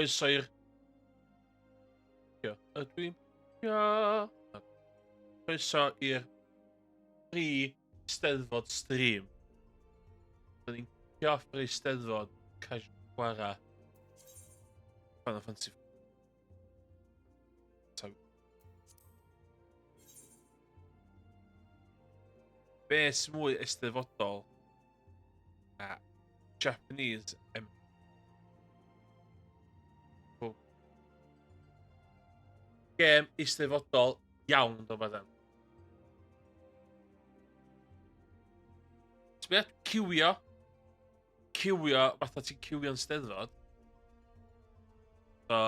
Croeso i'r... Ydw i'n... Croeso i'r pre-Steddfod stream. Dyn ni'n kick off yr Eisteddfod casual chwarae Final Fantasy. Be sy'n mwy eisteddfodol na Japanese M... Gêm eisteddfodol iawn, do madam. Sbia, ciwio. Ciwio, fatha ti'n ciwio'n steddfod. So...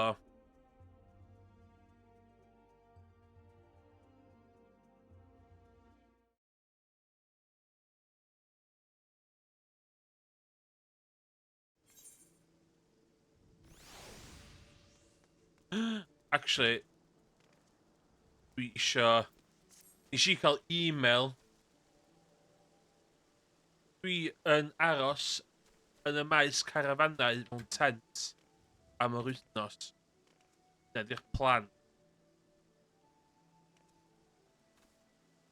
Actually, dwi isio... Nes i cael e-mail. Dwi yn aros yn y maes carafanau mewn tent am yr wythnos. Dyna di'r plan.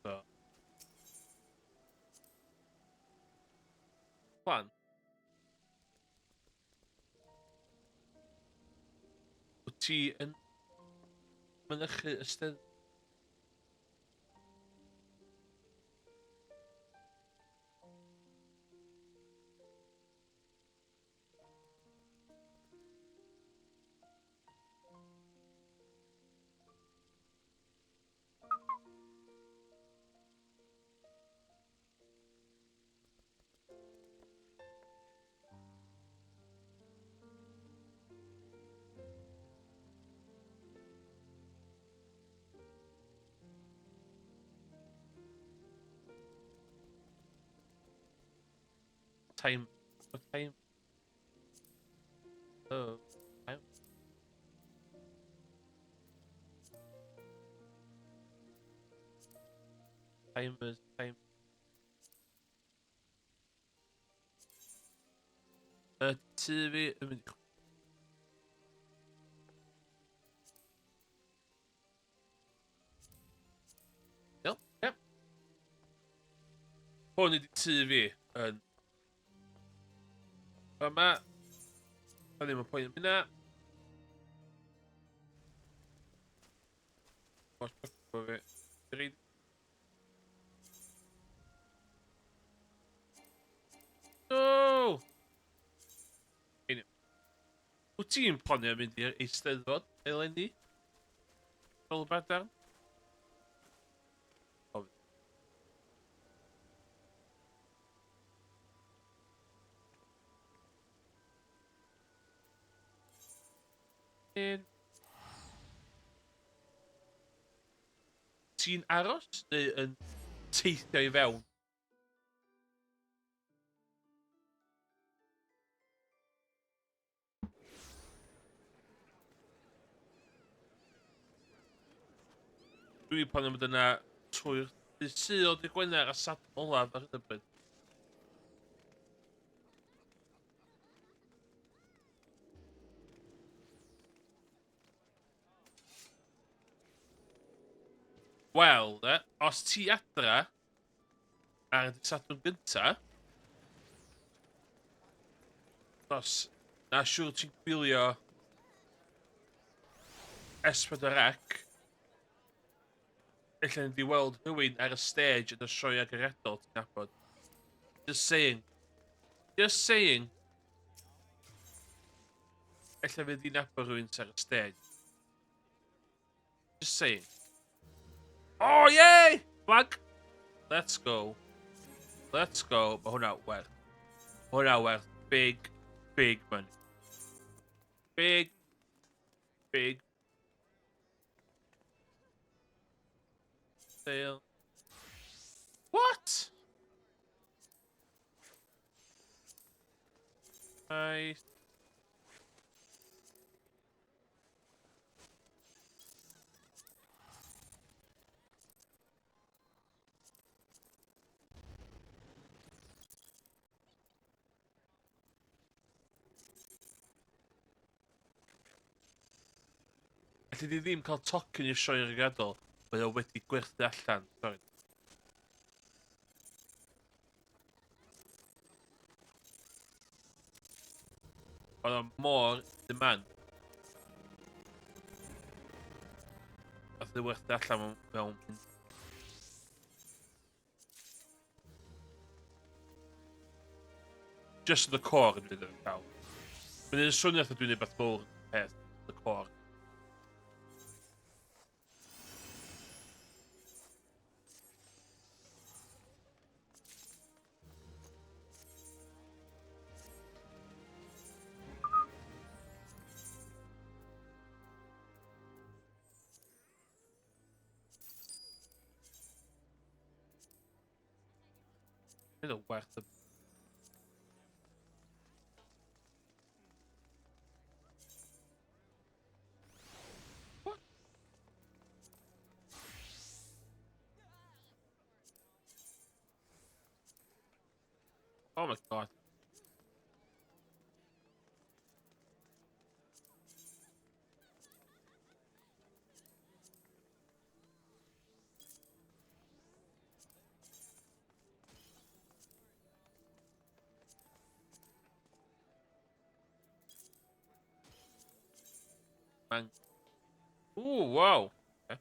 So. Plan. Wyt ti yn mynychu y steddfod? Time. What time? Oh, time. Timers, time. Y tŷ fi yn mynd i... Iawn, ie. Hwn ydi tŷ fi yn... Fama. Da ddim yn poeni am hynna. Fi. No! Anyway. Wyt ti'n planio mynd i'r Eisteddfod eleni? Fel badarn? Un. Ti'n aros neu yn teithio i fewn? Dwi'n planio mynd yna trwy'r dydd Sul, dydd Gwener a Sadwrn olaf ar hyn o bryd. Wel, de, os ti adra ar y Sadwrn gynta, os na siŵr ti'n gwylio S4C, ella ni di weld rhywun ar y stage yn y sioe agoriadol ti'n nabod. Just saying. Just saying. Ella fydd di'n nabod rhywun sy'n ar y stage. Just saying. Oh, yay! Flag! Let's go. Let's go. Mae hwnna werth. Hwnna werth big, big money. Big, big. Sail. What? Nice. Alli di ddim cael tocyn i'r sioe ryngwladol, mae o wedi gwerthu allan. Sorry. Oedd o mor demand. Oedd o werthu allan mewn, mewn Just the core yn mynd yn cael. Mae'n un swnio fatha dwi'n neud beth mowr peth, the core. Hyn o werth y... What? Oh my God. Man. Ooh, wow. Okay.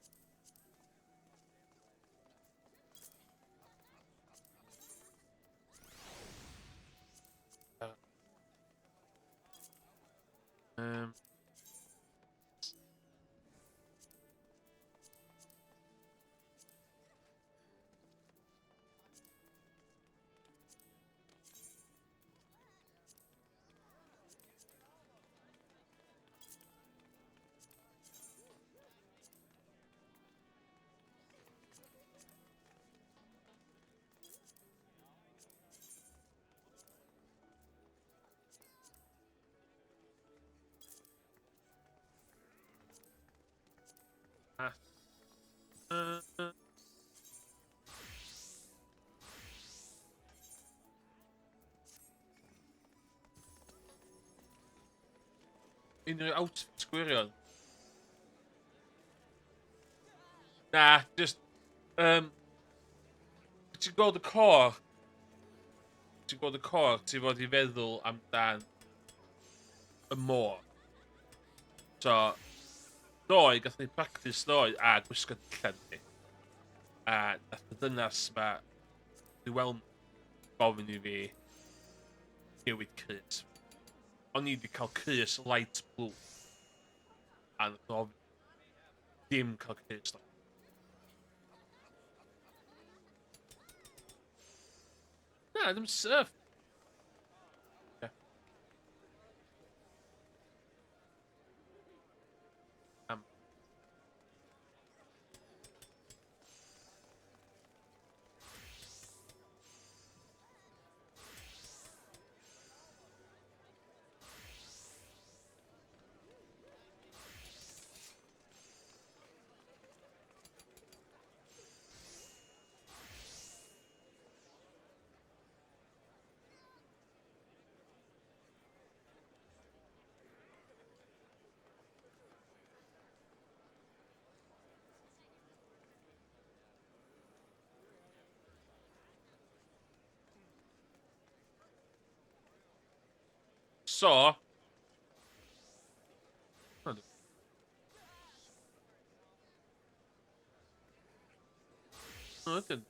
Ah. Unrhyw outfit gwirion? Na, just... Ti'n gweld y cor? Ti'n gweld y cor, ti fod i feddwl amdan y môr. So, ddoe, gath ni practice ddoe a gwisgo dillad ni. A nath y ddynas ma, di weld gofyn i fi newid crys. O'n i wedi cael crys light blue. A nath o ddim cael crys light. Na, ddim surf. Yeah. So... O, ydyn.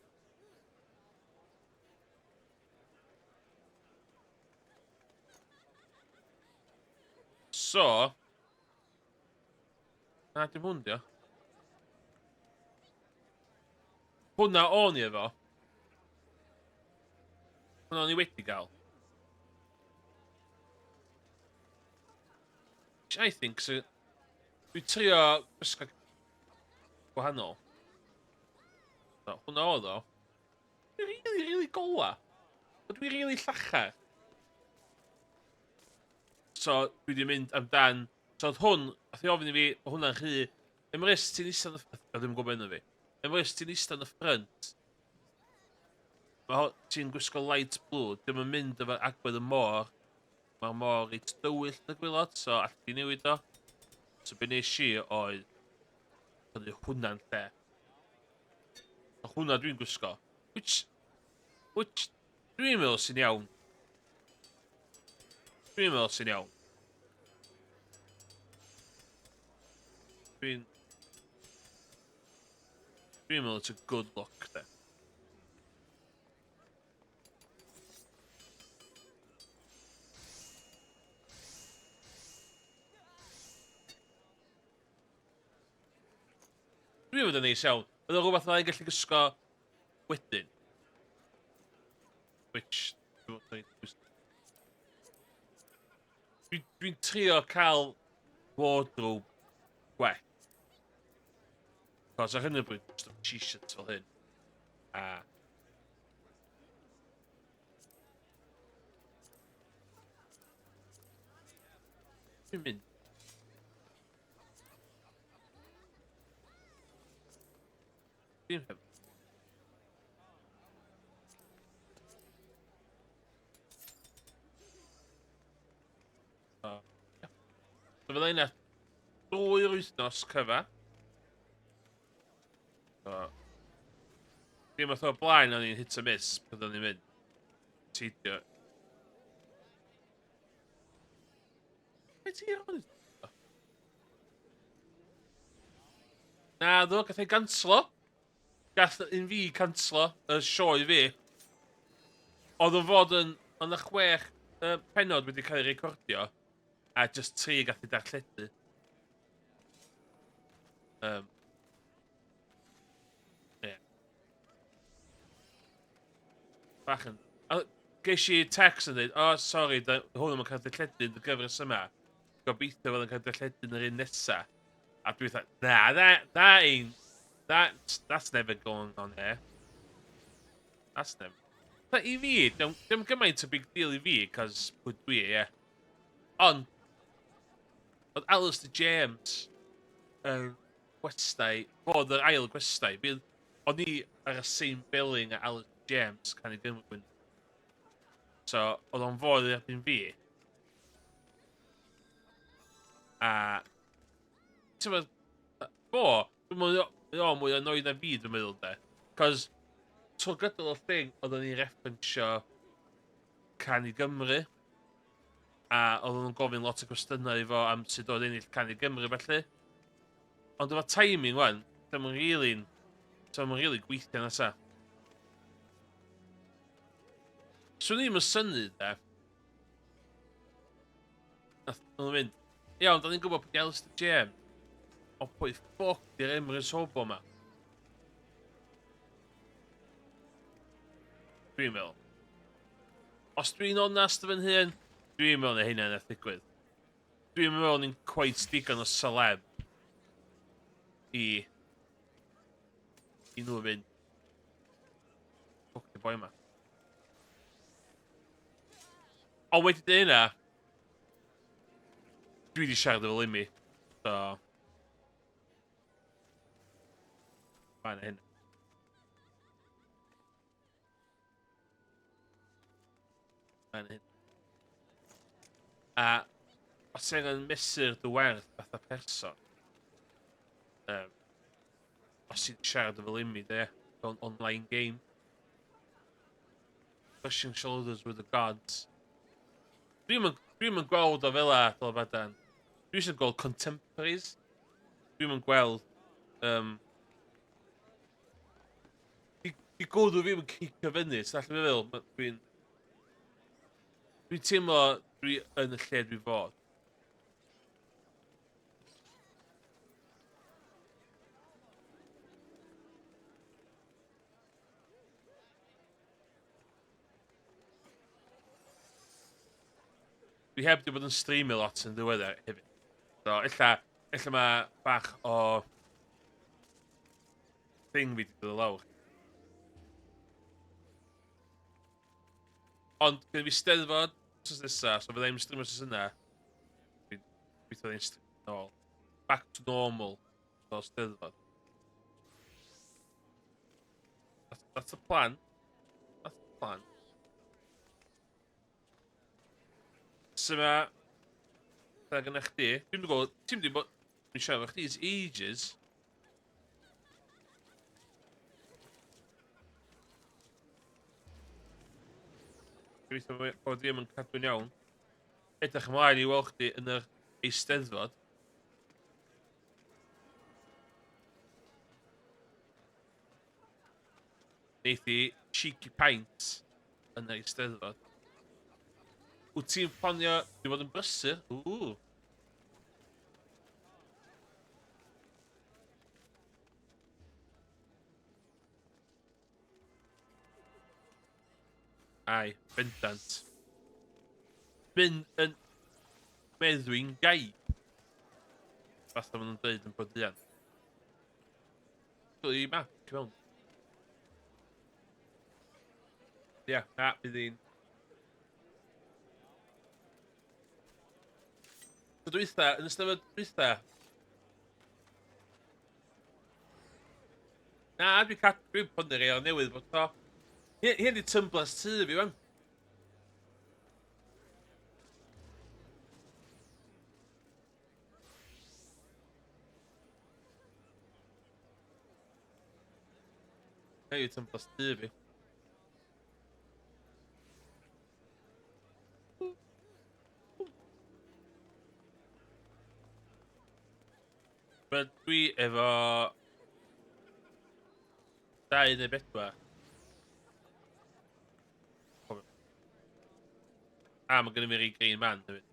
So... Na, dim hwn dio. Hwna o'n i efo. Hwna o'n i wedi gael. Which I think so. Dwi'n trio gwisgo gwahanol. So, hwnna oedd o. Dwi'n really, really gola. Dwi'n really llachar. So, dwi wedi mynd amdan... So, oedd hwn, ath i ofyn i fi, mae hwnna'n rhy... Emrys, ti'n eistedd yn y... A ddim yn gwybod enw fi. Emrys, ti'n eistedd yn y ffrynt. Mae ti'n gwisgo light blue, dim yn mynd efo agwedd y môr. Mae'r môr reit dywyll yn y gwylod, so allu di newid o. So, be nes i oedd Prynu hwnna'n lle. A hwnna dwi'n gwisgo. Which dwi'n meddwl sy'n iawn. Dwi'n meddwl sy'n iawn. Dwi'n meddwl it's a good look, de. Dwi'n meddwl yn neis iawn. Bydd o'n rhywbeth mae'n gallu gwisgo wedyn. Which... Dwi'n dwi trio cael wardrobe gwell. Cos ar hyn o bryd, just t-shirts fel hyn. A Dwi'n mynd. Dwi'n heb. So, yeah. So fydda i'n drwy'r wythnos cyfa. So, dim oedd o'r blaen o'n i'n hit a miss pan o'n i'n mynd. Teidio. Be ti ar Na, ddo, gath ei ganslo. Gath un fi canslo, y sioe fi. Oedd o'n fod yn... Oedd y chwech pennod wedi cael ei recordio, a just tri gath ei darlledu. Yeah. Bach yn... A ges i text yn dweud, oh, sorry, da, hwn ddim yn cael darlledu yn y gyfres yma. Gobeithio fydd yn cael darlledu yn yr un nesa. A dwi'n dweud, na, that ain't... That's never going on here. That's never... But i fi, dim gymaint o big deal i fi, cos pwy dwi, ie. Yeah. Ond, oedd Alistair James yn gwestai, fod yr ail gwestai, bydd, o'n i ar y same billing a Alistair James Canu Gymru. So, oedd o'n fod i erbyn fi. A, ti'n meddwl, fo, dwi'n meddwl, o, mwy annoyed na fi, dwi'n meddwl, de. Cos, trwy gydol y thing, oedden ni'n referensio Canu Gymru. A oedden nhw'n gofyn lot o gwestiynau i fo am sut oedd ennill Canu Gymru, felly. Ond efo timing, wan, ddim yn really, ddim yn really gweithio nesa. Swn i'n synnu, de. Nath nhw'n mynd, iawn, da ni'n gwybod pwy Alistair James. O pwy ffwc di'r Emrys Hobo ma? Dwi'n meddwl. Os dwi'n onast fy hun, dwi'n meddwl na hynna nath ddigwydd. Dwi'n meddwl ni'n quite digon o celeb i nhw fynd. Ffwc di boi yma. Ond wedi dweud hynna, dwi wedi siarad efo Limmy, so... Mae'n hyn. Mae'n hyn. A os ti'n angen mesur dy werth fatha person, os ti'n siarad efo Limmy, de, mewn online game, brushing shoulders with the gods. Dwi'm yn, dwi'm yn gweld o fel 'a, Dolbadarn. Dwi eisiau gweld contemporaries. Dwi'm yn gweld... Di gwddw fi'm yn cicio fyny, ti'n allan feddwl, dwi'n... Dwi'n teimlo dwi yn y lle dwi fod. Dwi heb di bod yn streamio lot yn ddiweddar hefyd. So, ella mae bach o thing fi wedi dod lawr. Ond, gyda fi Steddfod wythnos nesaf, so fydda i'n streamio wythnos yna. Dwi'n gobeithio fydda i'n streamio nôl. Back to normal, fel Steddfod. That's the plan. That's the plan. So mae... Da gyda chdi. Dwi'n gwybod... Ti'n mynd i bod... Dwi'n siarad efo chdi is ages. Gobeithio bod ddim yn cadw'n iawn. Edrych ymlaen i weld chdi yn yr Eisteddfod. Neith hi cheeky pint yn yr Eisteddfod. Wyt ti'n planio i fod yn brysur? Ww. Ai, bendant. Mynd yn meddwi'n gaib. Fatha maen nhw'n dweud yn Bodeuan. Dwi map, come on. Ia, yeah, na, bydd hi'n... Tro dwytha, yn ystod dwytha. Na, dwi'n cadw, dwi'n prynu rei o'r newydd bod to. Hyn di tumblers tŷ fi, wan. Hyn di tumblers tŷ fi. But dwi efo 24. A mae gennym fi rei Green Man hefyd.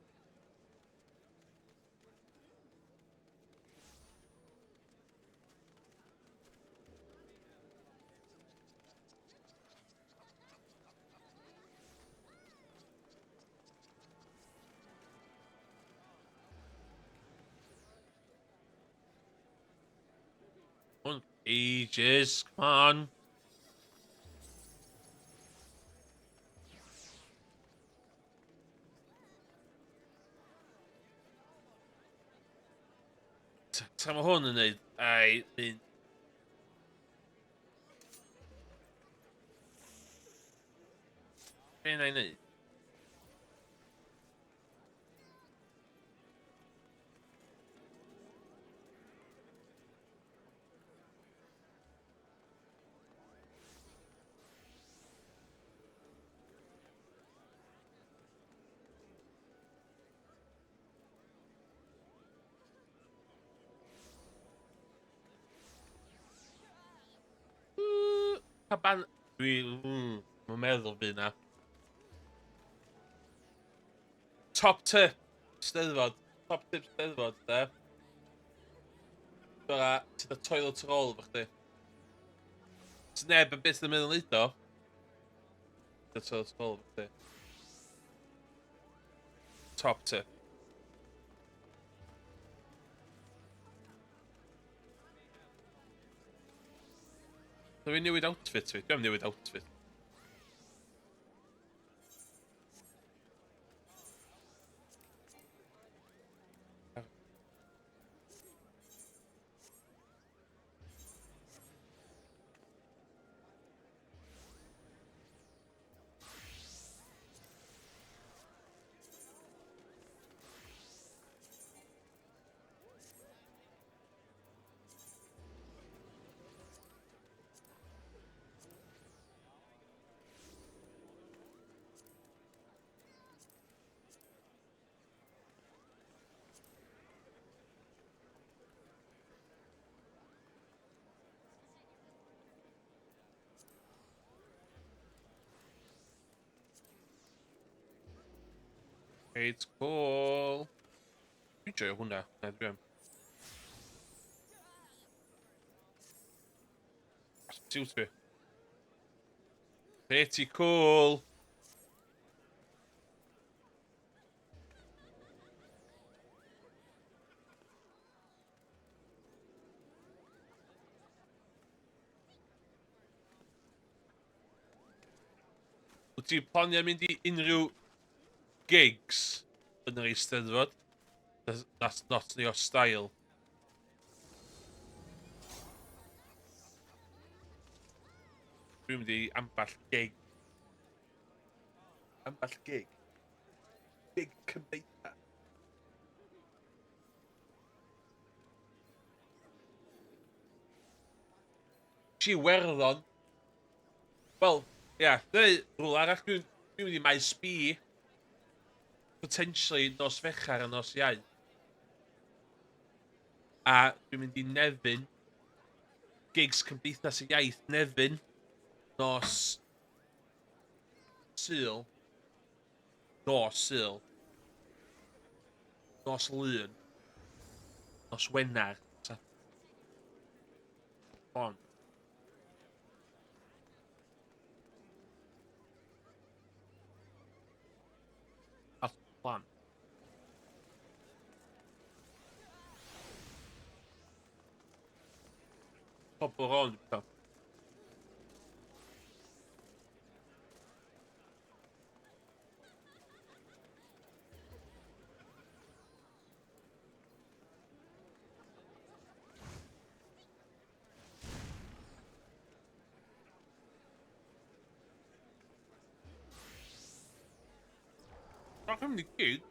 Ages, come on. Tra mae hwn yn neud, ai, un. Be na i neud? Caban... Dwi... Mae'n meddwl bydd na. Top tip Steddfod. Top tip Steddfod, de. Dyna, ti'n da toilet roll efo chdi. Os neb yn byth yn meddwl neud o. Da toilet roll efo chdi. Top tip. Dwi'n newid outfit fi. Dwi'n newid outfit. It's cool. Dwi'n joio hwnna. Na, dwi am. Siwt fi. Pretty cool. Wyt ti'n planio mynd i unrhyw gigs yn yr Eisteddfod? That's not your style. Dwi'n mynd i ambell gig. Ambell gig? Gig cymdeithas. Nes i Iwerddon. Wel, ia, yeah, neu rhywle arall dwi'n... Dwi'n mynd i Maes B. Potentially nos Fechar a nos Iau. A dwi'n mynd i Nefyn. Gigs Cymdeithas y Iaith Nefyn. Nos Sul. Nos Sul. Nos Lun. Nos Wener. On. That's the plan. Pobl rownd pethau. Mae'n mynd i gyd.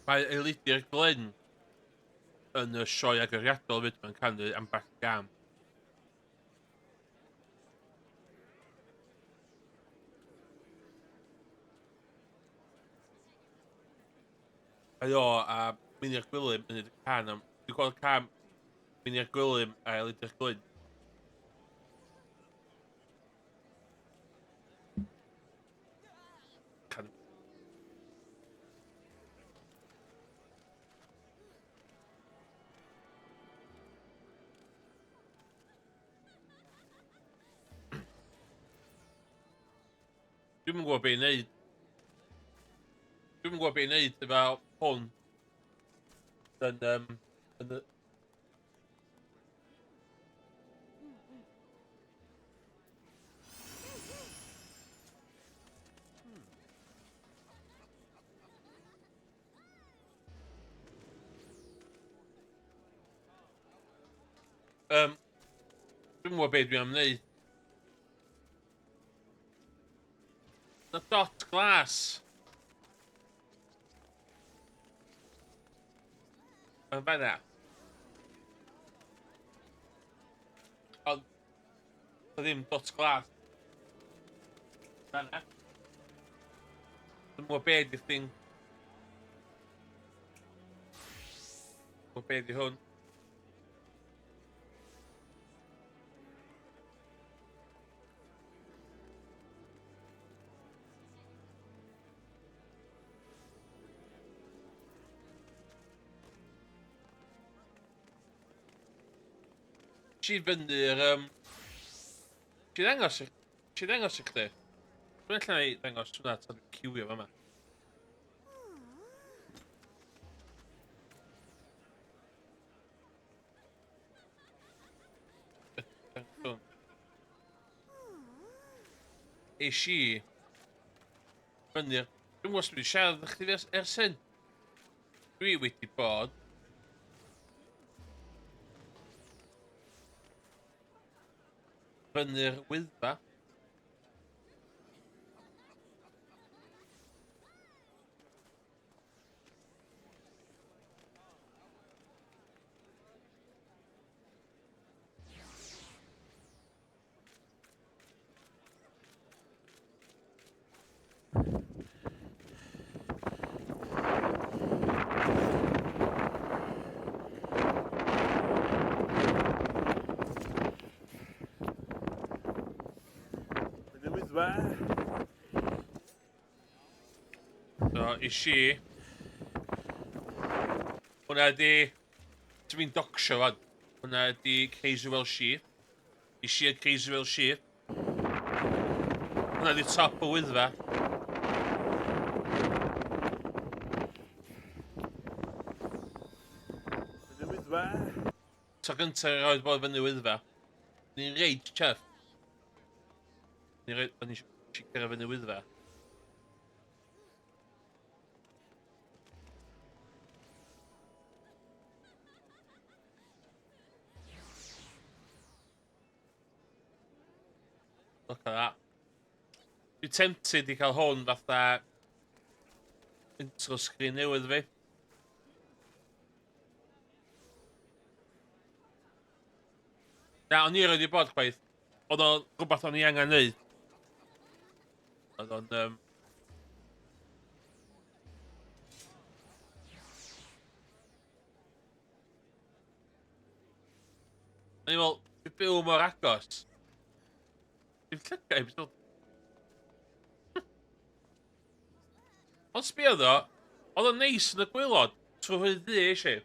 Mae Elidir Glyn yn y sioe agoriadol fyd, mae'n canu ambell gam. Mae o a Meinir Gwilym yn neud y cân am... Dwi'n gweld cân Meinir Gwilym a Elidir Glyn. Can... Dwi'm yn gwybod be i wneud. Dwi'm yn gwybod be i wneud efo hwn. Yn, um, yn y... Dwi'm yn gwybod be dwi am wneud. The dot glass. Yn fanna. Ond, ddim dot glas. Fanna. Dwi'n gwybod be di'r thing. Gwybod be di hwn. Ti fyny'r... Um, ti ddangos i... Ti ddangos i chdi? Dwi'n allan i ddangos hwnna tan dwi'n ciwio fama. Es i fyny'r... Dwi'n gwybod os dwi wedi siarad efo chdi ers, ers hyn. Dwi wedi bod... Fyny'r Wyddfa. Yn y Wyddfa. So, is i... Hwna ydi... Ti'n mynd docsio fan. Hwna ydi Crazy Welsh Sheep. Is i Crazy Welsh Sheep. Hwna ydi top y Wyddfa. Yn y Wyddfa. Tro gyntaf erioed bod fyny Wyddfa. Ni'n reit chuffed. O'n i eisiau gyrra fyny Wyddfa. Look at that. Dwi'n tempted i cael hwn fatha intro screen newydd fi. Na, o'n i erioed 'di bod chwaith. Oedd o'n rhywbeth o'n i angen neud. Oedd o'n... O'n i'n meddwl, dwi'n byw mor agos. Dim llygau, beth Ond sbio ddo, oedd o'n neis yn y gwaelod, trwy rhoi ddu eisiau.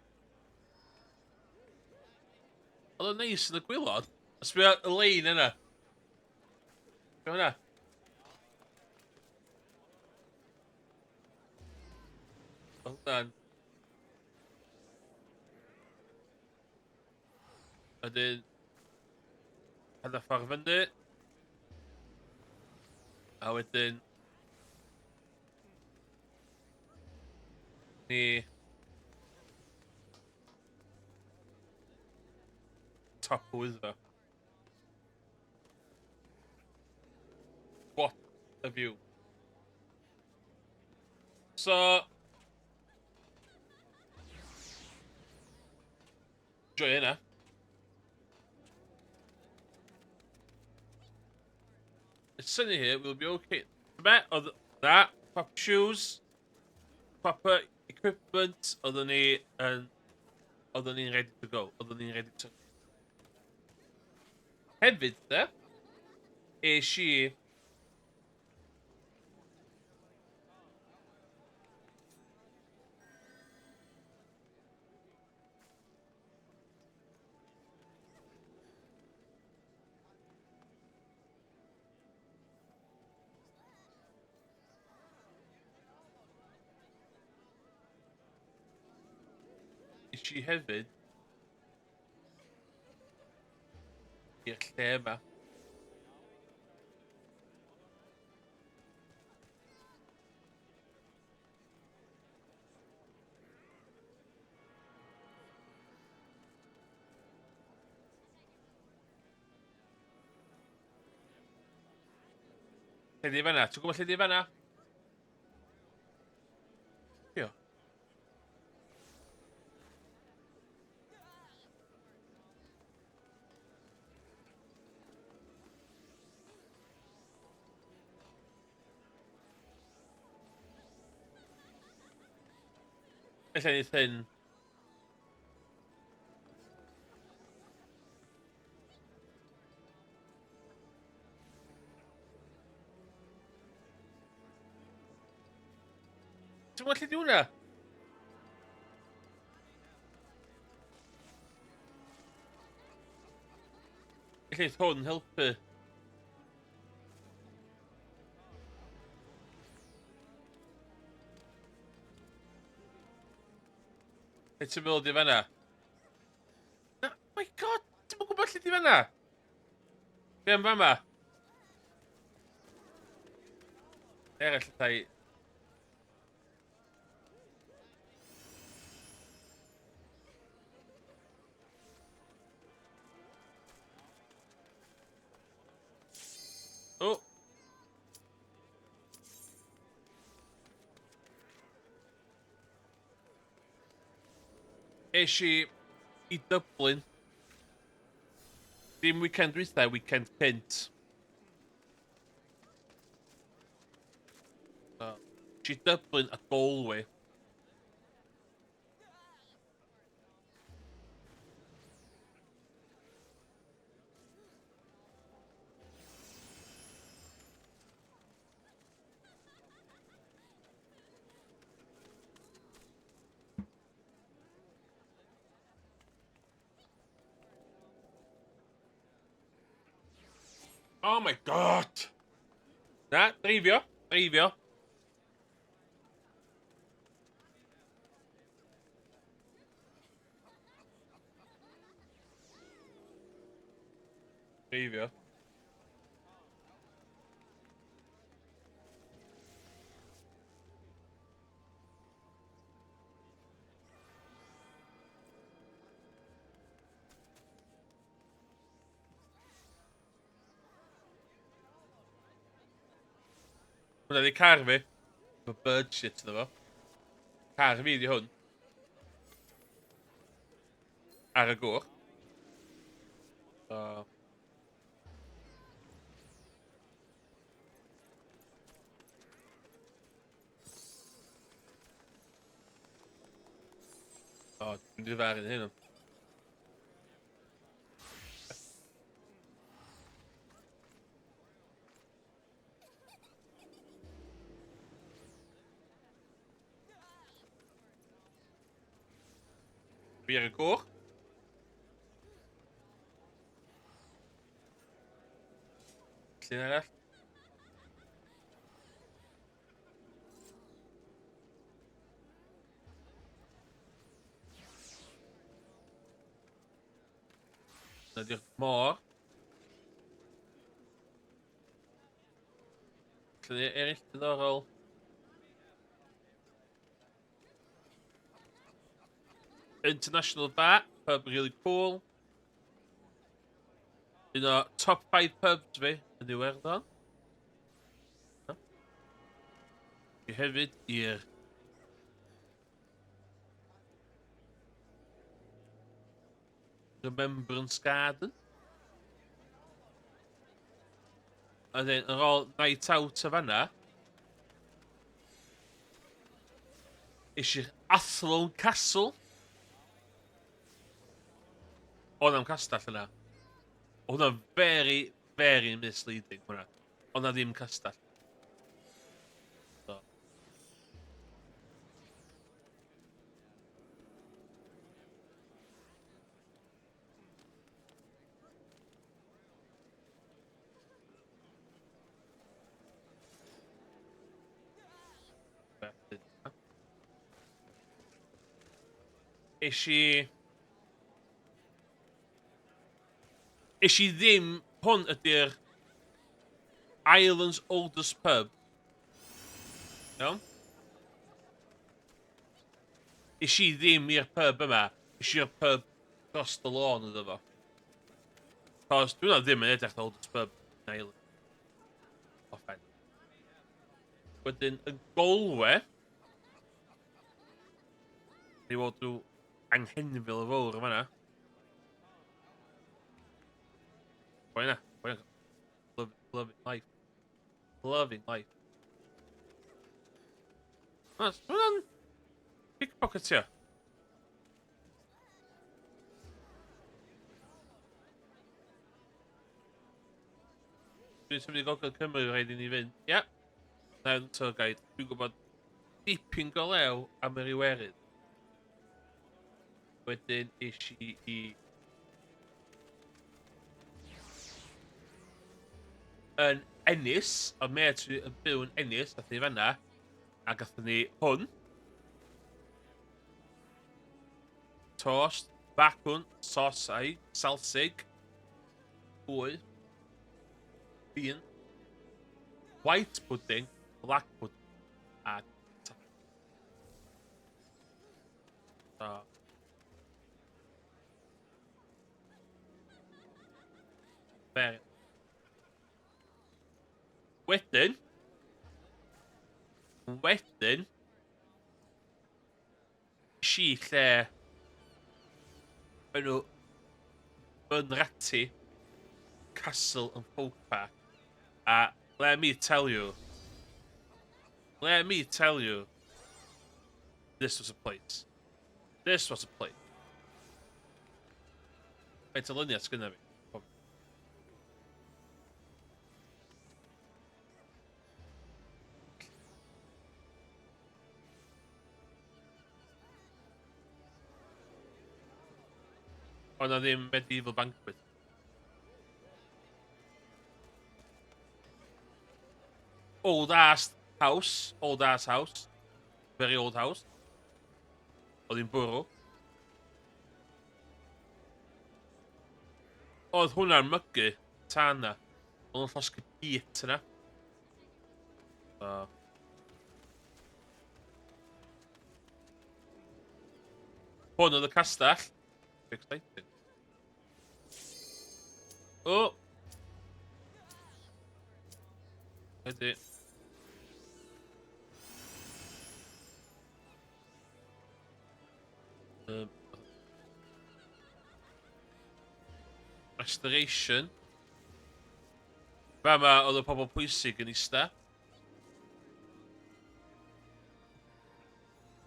Oedd o'n neis yn y gwaelod. A sbio y lein yna. Sbio hwnna. Oedd hwnna'n... Wedyn... Hanner ffordd fyny. A wedyn... Ni... Top y Wyddfa. What a view. So... Joio hynna. It's sunny here, we'll be okay. Be, oedd na, proper shoes, proper equipment, oeddwn ni yn, oeddwn ni'n ready to go, oeddwn ni'n ready to... Hefyd, de, es i Es i hefyd i'r lle yma. Lle di fanna? Ti'n gwybod lle di fanna? Io. Ella neith hyn... Ti'n gwybod lle di hwnna? Ella neith hwn helpu. Be ti'n meddwl di fanna? Na, oh my god, ti'n gwybod lle di fanna? Be am fama? Eraill allai... O! Es i i Dublin. Dim weekend dwytha, weekend cynt. So, es i Dublin a Galway. Oh my god! Na, dreifio, dreifio. Dreifio. Hwna di car fi. Efo bird shit yna fo. Car fi di hwn. Ar y gwch. So... O, dwi'n difaru hyn. Fi ar y gwch. Llun arall. Na di'r môr. Lluniau eraill diddorol. International Bar, pub really cool. Un o top 5 pubs fi yn Iwerddon. I hefyd i'r Remembrance Garden. A then, ar ôl night out o fanna, eisiau'r Athlone Castle. Oedd am castell yna. Oedd hwnna'n very, very misleading hwnna. Oedd na ddim castell. So. Es i... Es i ddim... Hwn ydy'r Ireland's oldest pub. Iawn? Es i ddim i'r pub yma. Es i'r pub dros the lawn iddo fo. Cos dwi'n ddim yn edrych oldest pub in Ireland. Offen. Wedyn, y Galway. Ni weld rhyw anghenfil o fawr yma na. Boi na, boi na. Love, loving life. Loving life. Mas, hwnna'n pickpocketio. Dwi'n symud i Gogledd Cymru, rhaid i ni fynd. Ia. Yeah. Na'n tour guide. Dwi'n gwybod dipyn go lew am yr Iwerydd. Wedyn es i i... Yn Ennis, oedd mêt fi yn byw yn Ennis, nath ni fanna, a gathon ni hwn. Tost, bacwn, sosau, salsig, bwy, bean, white pudding, black pudding, a So. Very. Wedyn, wedyn, si lle enw Bunratty Castle and Folk Park. A let me tell you, let me tell you, this was a place. This was a place. Faint o luniau sgynna fi? Oedd na ddim medieval banquet. Old ass house. Old ass house. Very old house. Oedd hi'n bwrw. Oedd hwnna'n mygu tân na. Oedd o'n llosgi bit yna. So. Hwn oedd y castell. Exciting. O! Ydy. Restoration. Fa yma oedd y pobl pwysig yn ista.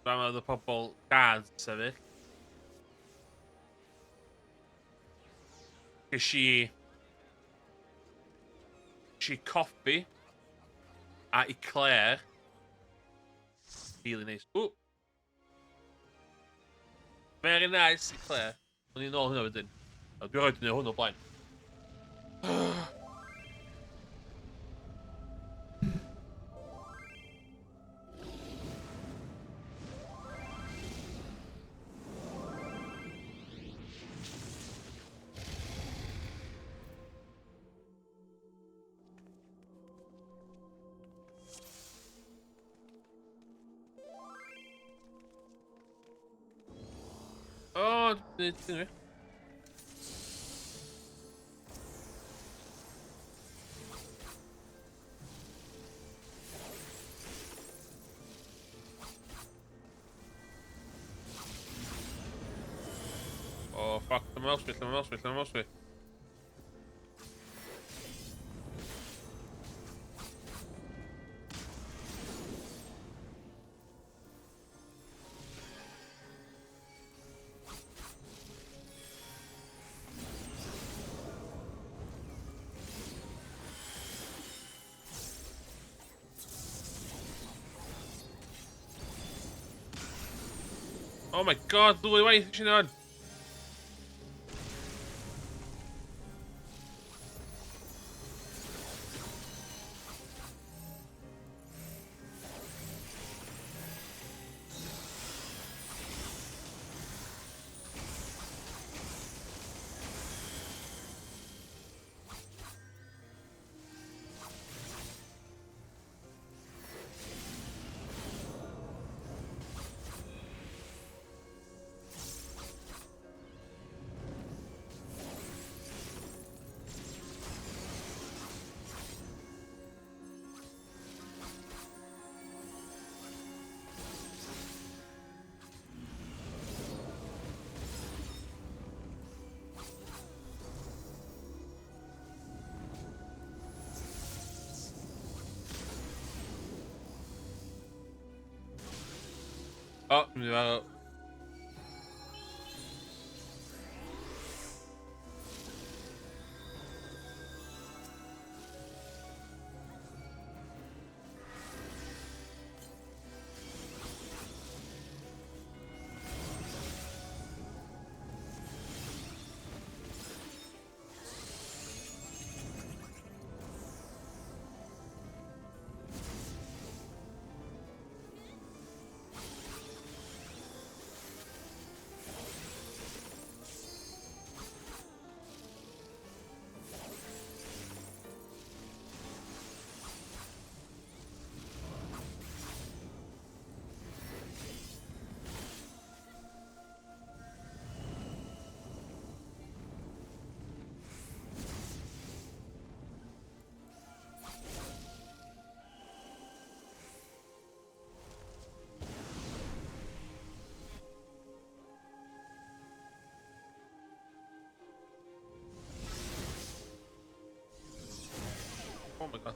Fa yma oedd y pobl gad sefyll. Ges i coffi a eclair. Really nice. Ooh. Very nice, eclair. O'n i'n ôl hynna wedyn. A dwi'n rhaid i hwn o blaen. O, dwi'n fi. O, fuck, dyma mouse fi, dyma mouse fi, dyma mouse fi. Oh my god, ddwy waith eisiau hwn! O, dwi'n mynd i farw. Oh my god.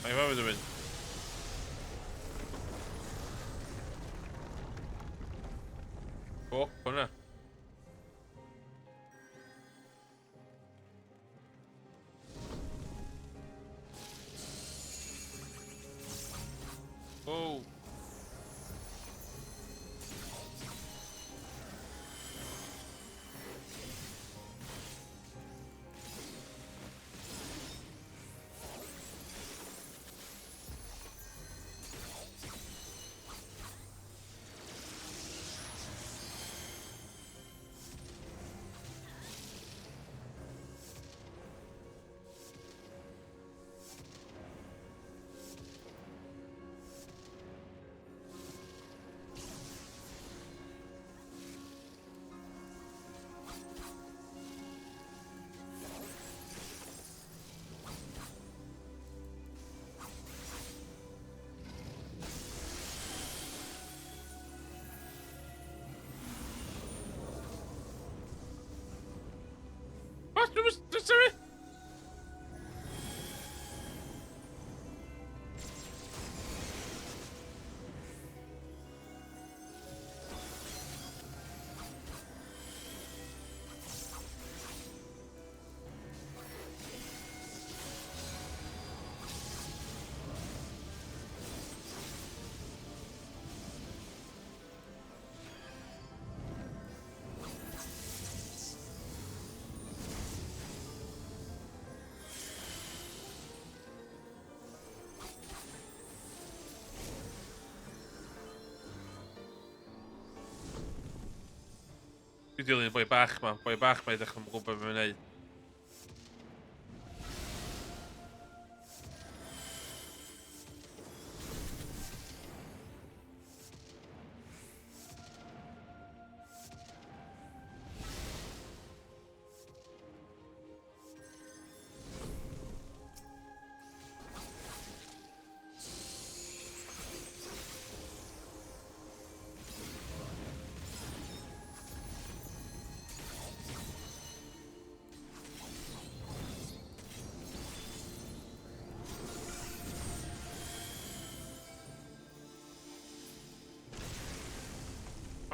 Mae'n fawr yn mynd. Dwi'n sorry. Dwi'n dilyn y boi bach ma. Boi bach ma i ddechrau yn gwybod beth mae'n gwneud.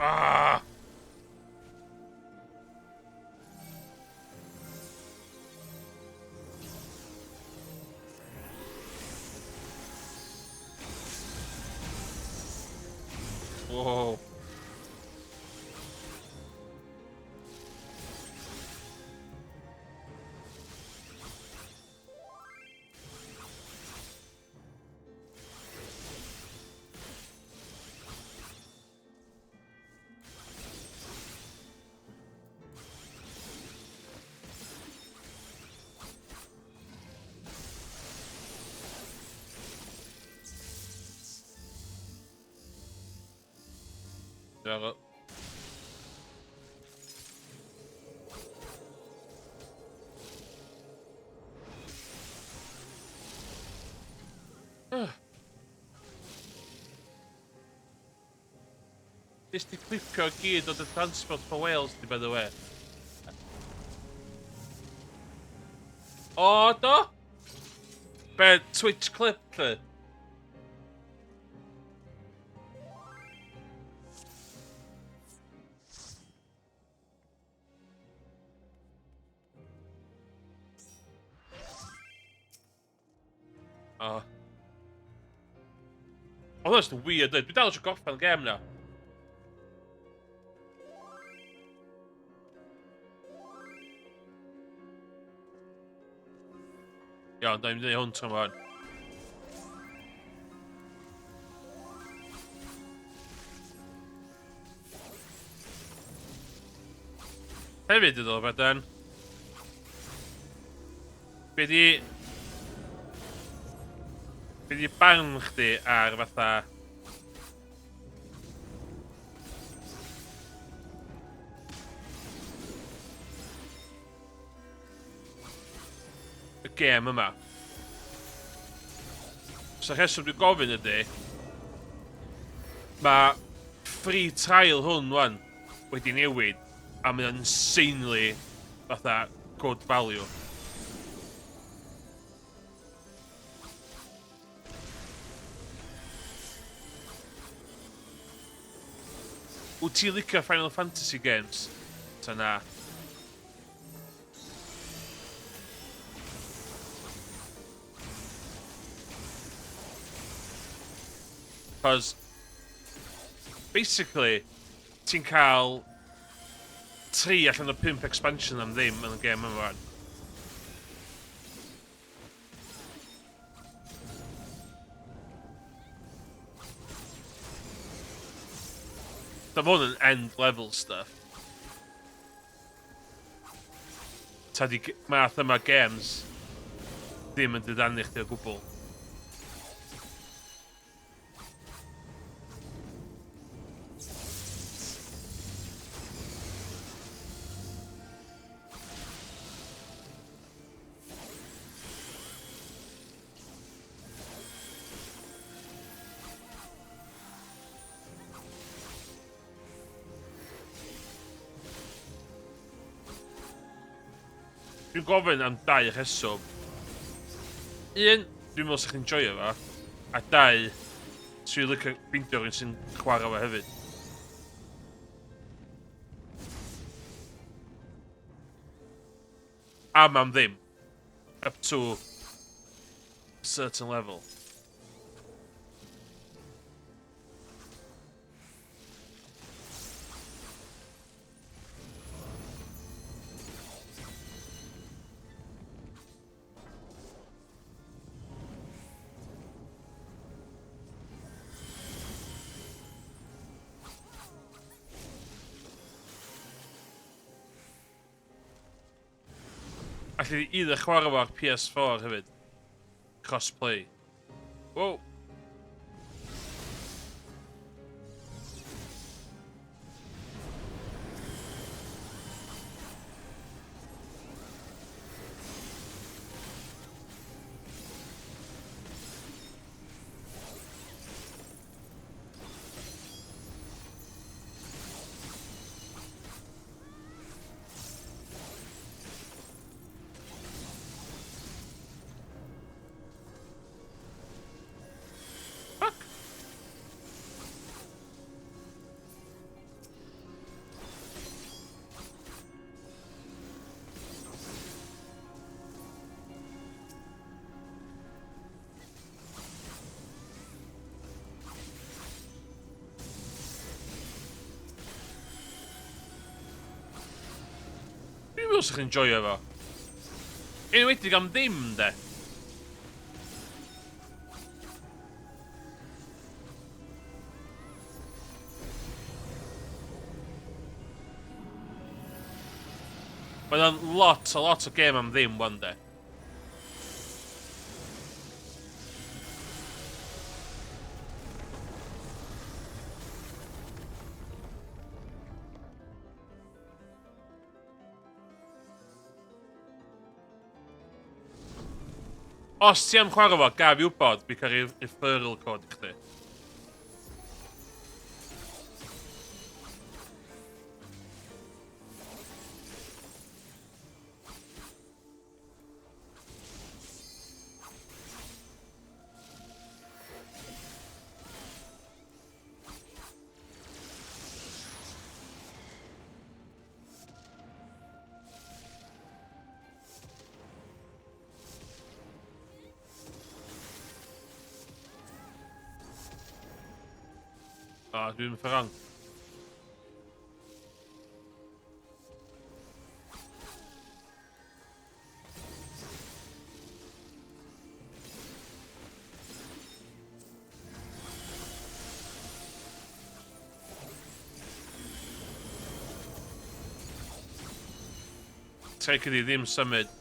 Ah! Whoa. Diolch. Nes di clipio gyd o dy Transport for Wales di, by the way. O, do? Be, Twitch clip, lle? O. Oedd o'n just weird, dwi dal eisiau gorffen y gêm na. Iawn, da ni'n mynd i hwn tro yma. Hefyd iddo, Beden. Be di... Be di barn chdi ar fatha... Y gêm yma? So rheswm dwi'n gofyn ydy... Mae free trial hwn wan wedi newid a mae o'n insanely fatha good value. Wyt ti'n licio Final Fantasy games? Ta na? Cos, basically, ti'n cael 3 allan o 5 expansion am ddim yn y gêm yma. Da hwn yn end level stuff. Ta di math yma games ddim yn diddannu chdi o gwbl. Dwi'n gofyn am dau rheswm. Un, dwi'n meddwl sa'ch chi'n joio fo. A dau, swn i'n licio ffeindio rhywun sy'n chwarae fo hefyd. Am am ddim. Up to a certain level. Alli di either chwarae fo ar PS4 hefyd. Crossplay. Wow. Fuck! Dwi'n meddwl sa'ch chi'n joio fo. Enwedig am ddim, de. Mae o'n lot, a lot o gêm am ddim, wan de. Os ti am chwarae fo, gaf i wybod, fi cael referral code i chdi. Ah, dwi'n ffrang. Take iddi ddim symud.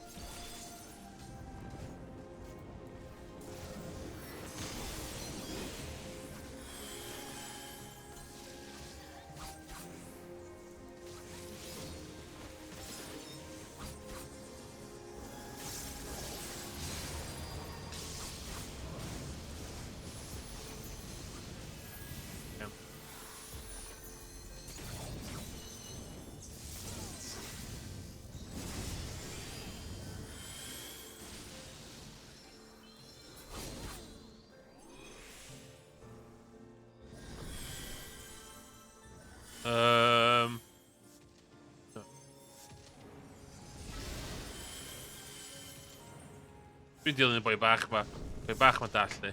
Dwi'n dilyn y boi bach ma. Boi bach ma dall ni.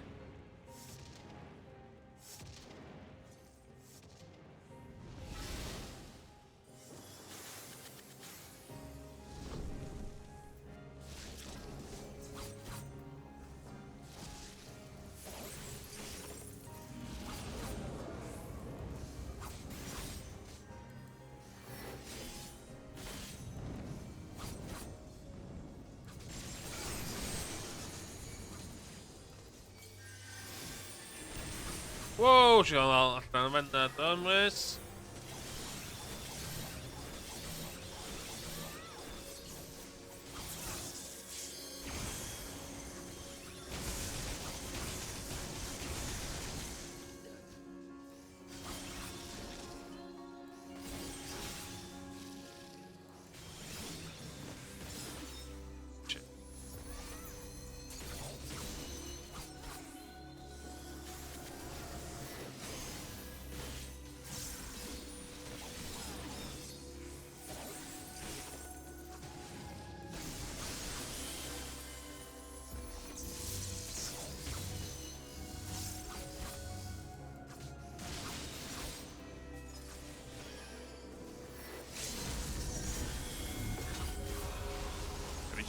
Wow, ti'n gael allan yn fanna, Domrys.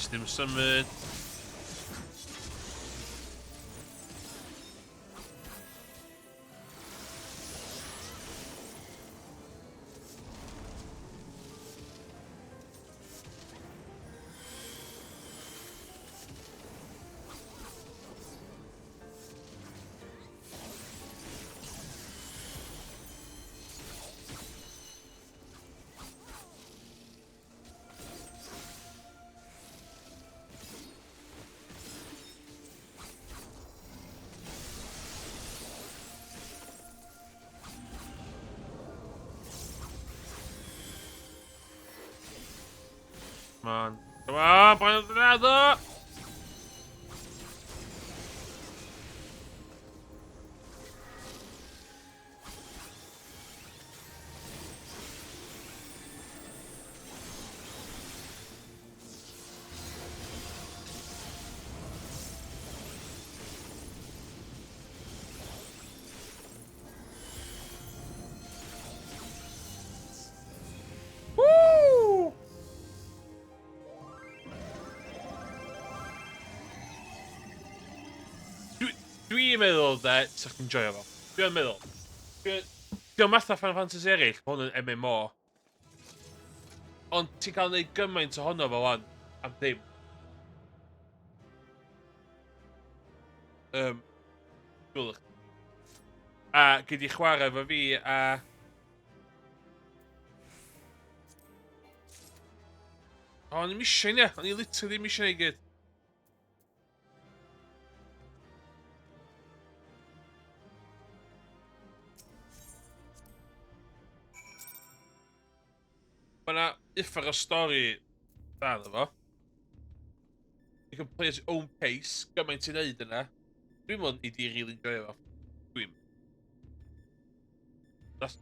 Nes ddim symud. Come on. Come on, pa'n ddod! Woo! Dwi'n meddwl, de, sa chdi'n joio fo. Dwi'n meddwl. Dwi'n fatha Final Fantasy eraill, mae hwn yn MMO. Ond ti'n cael neud gymaint ohono fo wan, am ddim. Dwi'n A gei di chwarae efo fi a... O, o'n i'm eisiau hynna. O'n i literally ddim eisiau i gyd. Mae yna uffar o stori dan efo. You can play at your own pace, gymaint ti'n neud yna. Dwi'n meddwl i di really enjoy fo. Dwi'n. That's...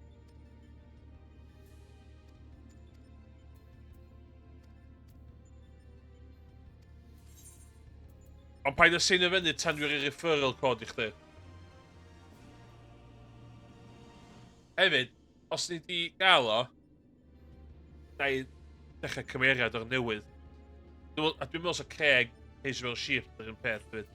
Ond paid â seinio fyny tan dwi'n rhoi referral code i chdi. Hefyd, os ni di gael o, na i dechrau cymeriad o'r newydd. A dwi'n meddwl sa Craig Hazel Sheep yr un peth hefyd.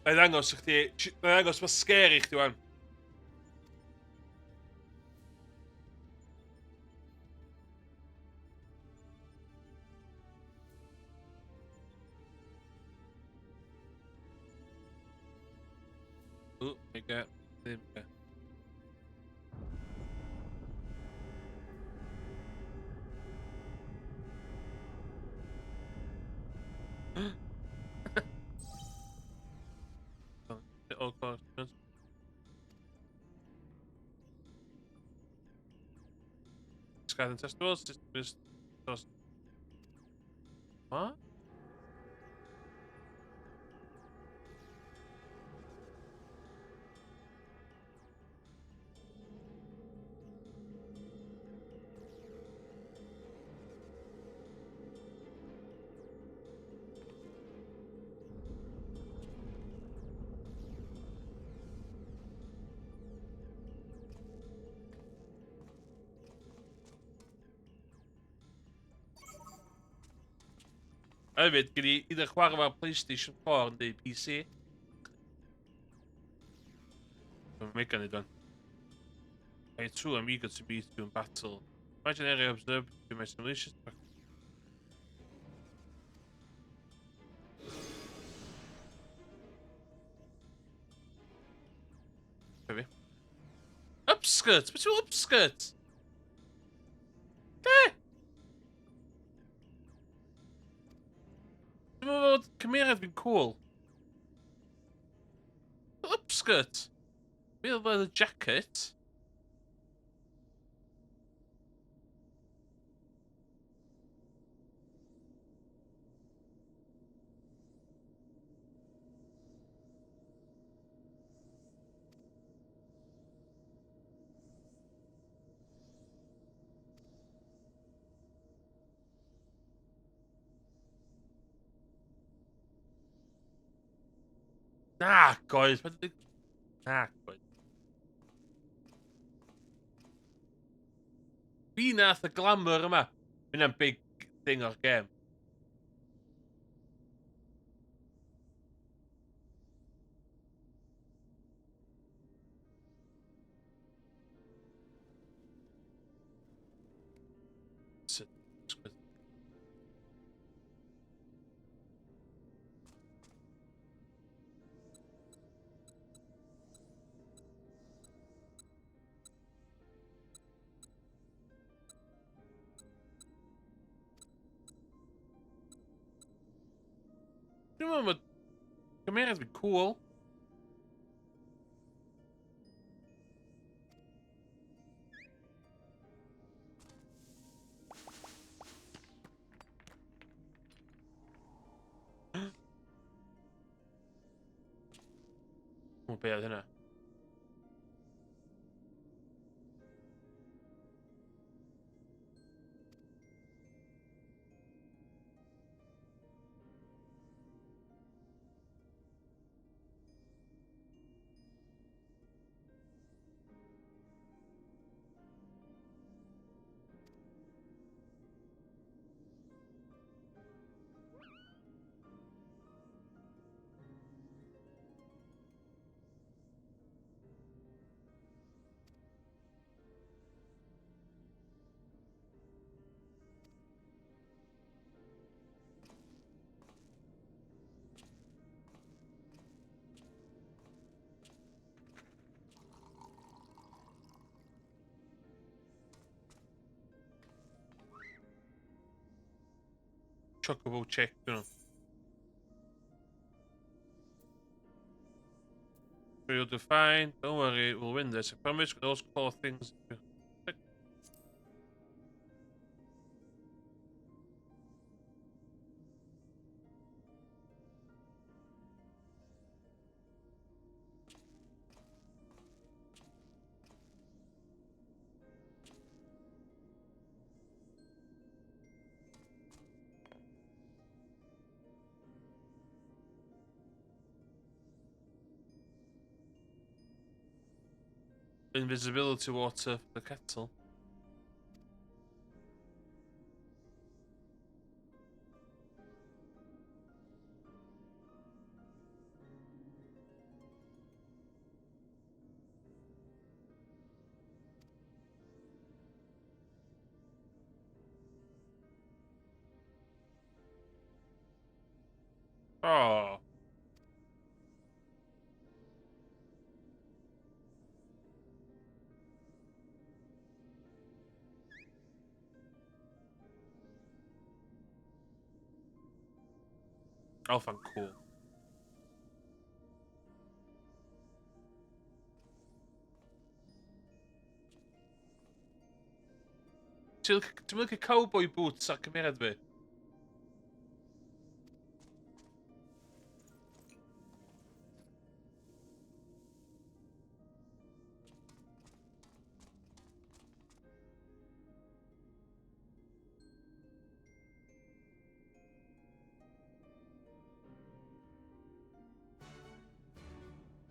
Na i ddangos i chdi... Na i ddangos mae scary i chdi wan. Ooh, mega, ddim mega. Oh, God. Sky Testicles, just, just, What? Hefyd, gen i iddo chwarae fel PlayStation 4 neu PC. Mae'n mega neud o'n. I too am eager to meet you in battle. Imagine area observed to my simulation. Fi. Upskirt! Beth yw upskirt? Be? Dwi'n meddwl bod cymeriad fi'n cool. Upskirt! Fi oedd leather jacket. Na, goedd. Na, goedd. Fi nath y glamour yma. Hynna'n big thing o'r gêm. Dwi'n meddwl bod cymeriad fi'n cool. O, be oedd hynna? Chocobo chick, dyn nhw. You'll do fine. Don't worry, we'll win this. I promise those core things. Invisibility water for the kettle. Oh. Elfan cool. Ti'n licio cowboy boots ar cymeriad fi?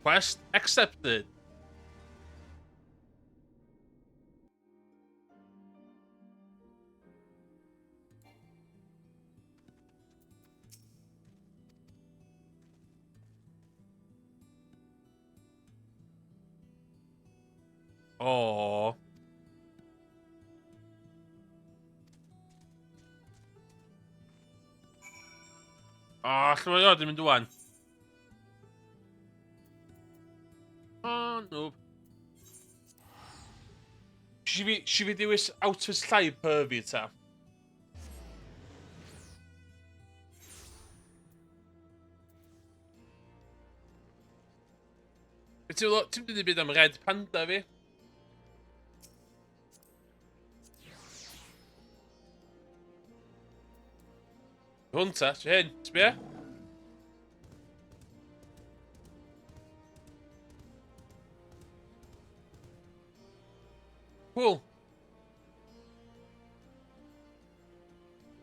Quest accepted. O. O, lle mae o di mynd wan? O, noob. Si fi, si fi dewis outfit llai pervy ta? Be ti'n meddwl, ti'n mynd i byd am Red Panda fi? Hwn ta, ti hyn, sbia? Cool.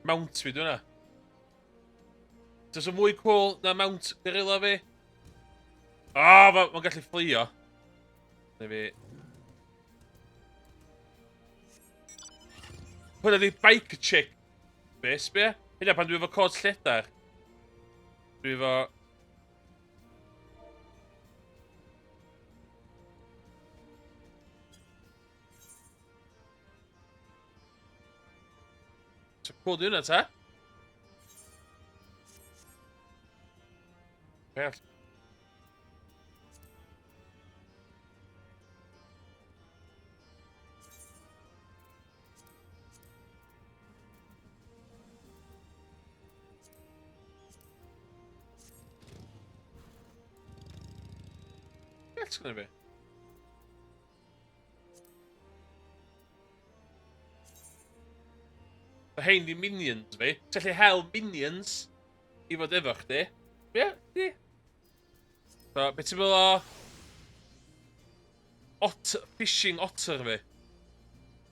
Mount fi, dwi'n Does o mwy cool na Mount Gorilla fi? O, oh, mae'n ma gallu fflio. Neu fi... Hwna di biker chick. Be, sbia? Hynna pan dwi efo cod lledar. Dwi efo... So cool di hwnna ta? Be all... Be all sgynna fi? Mae hein di minions fi. Ti'n gallu hel minions i fod efo chdi. Ie, yeah, di. So, beth ti'n meddwl o... Otter, fishing otter fi?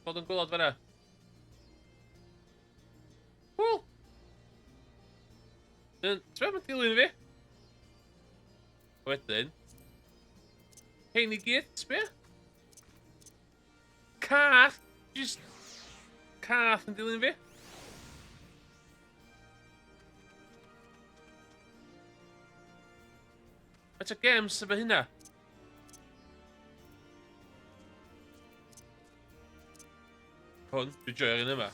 Bod yn gwylod fan'na. Cool. Ti'n meddwl mae'n dilyn fi? Wedyn. Hein i gyd, sbia? Cath! Just... Cath yn dilyn fi. Faint o games sydd efo hynna? Hwn, dwi'n joio'r un yma.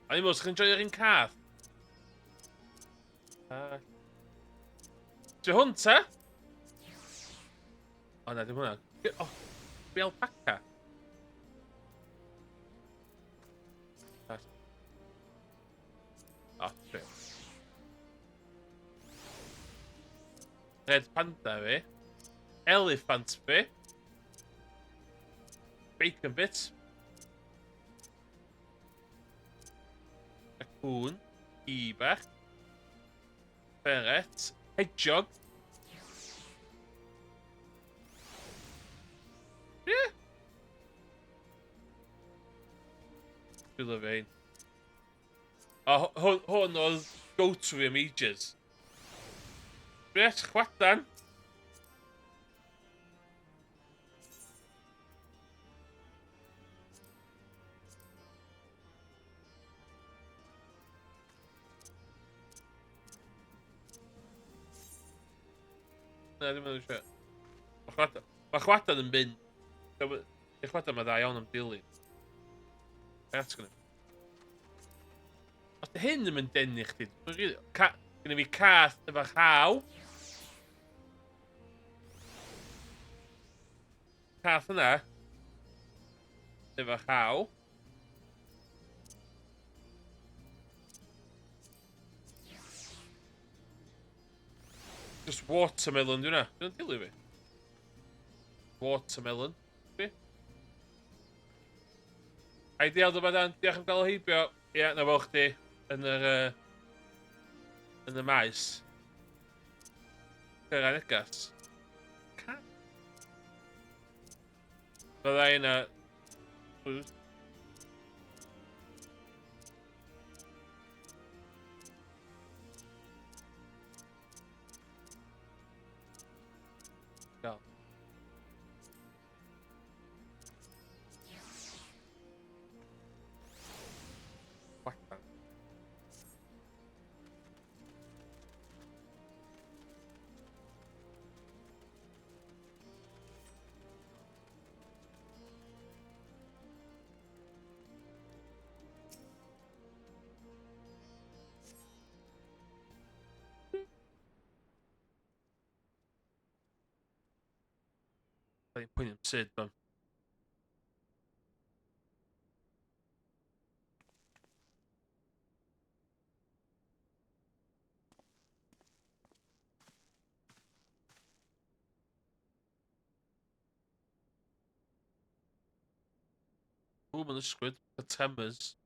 A ni'n meddwl, chi'n joio'r un cath? Ti hwn te? O na, dim hwnna. O, fi alpaca. O, fi. Red panda fi. Elephant fi. Bacon bits. Raccoon. Ci bach. Ferret. Hedgehog. Ie. Yeah. Dwi'n lyfio ein. A hwn, hwn oedd go-to fi am ages. Beth, chwadan? Na, ddim yn eisiau. Mae chwadan, mae chwadan yn mynd. Mae chwadan mae dda iawn am dilyn. That's gonna... Os dy hyn ddim yn denu chdi... Ca... Gynna fi cath efo rhaw. Cath yna. Efo rhaw. Just watermelon di hwnna. Dwi'n dilyn fi. Watermelon. Fi. Ideal dyma dan. Diolch am gael o heibio. Ie, yeah, na fel chdi yn yr yn y maes. Gyrra negas. Ca. Bydda i yna... Gael. Whack. Da ni'n poeni am Sid, fan. Ww, mae'n ysgwyd. Y tremors.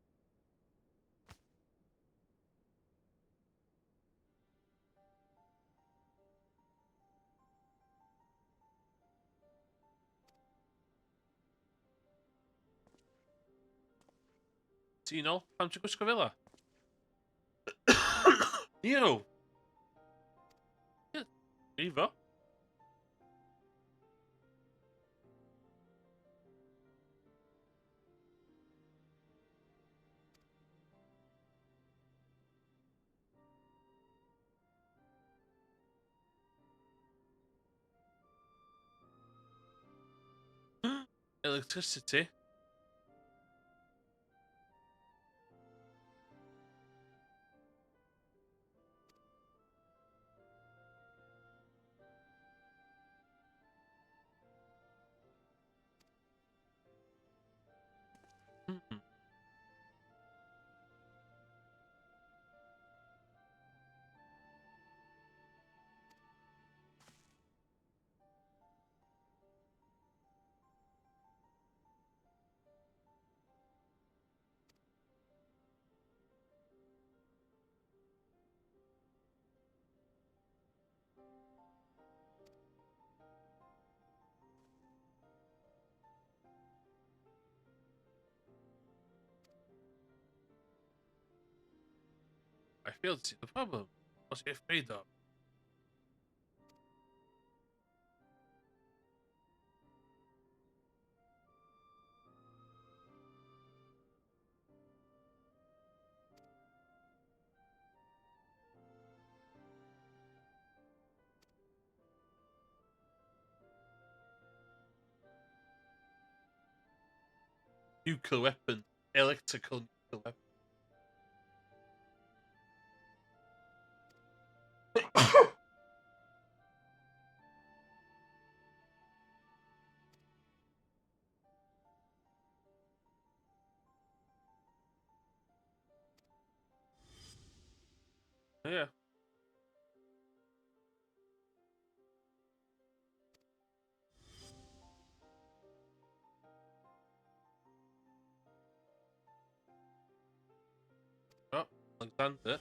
Ti'n ôl? Pam ti'n gwisgo fel 'a? Nero! Brifo. Electricity. I fail to see the problem. What's he afraid of? Nuclear weapon. Electrical nuclear weapon. Yeah. Oh, Alexander.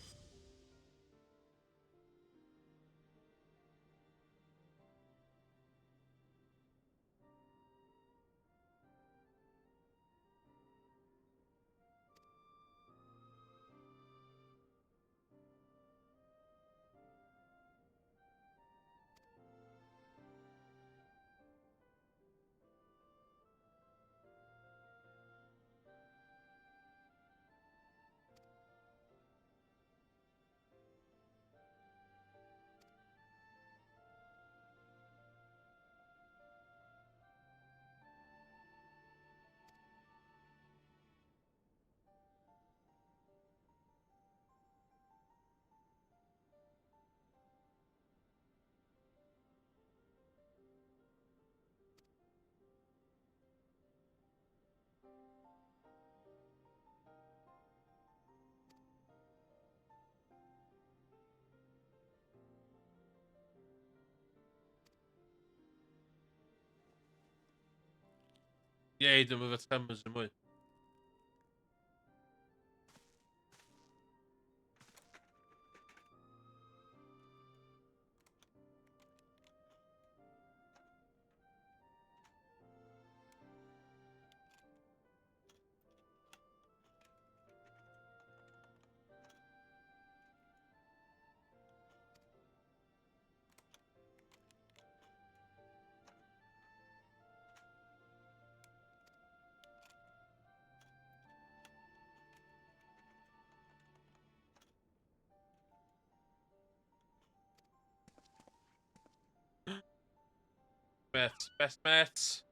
Ie, dim efo tremors yn mwy. Mates, best mates.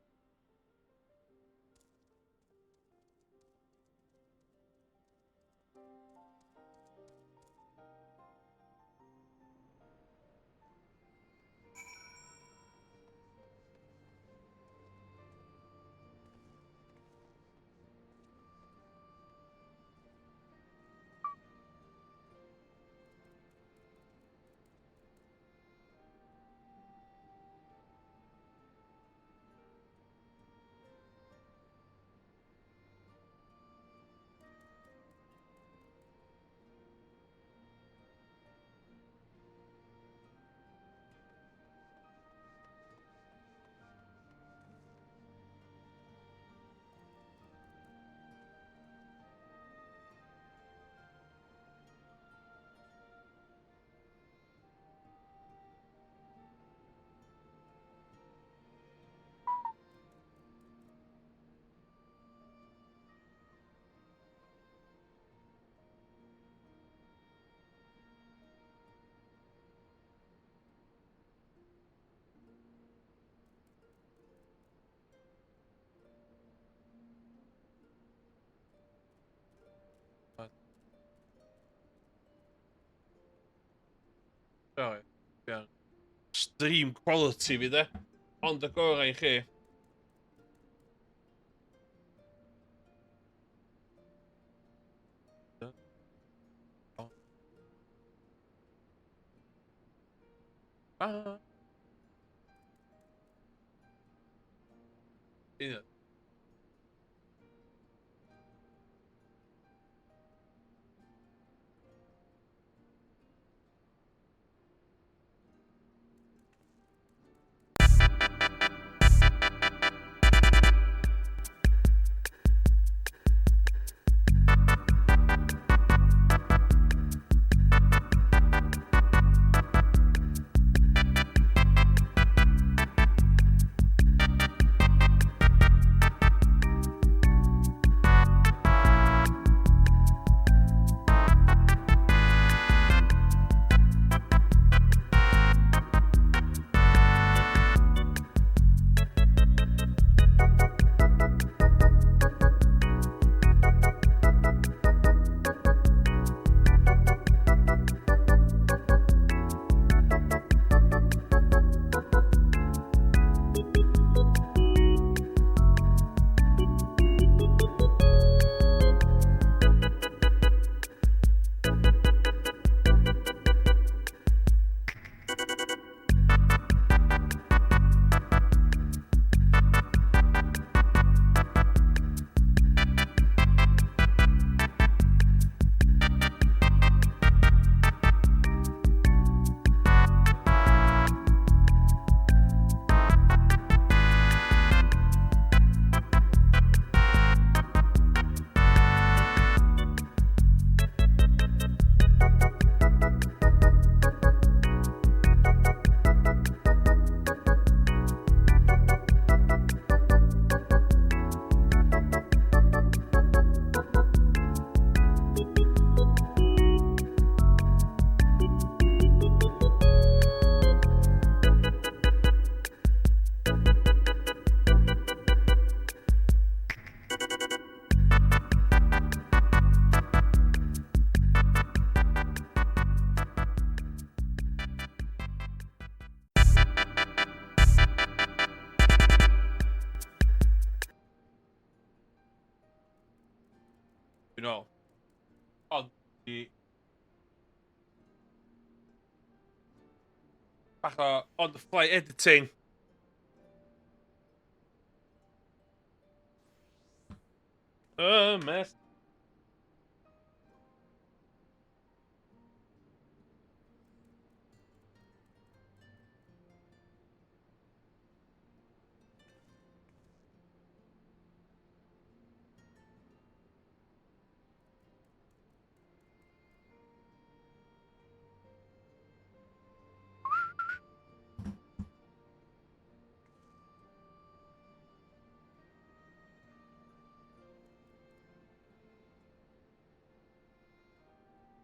Sorry. Yeah. Stream quality fi de. Ond y gorau i chi. Ah. Yeah. You know. Ond i... Bach o on the fly editing. Mess.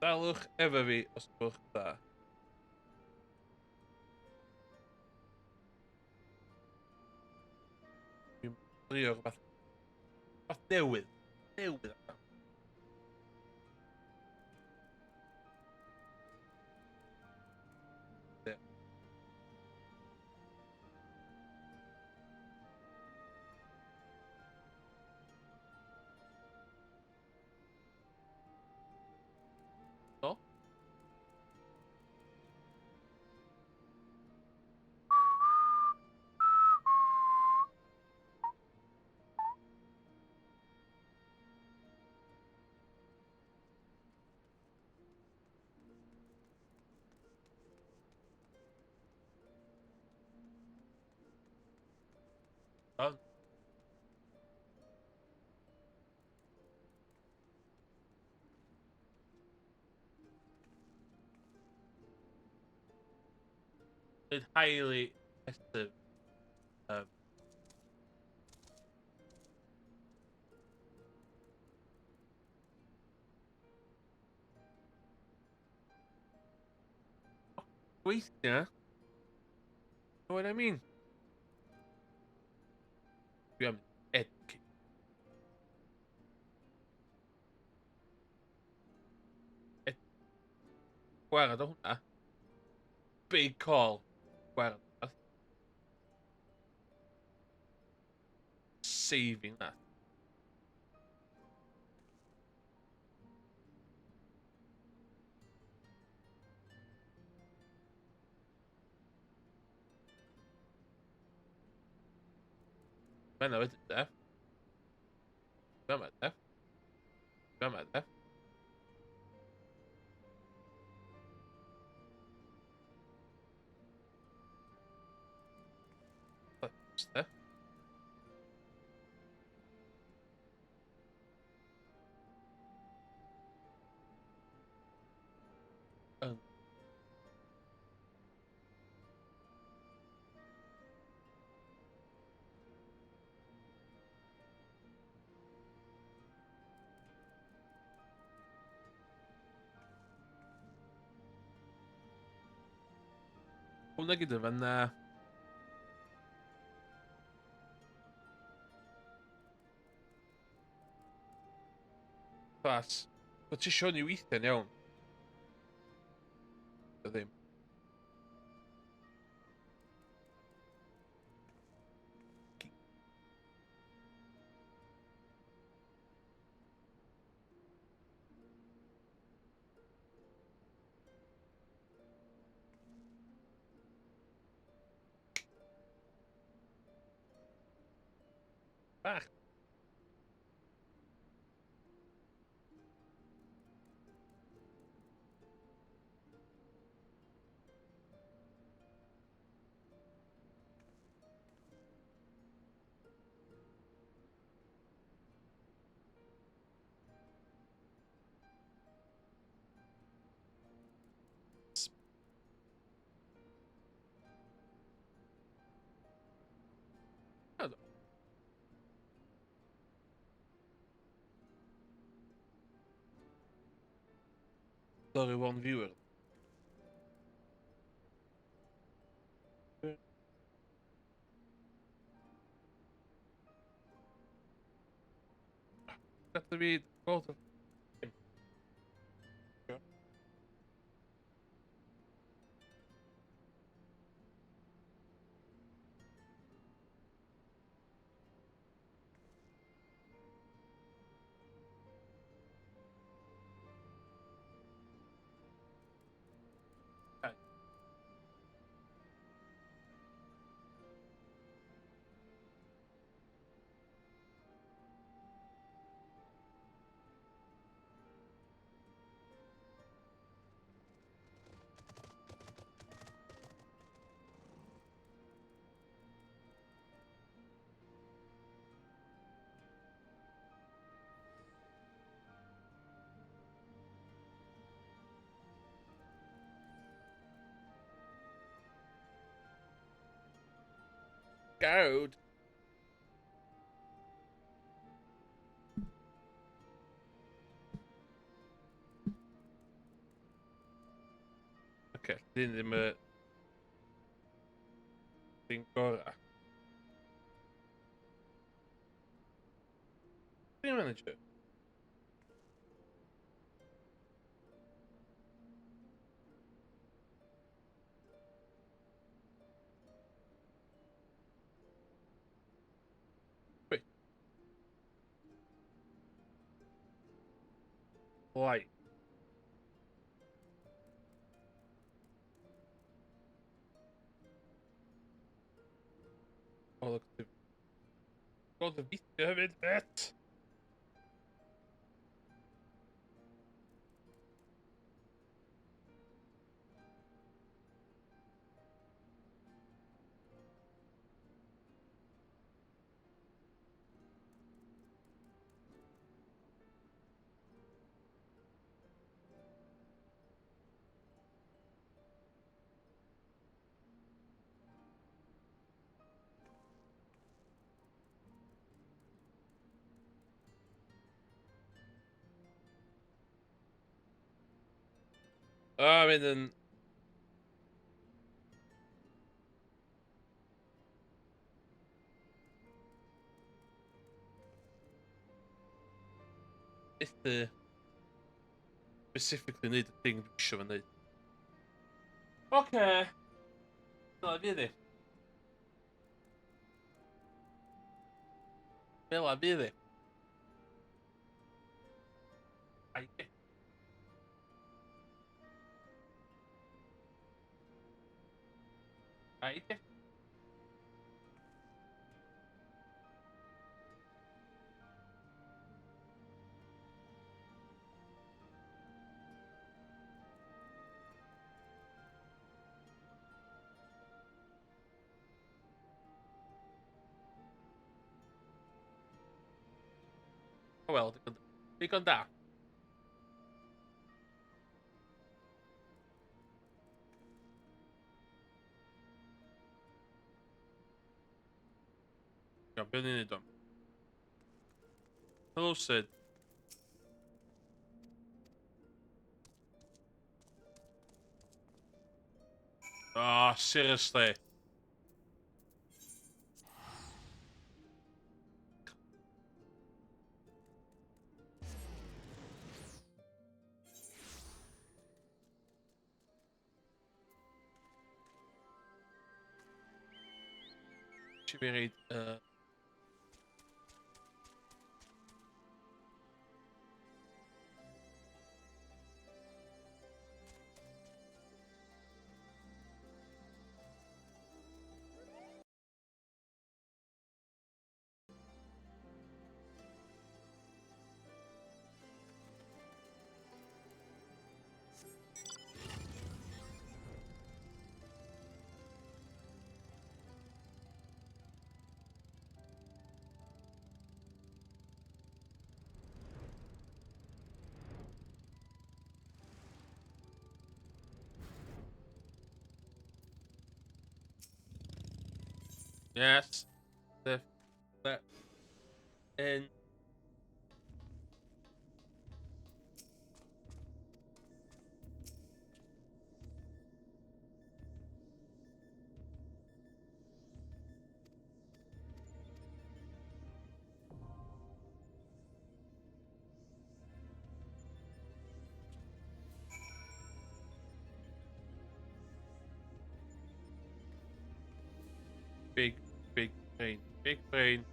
Dalwch efo fi os gwelwch dda. Dwi'n drio rhywbeth newydd. Newydd. No? Done. It's highly festive. Gweithio. Know what I mean? Dwi am educate. Gwarad o hwnna. Big call. Well, saving that. Fanna wedyn, de. Fama, de. Fama, de. De. Hwnna gyda fanna. Class. O ti isio hwn i weithio'n iawn? O ddim. Bach. Sorry, one viewer. Got to be both of. Gawd. Oce, dyn ddim y thing gorau. Team manager. Wait. Light. Oh, look. Gweld y fideo hefyd, bet! Ah, mynd yn. Methu specifically neud y thing dwi isio fo neud. Oce. Dyla fydd hi. Fela fydd hi. Ai. Ai. O wel, digon, digon da. Iawn, be o'n i'n neud o'n? Hello, Sid. Ah, oh, seriously. Ti fi reid... Yes. The that in Big, big brain. Big brain.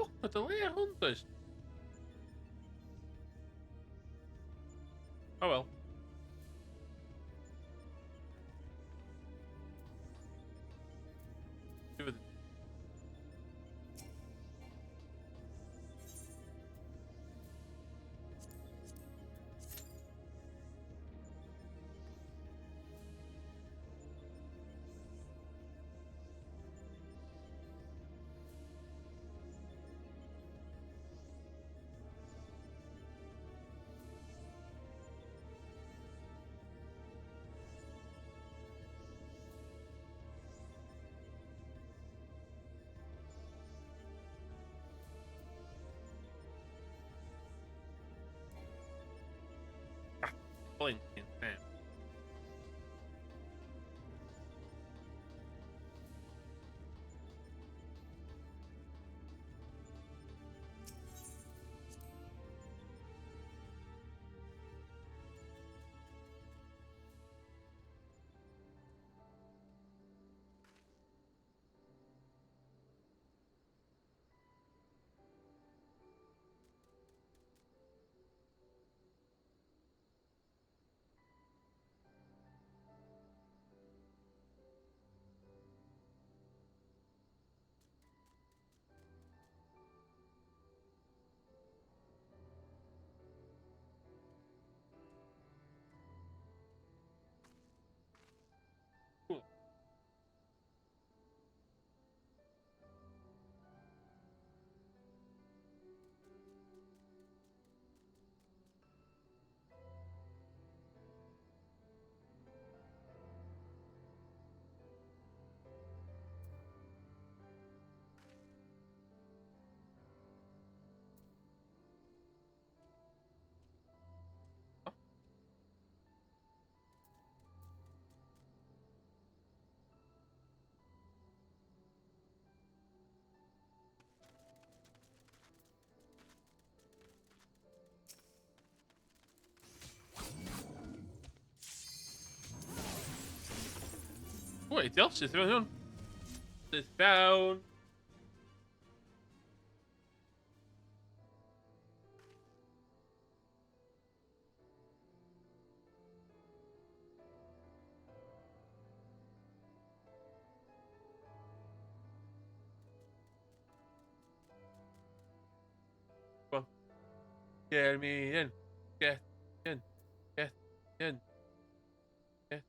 Ffwc, mae delay ar hwn, does? Oh well. Blinking man. O, ideal, syth i fewn hwn. Syth fewn. Go on. Get me in. Get in. Get in. Get.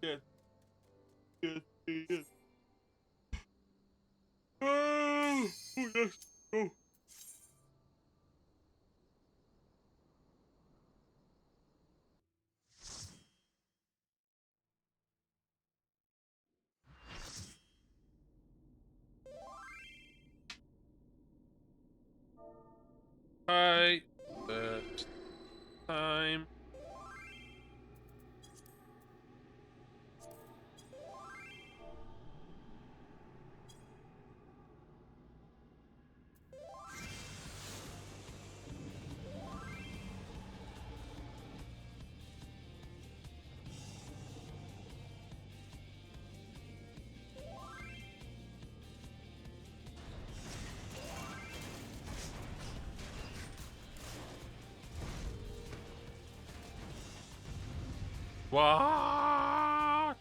Get. Get me in. Oh, oh yes. Oh. Hi. First time. What?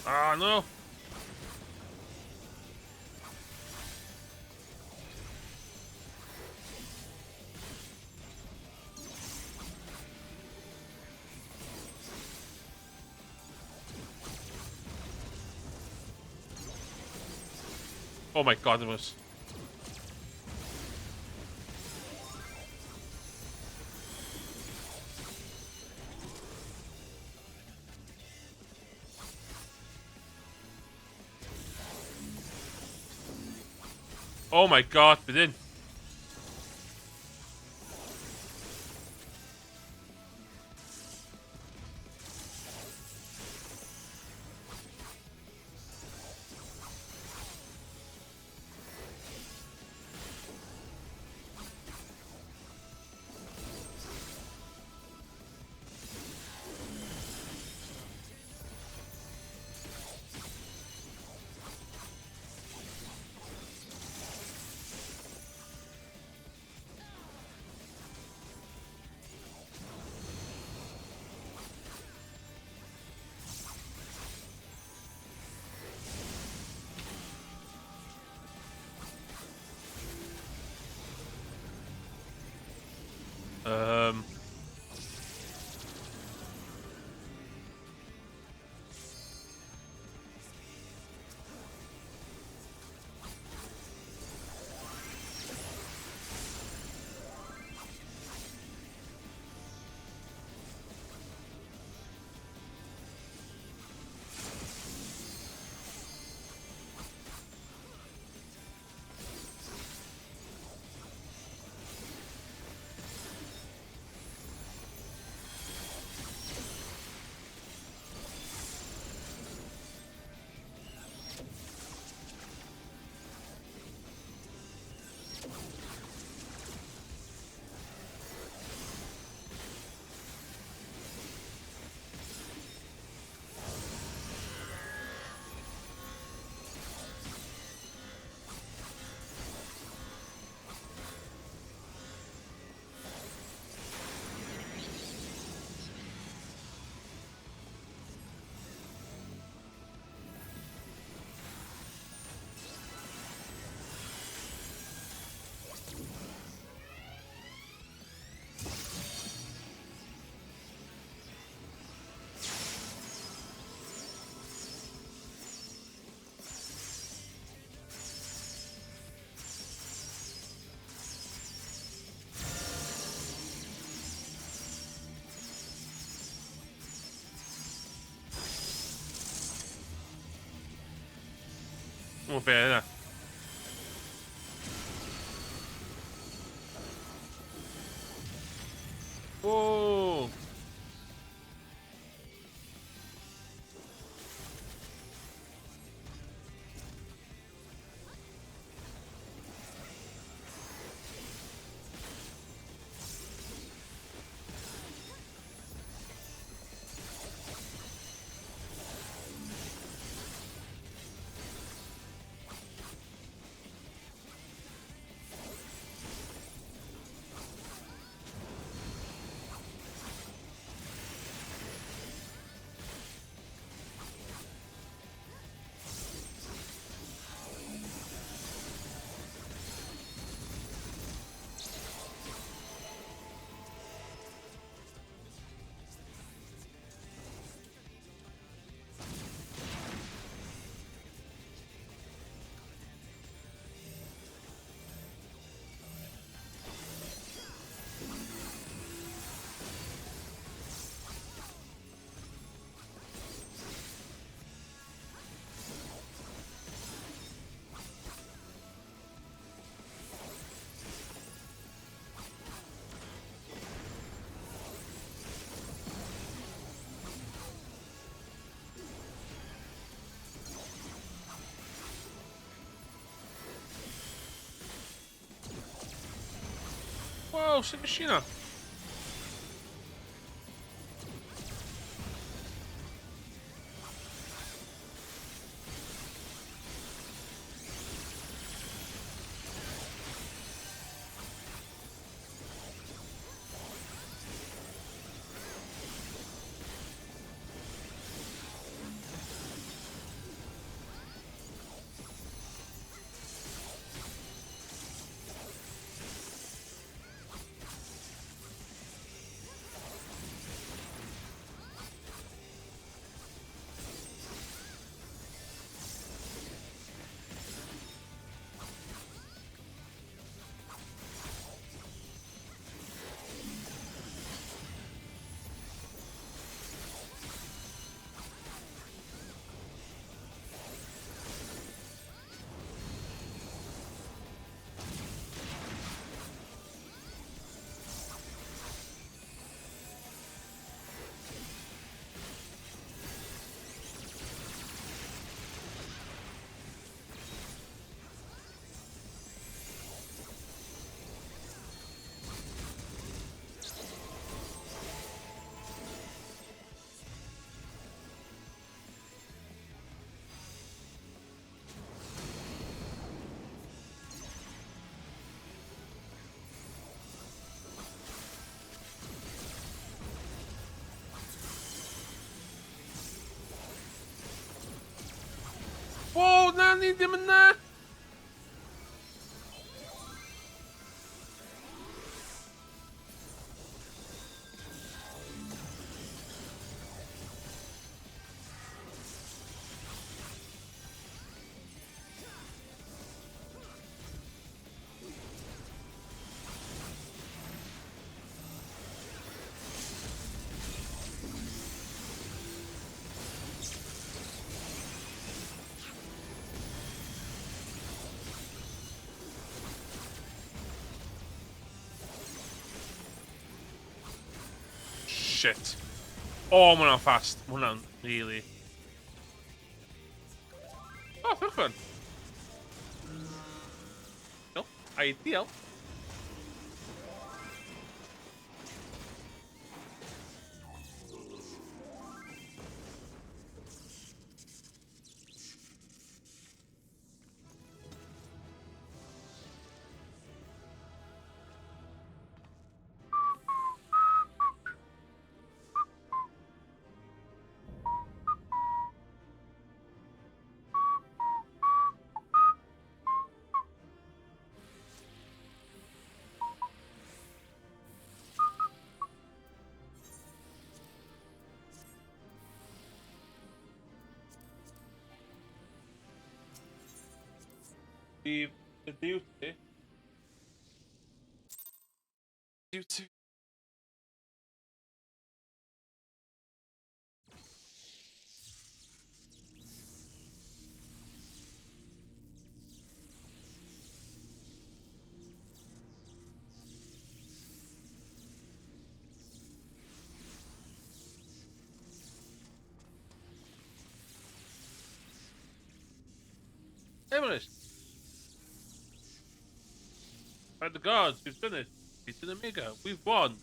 Ah, no. Oh my god, it was... Oh my god, bydd un. O, be yna? Whoa! Wow, sut nes i na? Wow, na ni ddim yna! Shit. Oh, mae hwnna'n fast. Mae hwnna'n really... Oh, cychwyn. No, ideal. The duty. Duty. Emrys! By the gods, we've done it. Beaten Omega. We've won.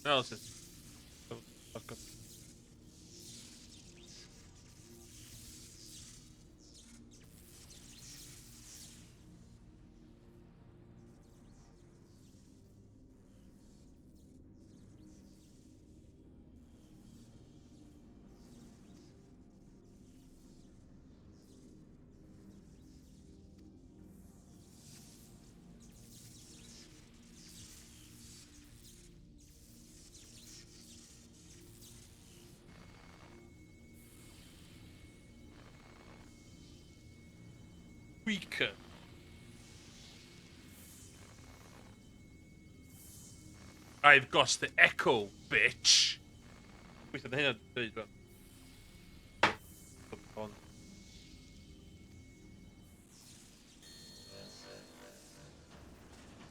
Analysis. Oh, fuck up. Weaker. I've got the echo, bitch. Weithio, na hynna'n dweud, fel. On.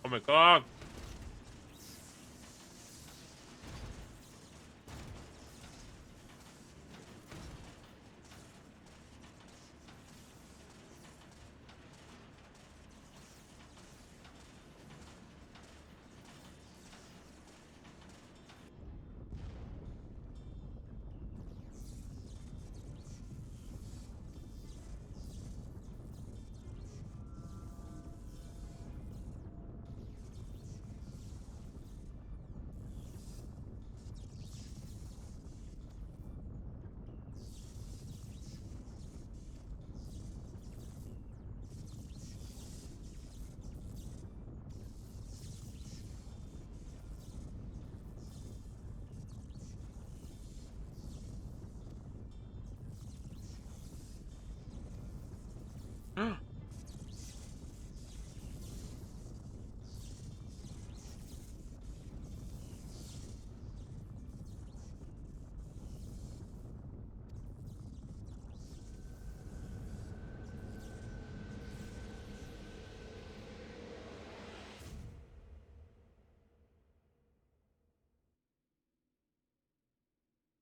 Oh my god!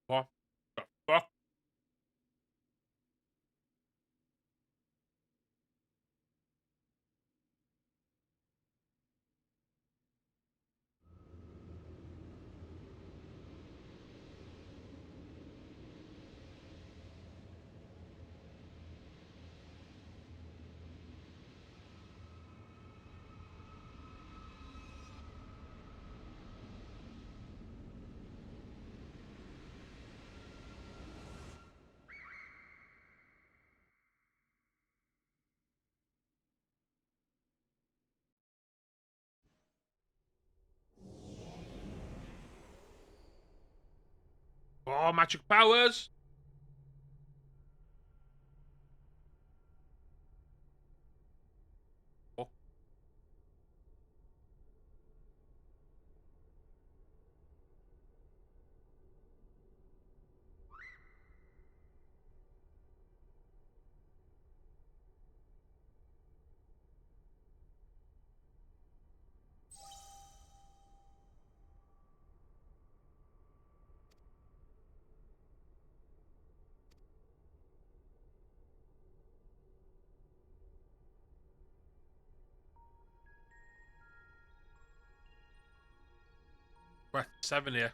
What the fuck? Oh, magic powers! Oh. We're 7 here.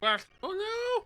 What? Oh no!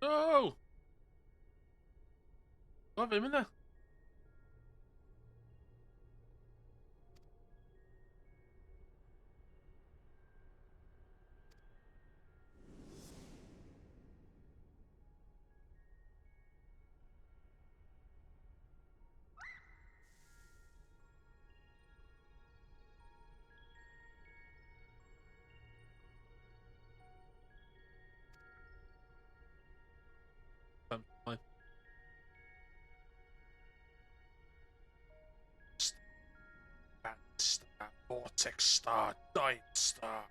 Go! Love him, innit? Vortex star, Diet star.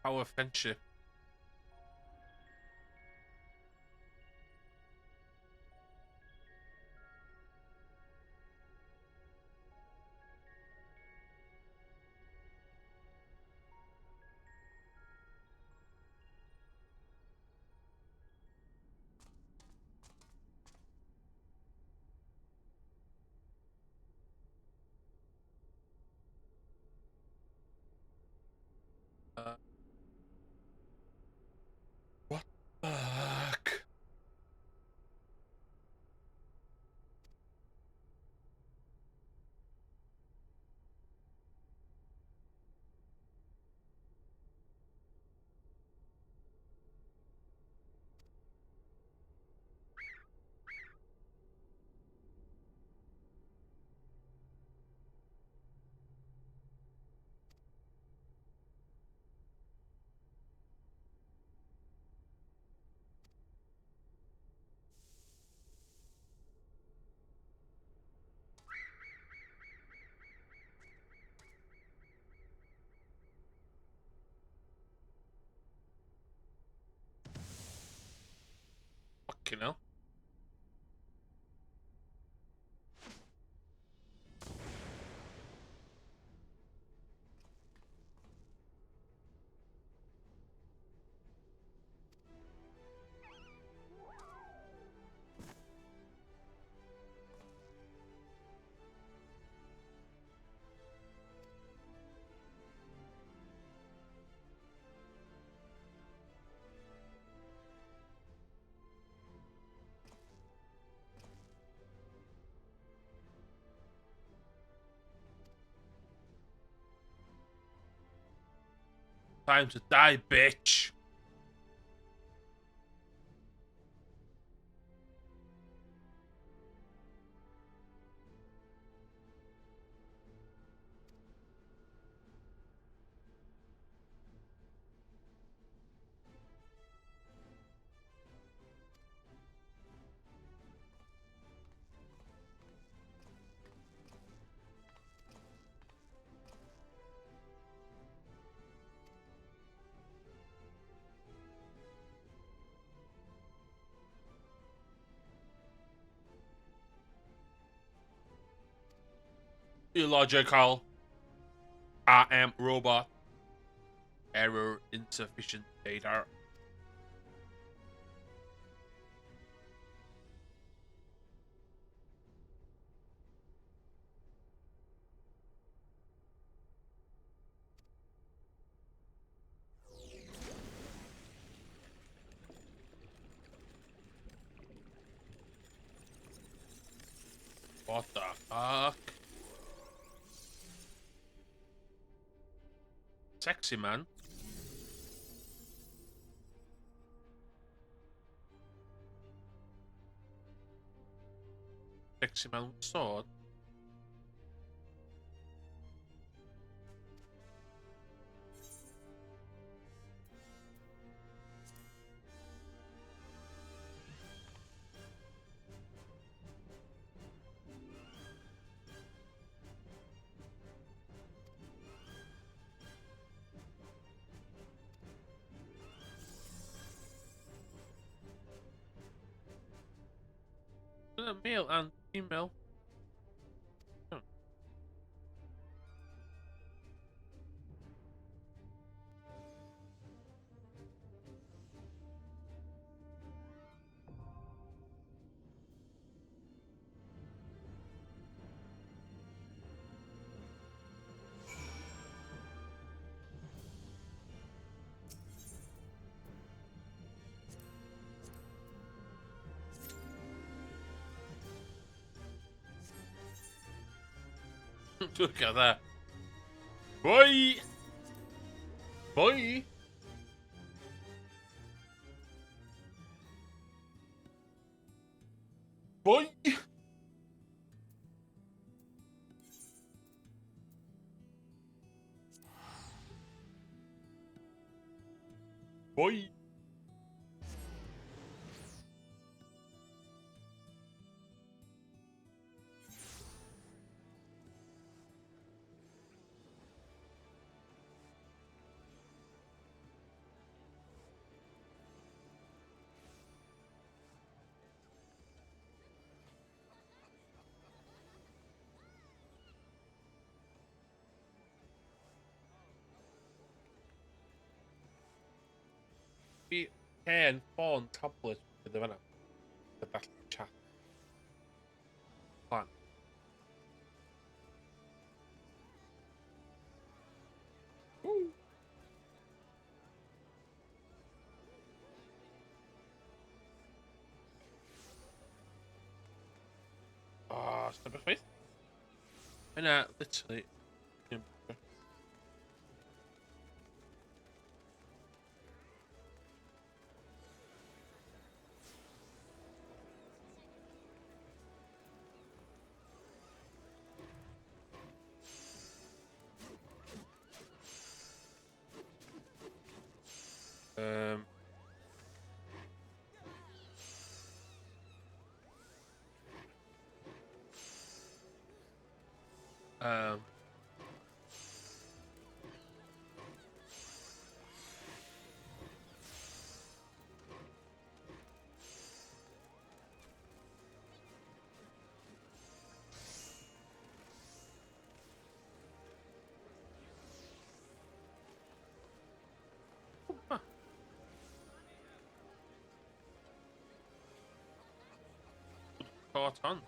Our friendship. What the fuck? Fucking hell. Time to die, bitch! Illogical. I am robot. Error, insufficient data. What the fuck? Sexy man. Sexy man with sword. Male and female. Look at that. Bye! Bye! Bye! Bye! Fi hen ffôn tablet gyda fan'na. Gyda chat. Plan. Woo. Oh, sy'n beth chwaith. Yna, literally... Um, um, huh. Caught on.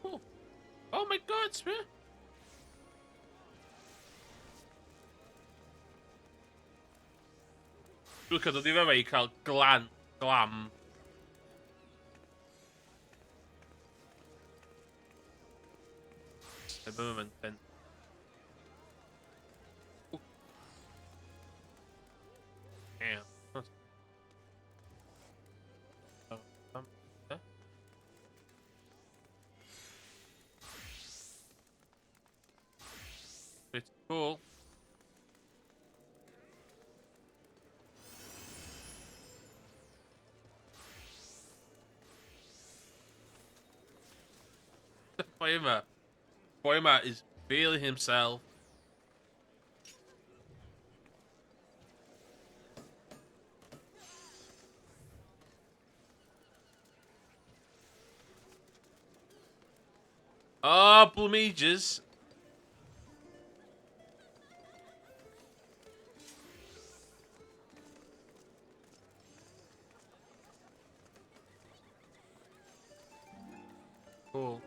Cool. Oh my god, smear. Dwi'n cael dod i fe i cael glan, glam. Efo mynd ben. Damn. Pretty cool. Boi yma. Boi yma is feeling himself. Oh, Blue Mages. Cool.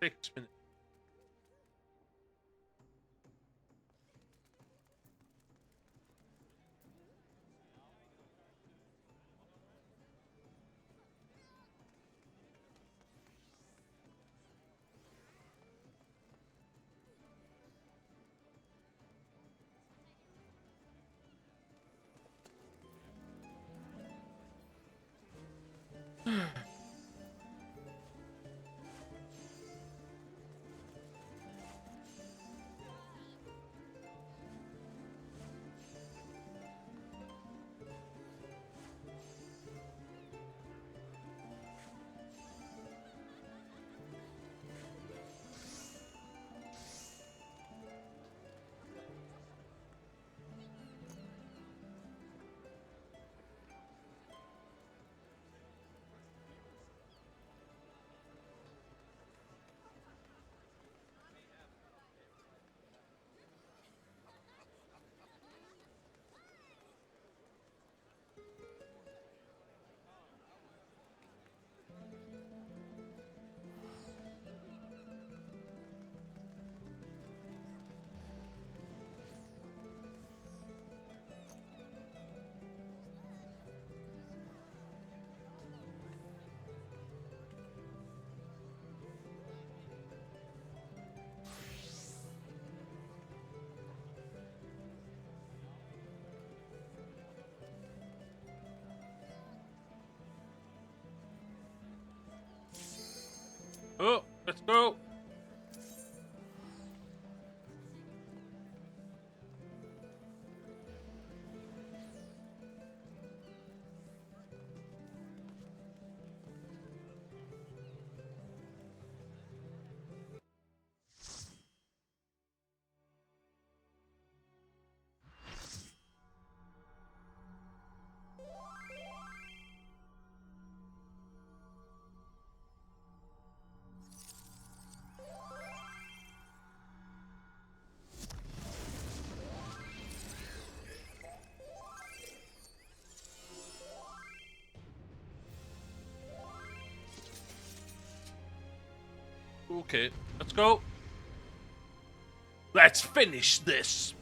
6 minutes. Let's go! Okay, let's go. Let's finish this.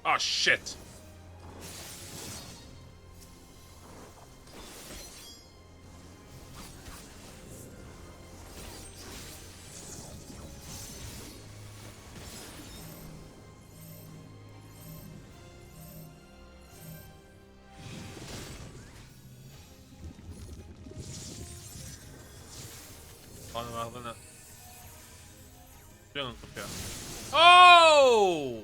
Oh, shit. O'n i'n meddwl yna. Dwi'n copio. Oh!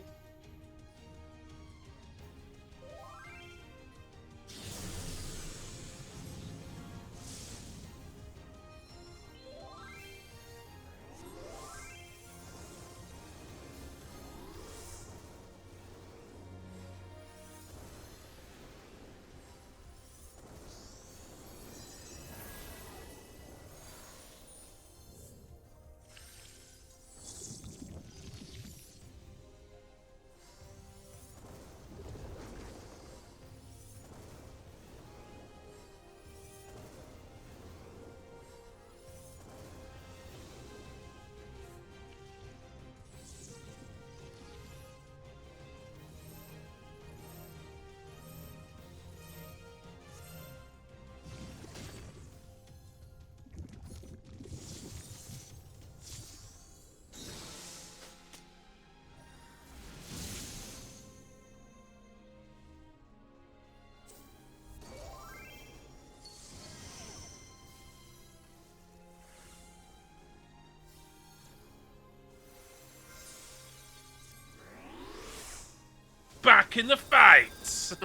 Back in the fight!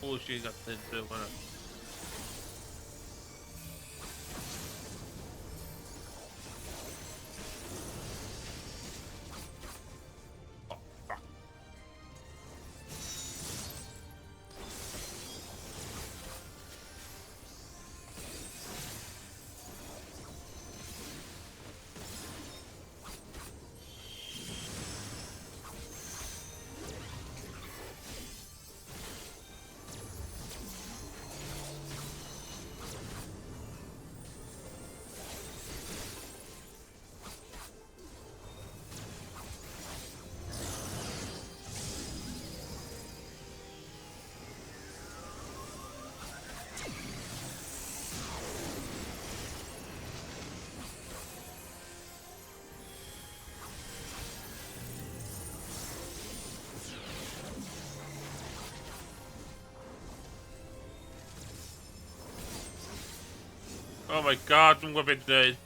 Oh, she got thin too, hwnna. Oh, fuck. Oh my god, dwi'n gwybod beth dwi'n dweud.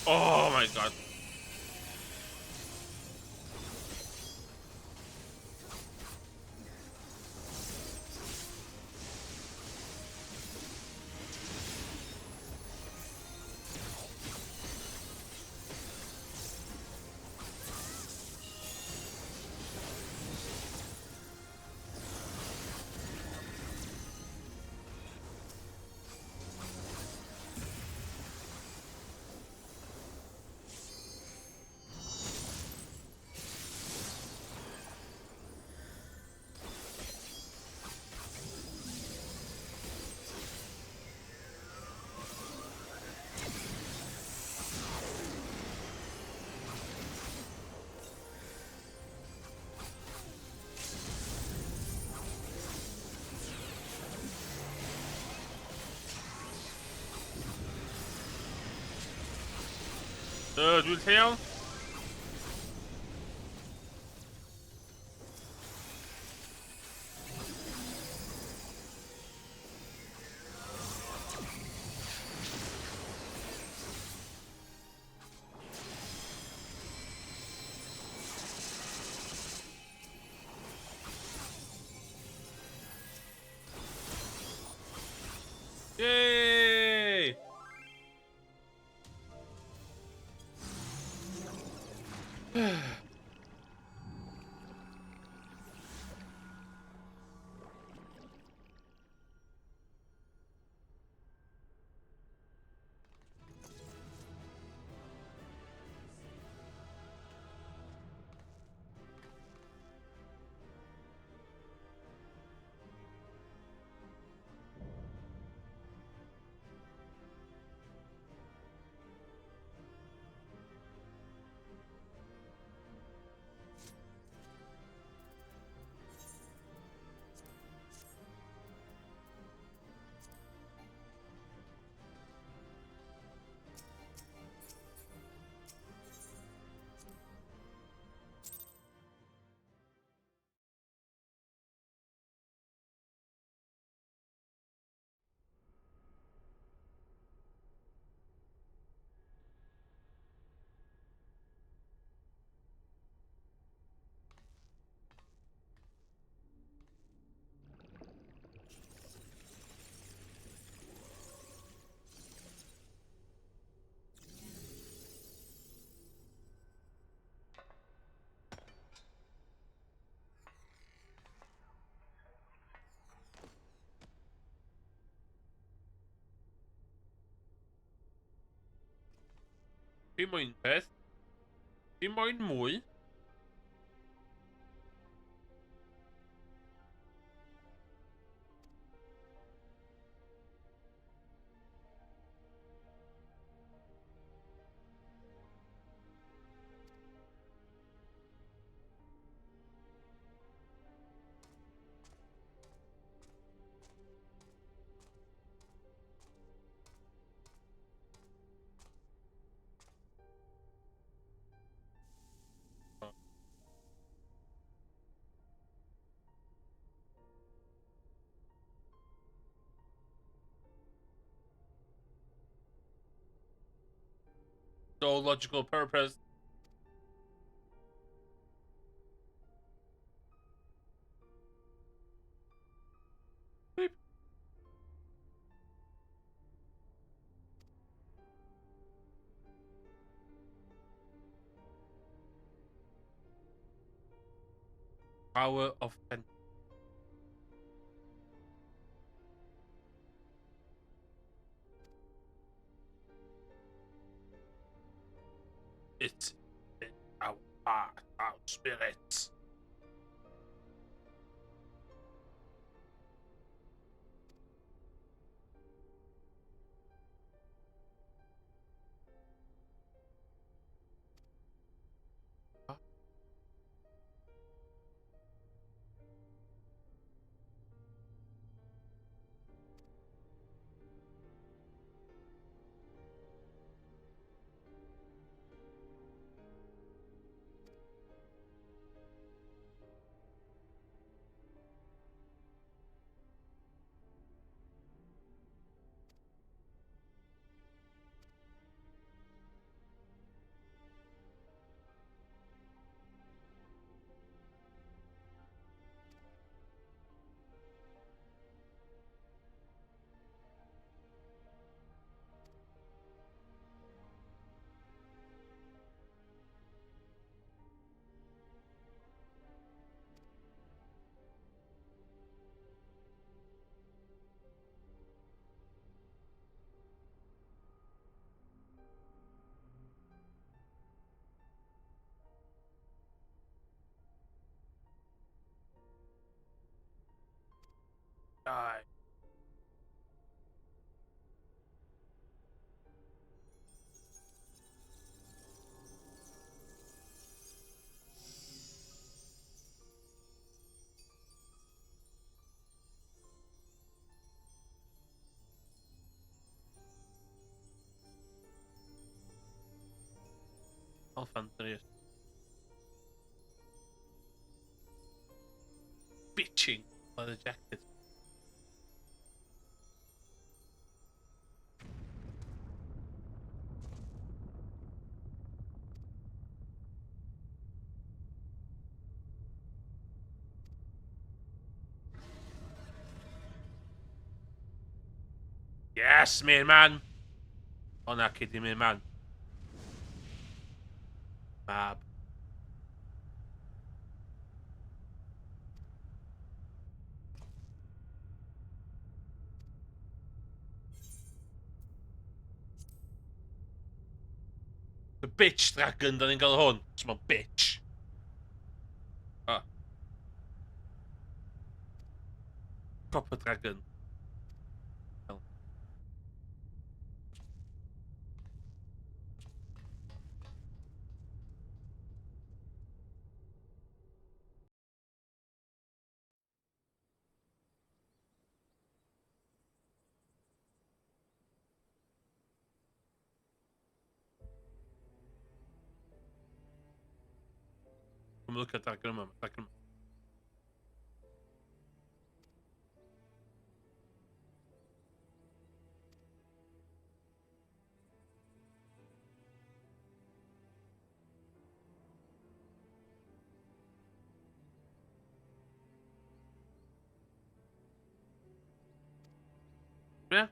Oh my god. Dwi'n lleol? Yay! Dim moyn peth. Dim moyn mwy. No logical purpose. Beep. Power of 10. It's in our heart, our spirits. Die. Alpha Bitching by the jacket. Yes, main man. O na, cyd i main man. Mab. The bitch dragon, da ni'n gael hwn. Small bitch. Ah. Proper dragon. Look at that yma, dragon yma. Yeah.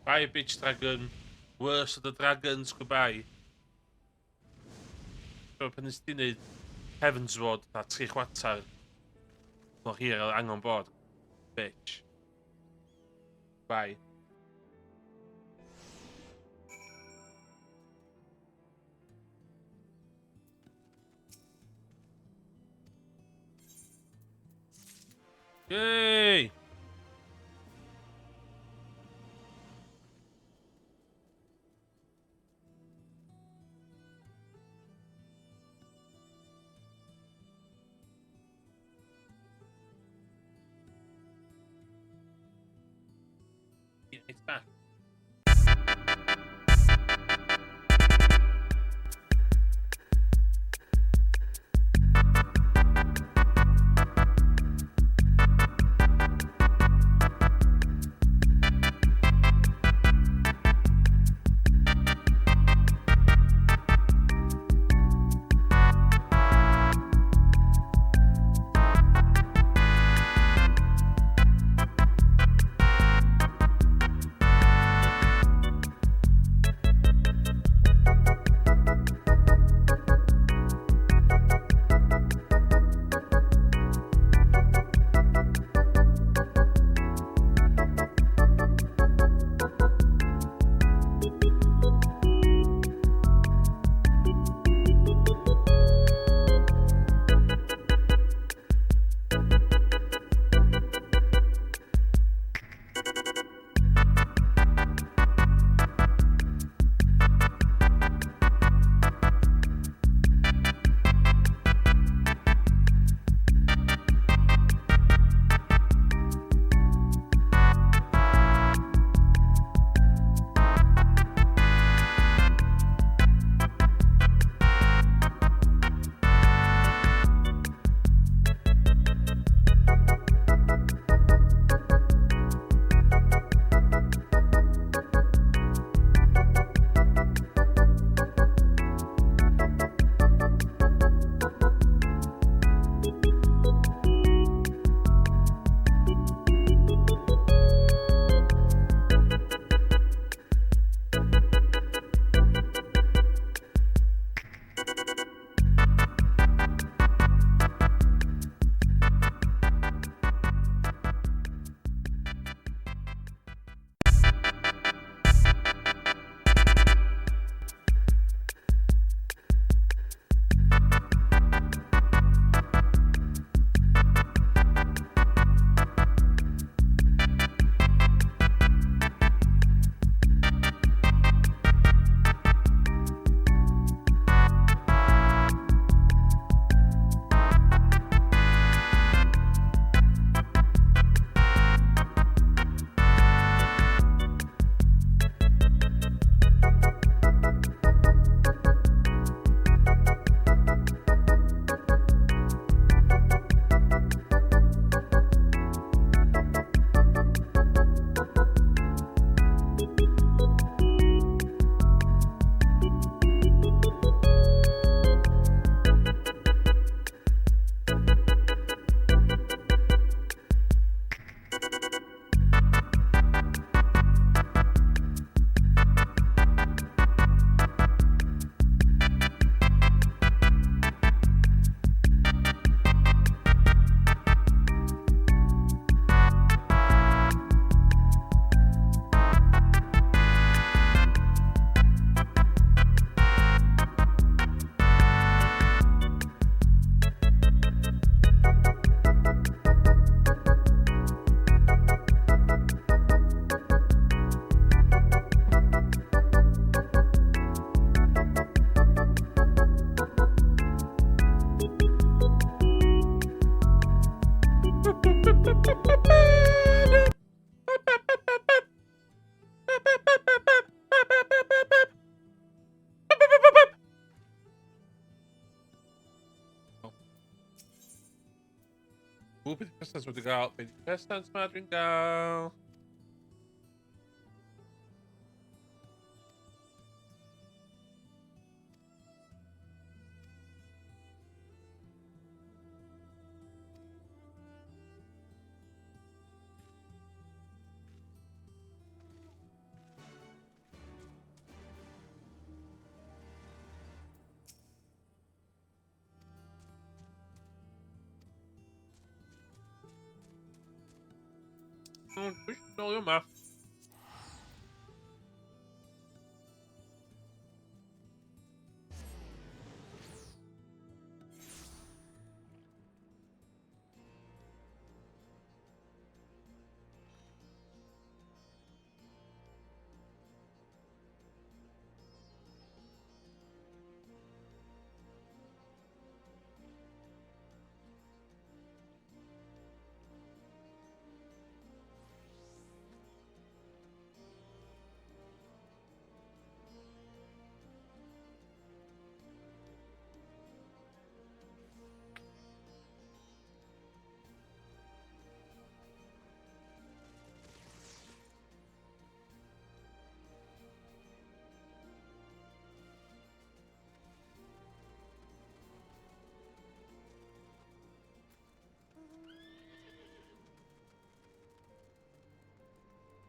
Bye, bitch dragon. Worst of the dragons, goodbye. So, pan nes ti wneud Heavensward, na tri chwarter mor hir oedd angen bod. Bitch. Bye. Yay! It's back. Ww, beth present wedi gael? Beth present ma dwi'n gael? Nôl yma.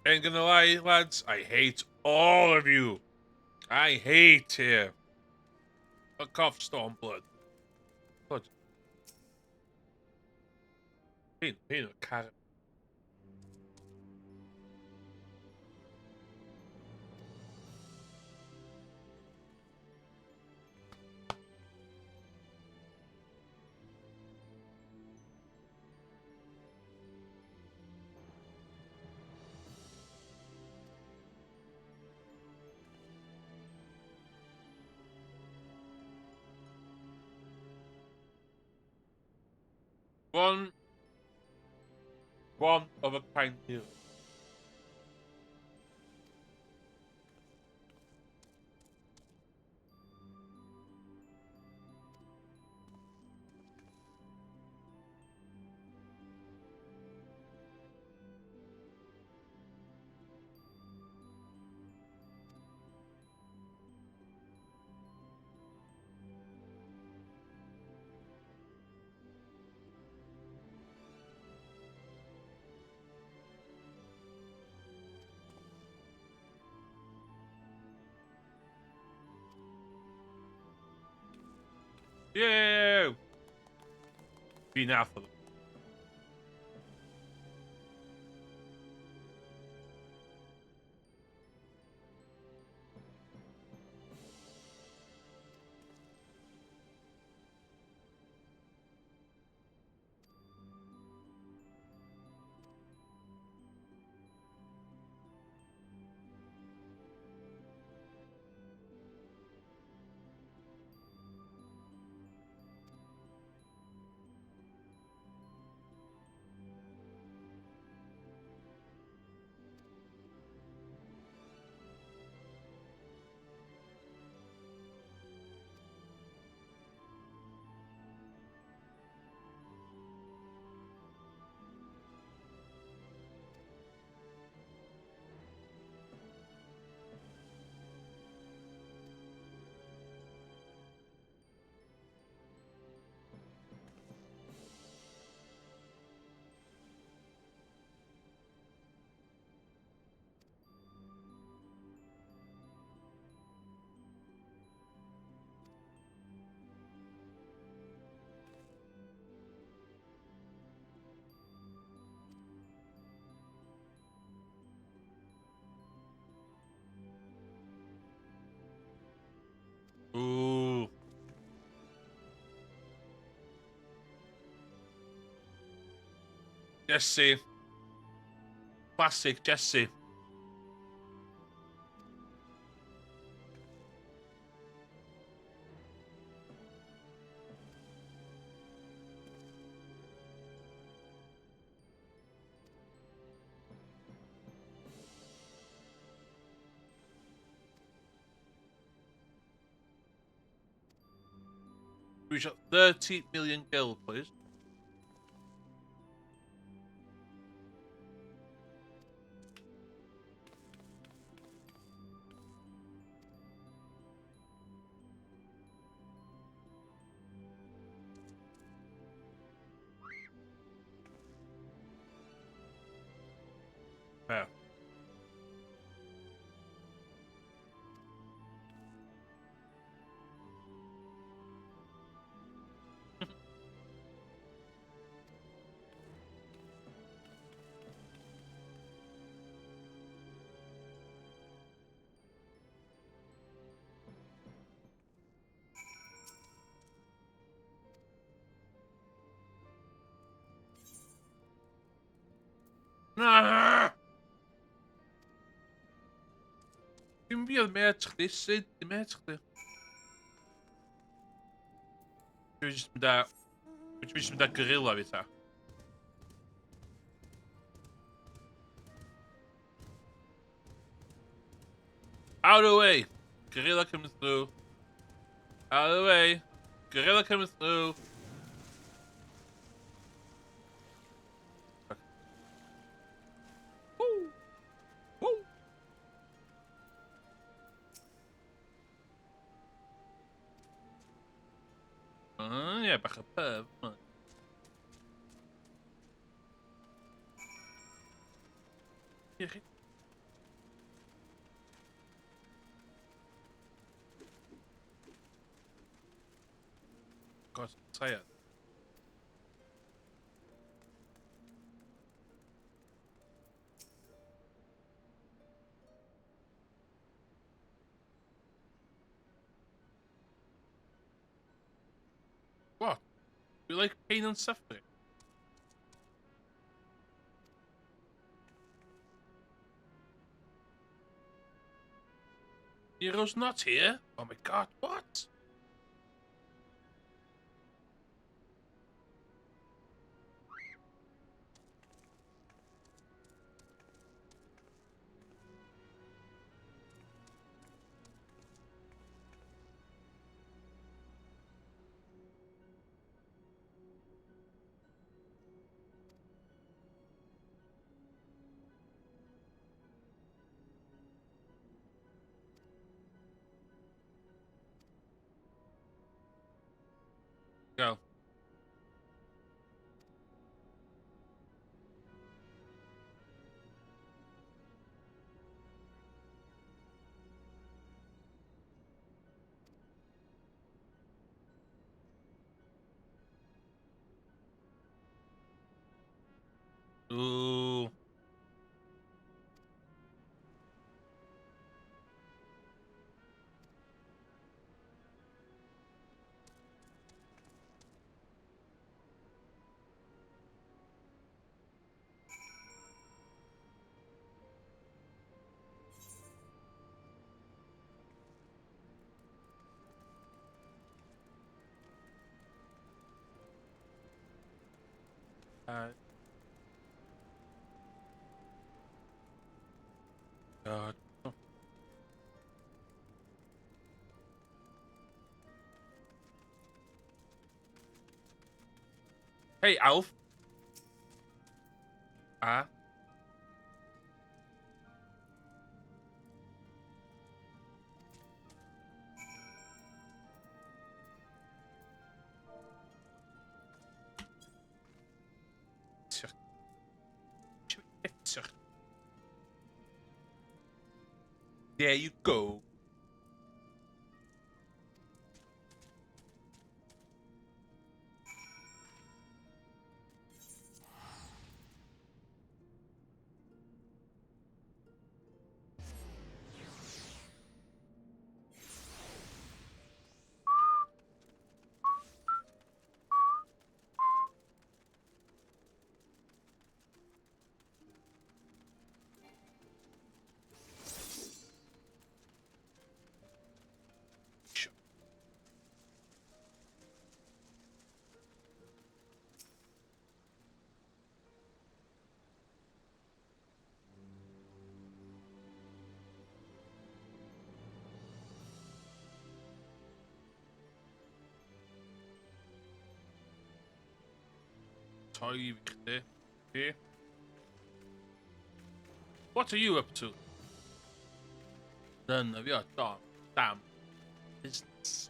Ain't gonna lie, lads, I hate all of you. I hate here. Fuck off, Stormblood. Blood. Pain, pain, car. One of a kind here. Yeah! Be now for them. Ooh. Jesse. Classic Jesse. We shot 30 million gil, please. Yeah. Na! Dim fi oedd met chdi, Sid, dim met chdi. Dwi jyst mynd â... Dwi jyst mynd â gorilla fi ta. Out of the way! Gorilla coming through. Out of the way! Gorilla coming through. Woo! Woo! Ie, bach o perv. Ie, chi. God, tired. What? You like pain and suffering? Nero's not here? Oh my god, what? Go. Ooh. God. Hey, Alf. Ah. There you go. Okay. What are you up to? None of your damn business.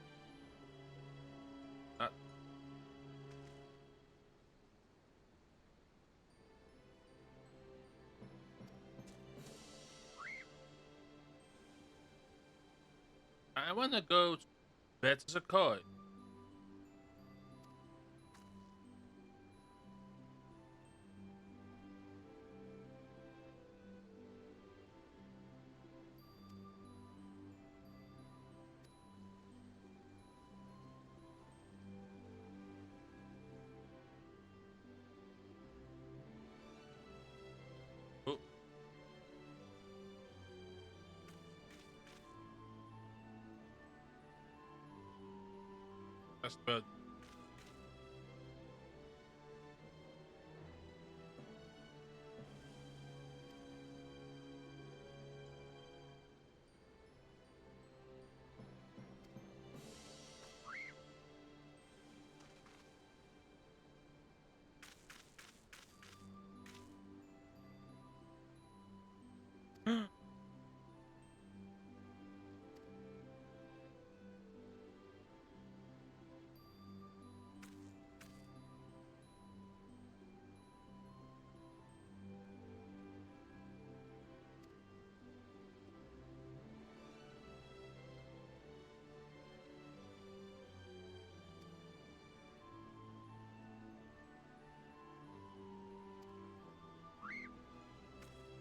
I wanna go to Betws-y-Coed. That's the bird.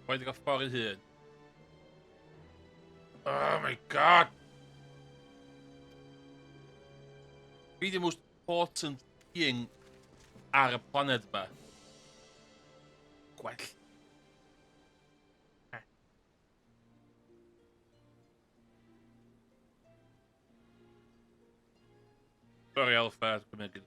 Wedi gael ffordd ei hun. Oh my god! Fi the most important being ar y planed yma. Gwell. Sorry, Alpha, dwi'n mynd.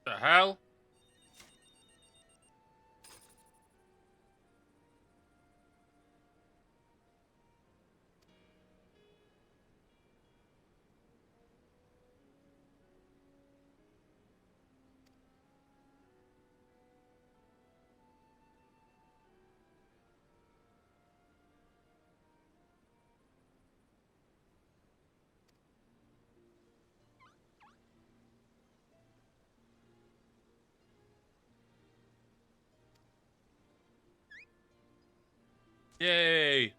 The hell? Yay!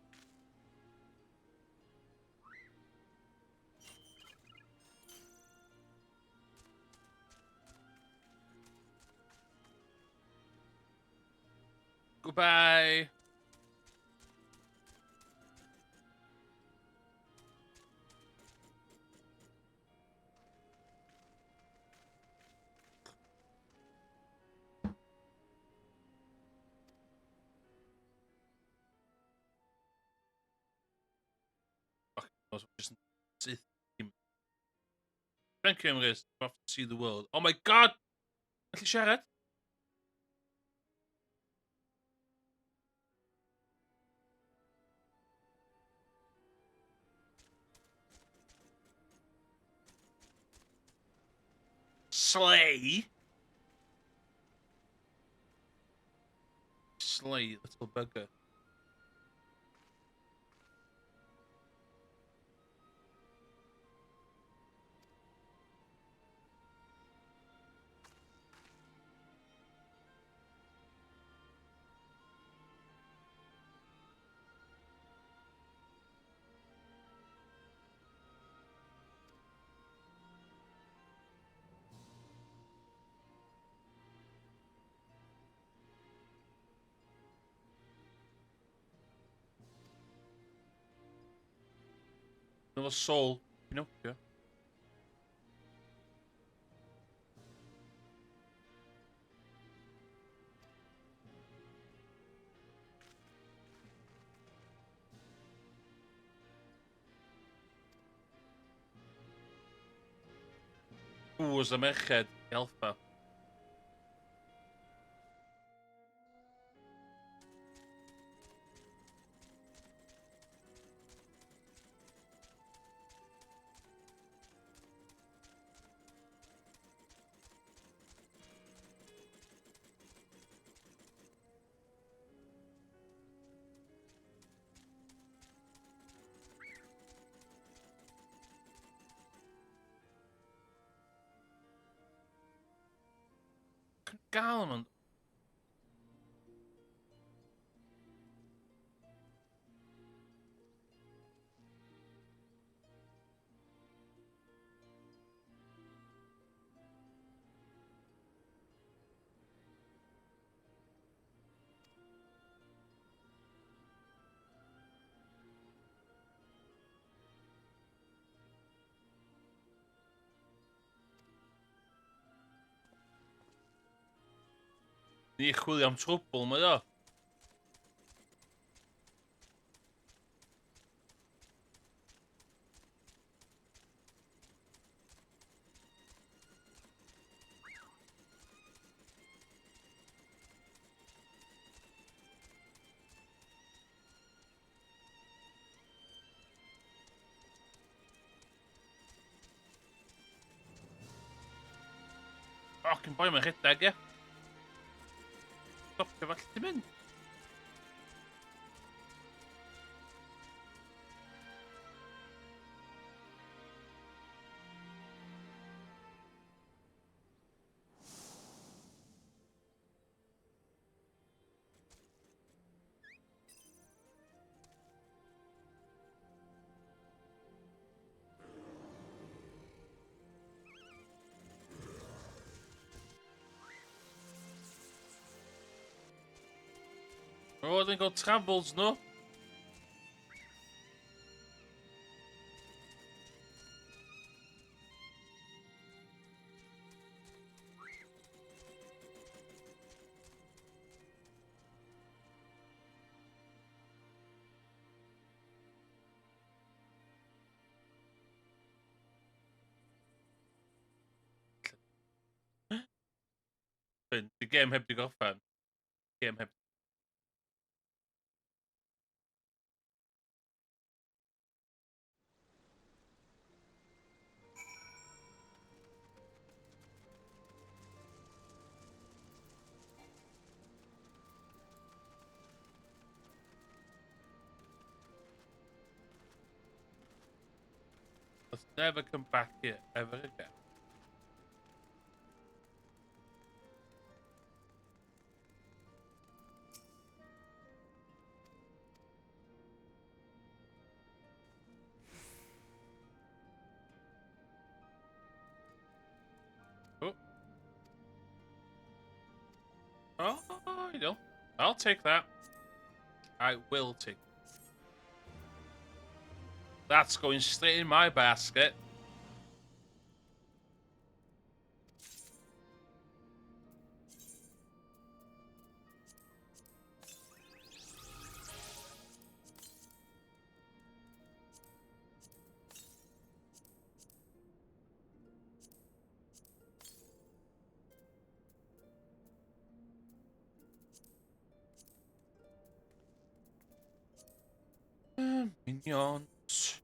Goodbye. Thank you, Emrys. Off to see the world. Oh my god! Gallu siarad? Slay? Slay, little bugger. Efo soul Pinocchio. Bŵs a merched i Alpha. Gael nhw'n Ni chwilio am trwbl, mae o. Fucking boi mae'n rhedeg, ie. Stopio falle ti'n mynd. O, dwi'n gweld travels nhw. Di gêm heb di gorffen. Gêm heb. Let's never come back here ever again. Oh. Oh, you know. I'll take that. I will take. That's going straight in my basket. Minions.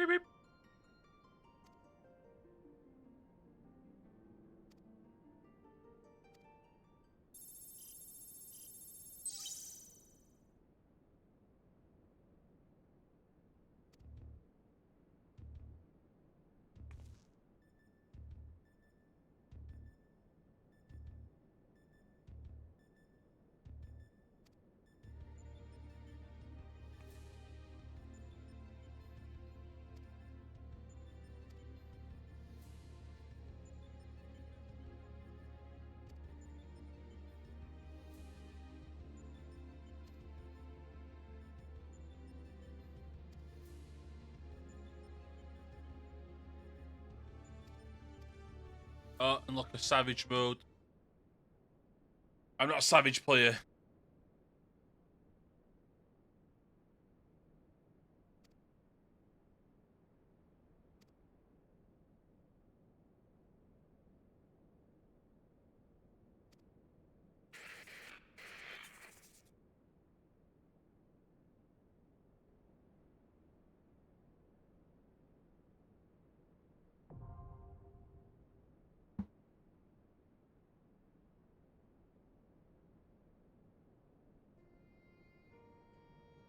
Beep, beep. Oh, unlock a savage mode. I'm not a savage player.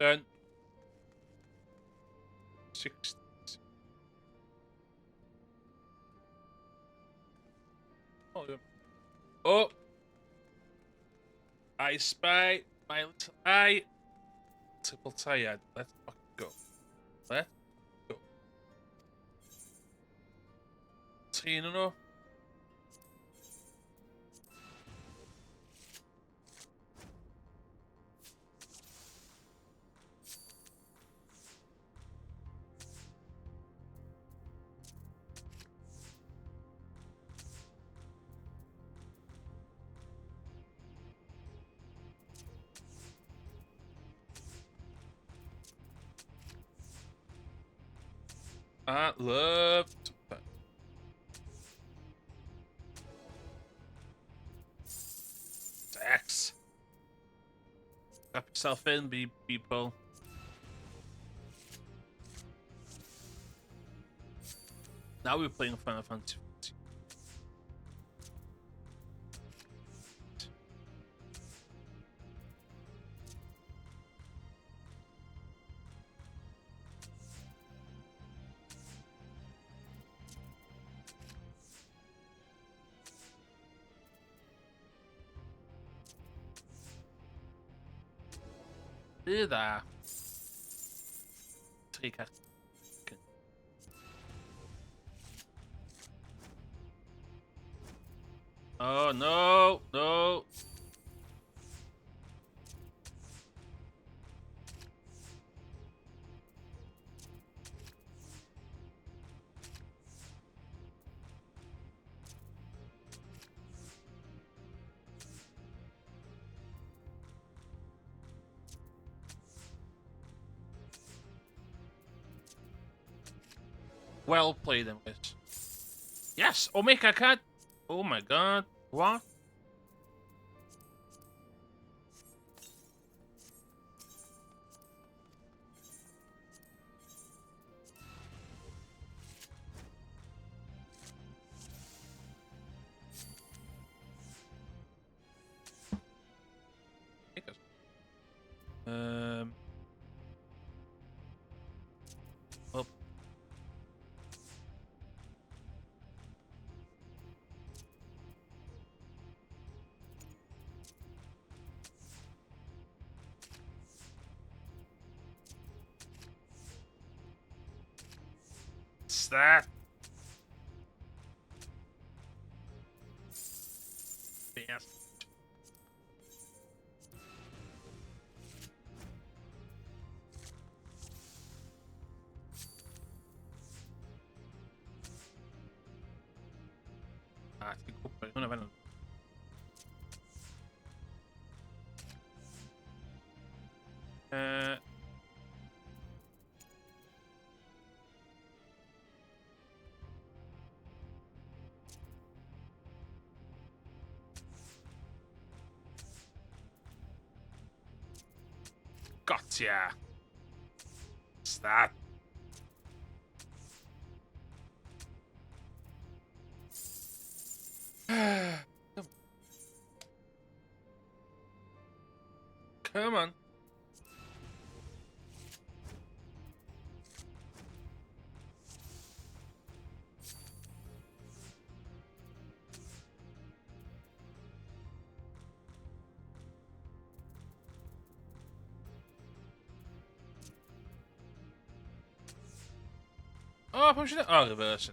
Done. 6. Oh, yeah. Oh! I spy my little eye. Triple tired. Let's fucking go. Let's go. Tri yn nhw. I love to play. X. Strap yourself in, be people. Now we're playing Final Fantasy. Do that. Take a. Oh no, no. Well played, Emrys. Yes! Omega Cat! Oh my god. What? Well. What's that? Yes. Ah, ti'n gwybod, hwnna fan. Gotcha! What's that? Come Come on. O, oh, pam sy'n... O, oh, reverse.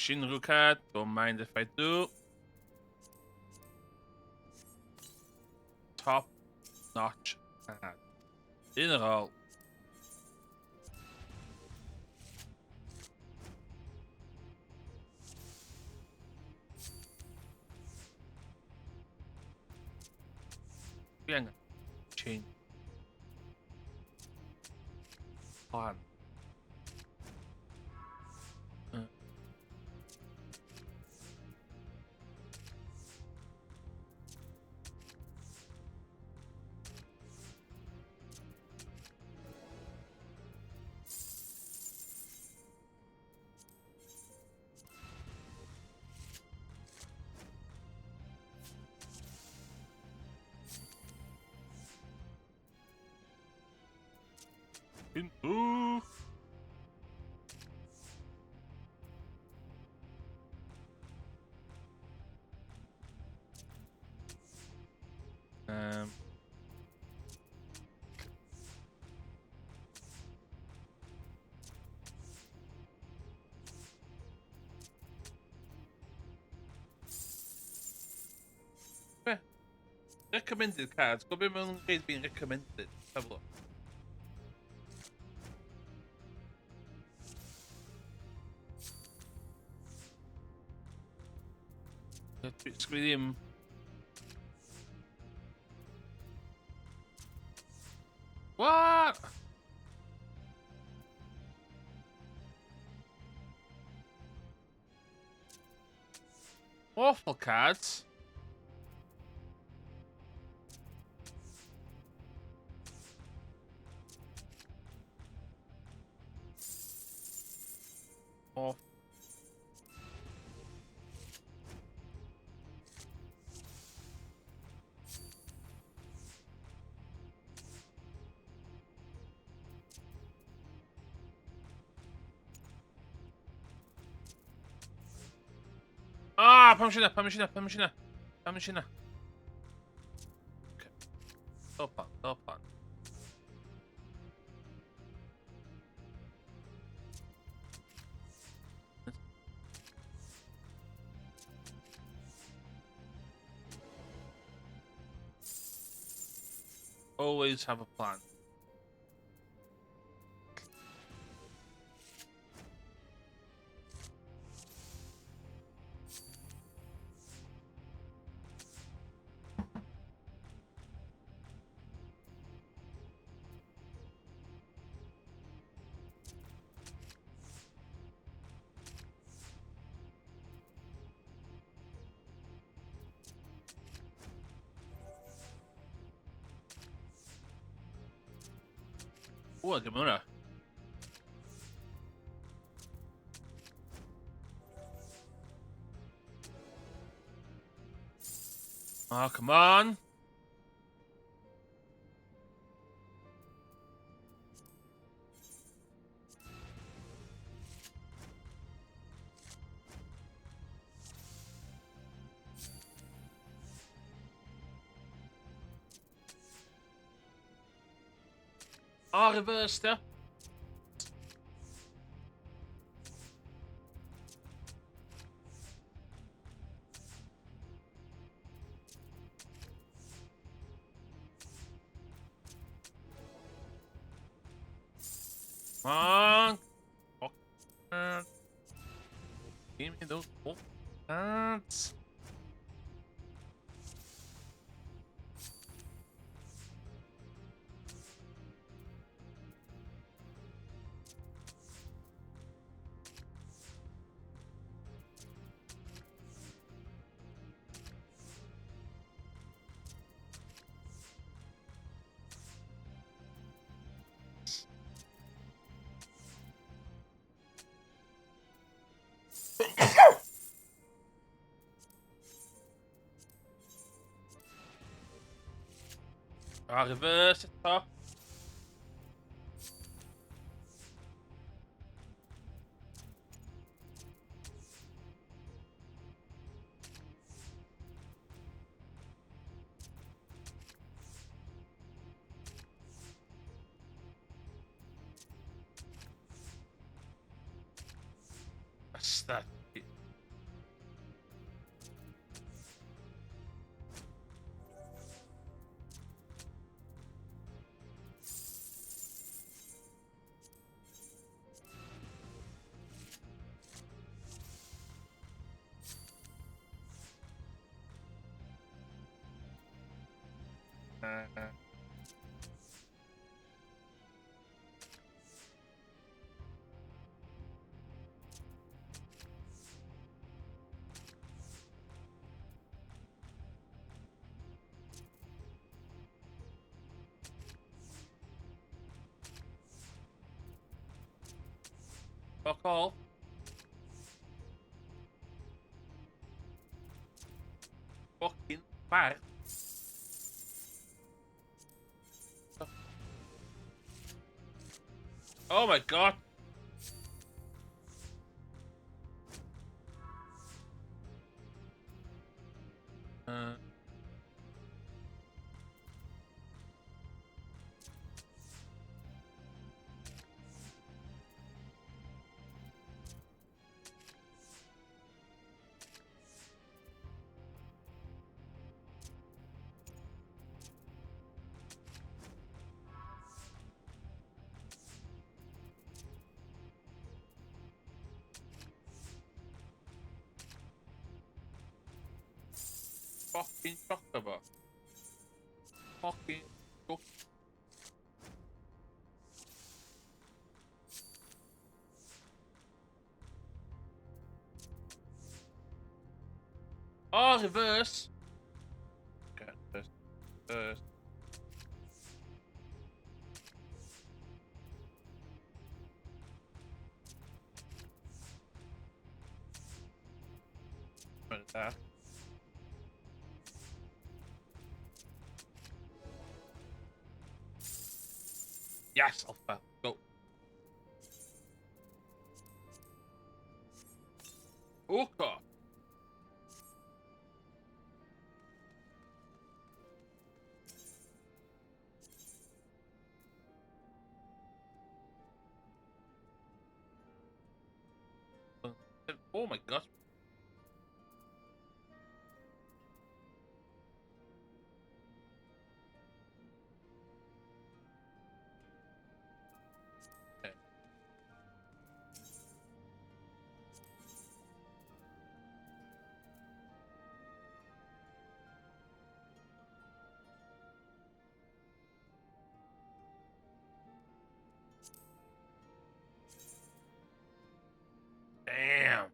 Shinru card, don't mind if I do. Top notch card. Un ar ôl. Dwi angen change plan. Ooh. Be? Recommended cards. Gwybod beth maen nhw'n gweud being recommended? Have a look. Sgwn i ddim... What? Awful cards. Off. Ah, pam eisiau pam eisiau pam eisiau pam eisiau. Okay. Top on, top on. Always have a plan. O, gymryd hwnna. Oh, come on. Oh, reverse there. Come on. Oh. Give me those cards. A reverse eto. Bastard. Fuck off. Fucking fart. Oh my god. Fucking chocobo. Fucking chocobo. Oh, reverse. Okay, reverse. Reverse. That. Yes, Alpha. Go. Oka. Oh my gosh. Damn.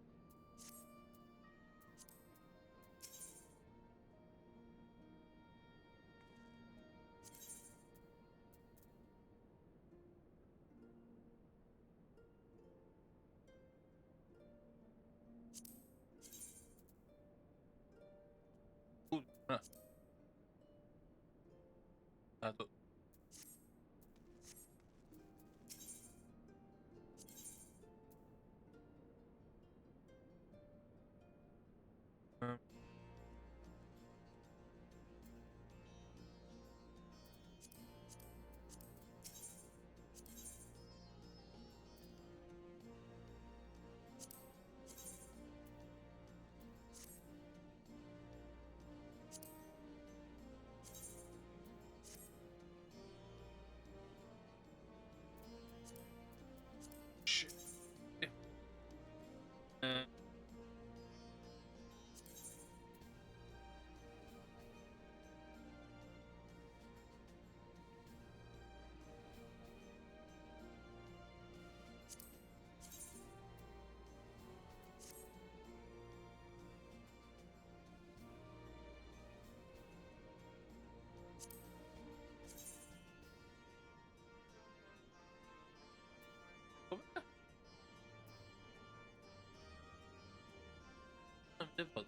Efo.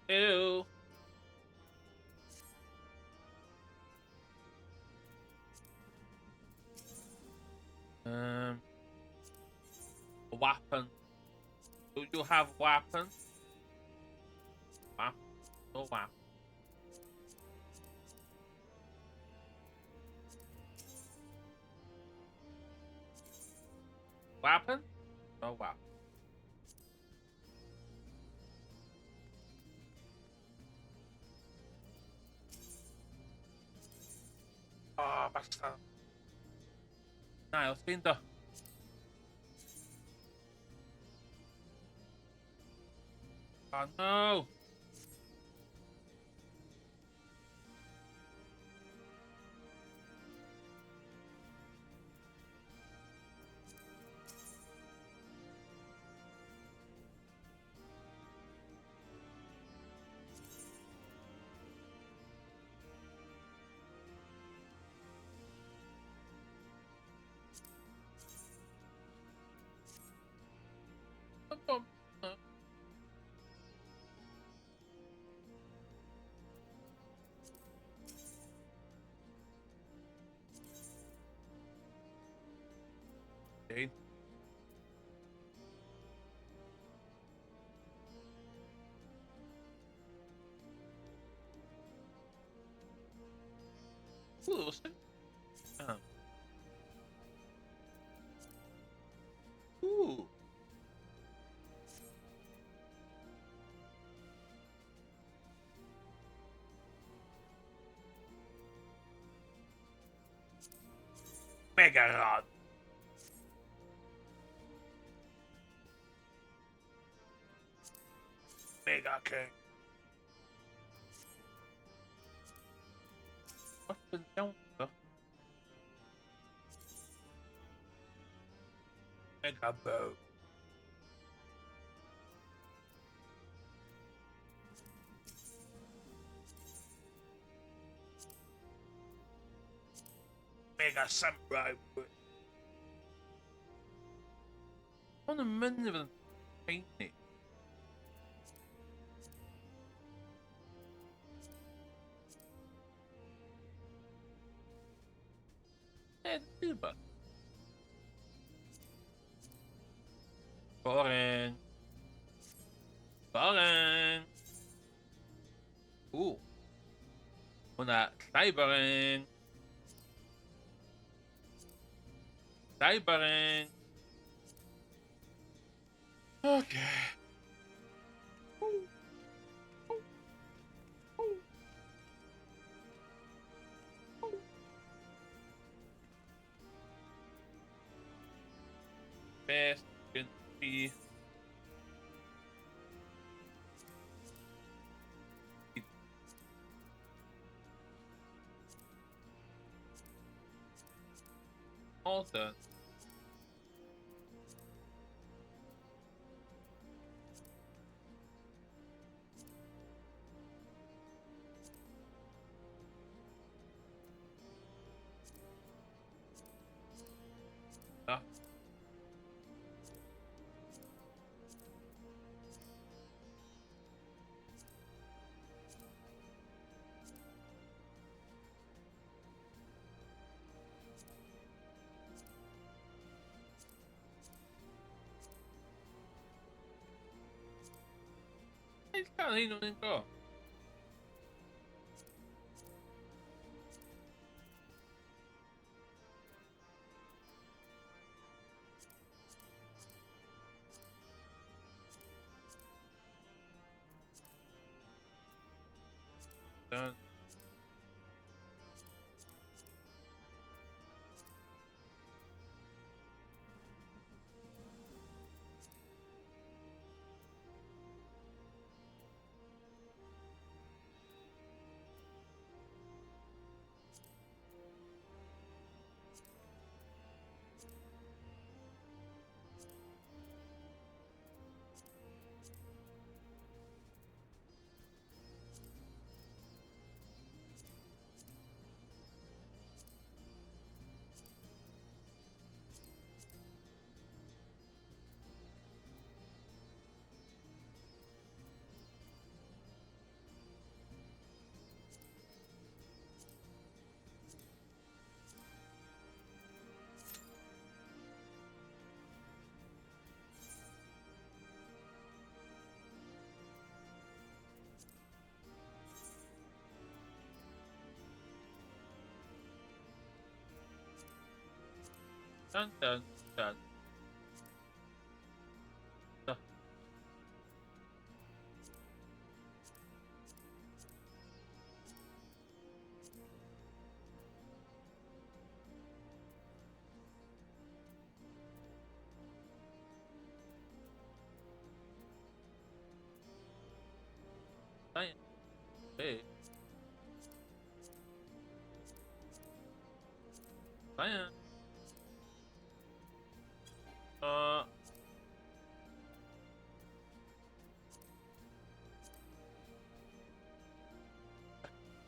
Ew. A weapon. Do you have weapon? Weapon. No weapon. Weapon? No weapon. Oh, bastard. Na, oedd ffeindo. Oh, no! Okay. Ooh, what's that? Ooh. Mega Rod. Mega King. Weapon down. Mega Bow. Mega Samurai. Ond yn mynd i fod yn tiny. E, dwi'n rhywbeth. Boring. Boring. Ooh. Hwnna, llai boring. Llai boring. Okay. Ooh. Ooh. Ooh. Ooh. Beth gen ti? All done. Ah. Ei, llawn hyn o'n un go. Done. Dun, dun, dun. Da. Hey. Diane.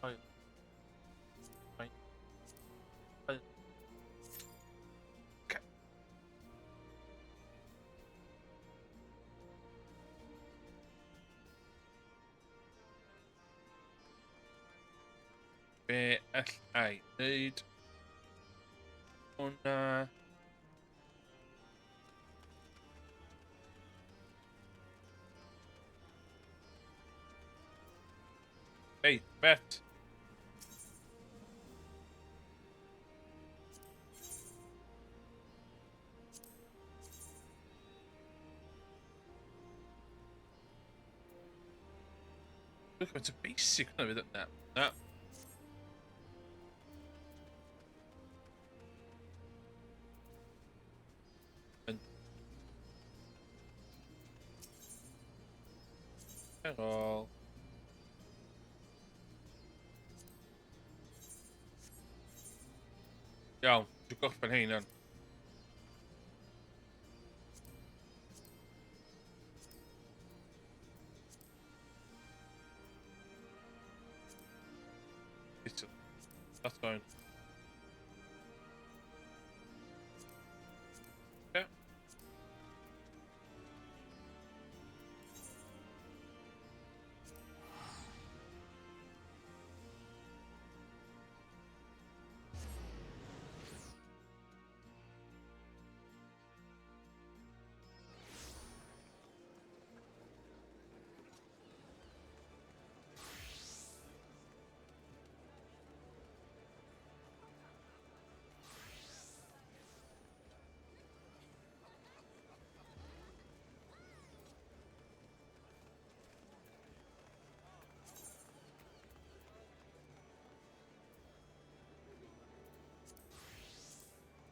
Right. Okay. Be alla i wneud? Hwnna. Hey, Bet. Look, it's a basic hwnna fydd. Na, na. Ar ôl. Iawn, dwi'n gorffen hein yn. It's that's fine. Yeah.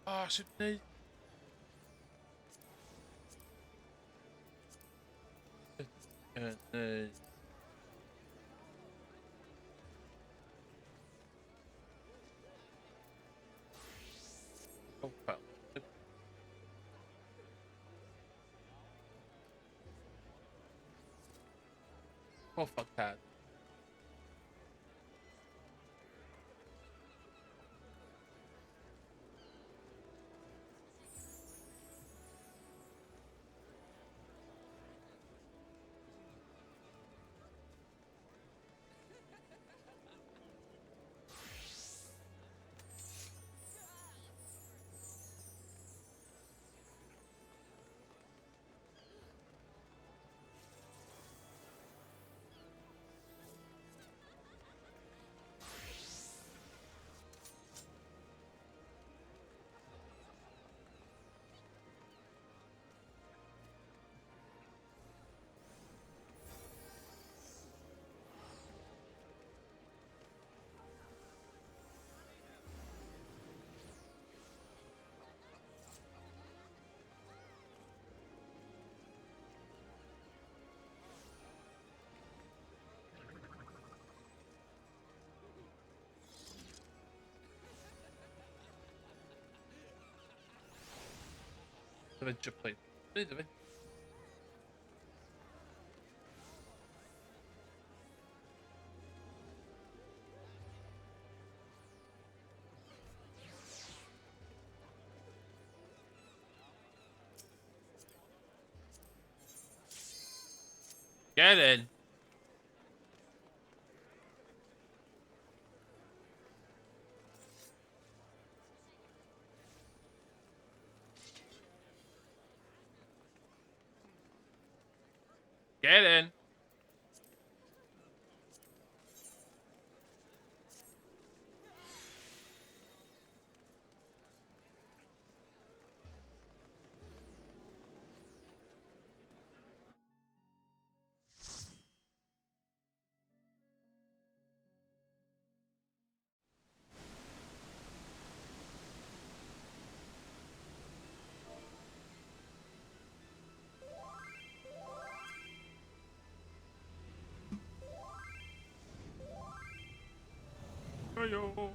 Ah, sut wneud? Neu... Profile. Profile card. Adventure plane. Wneud o fi. Get in. Get in. Joio.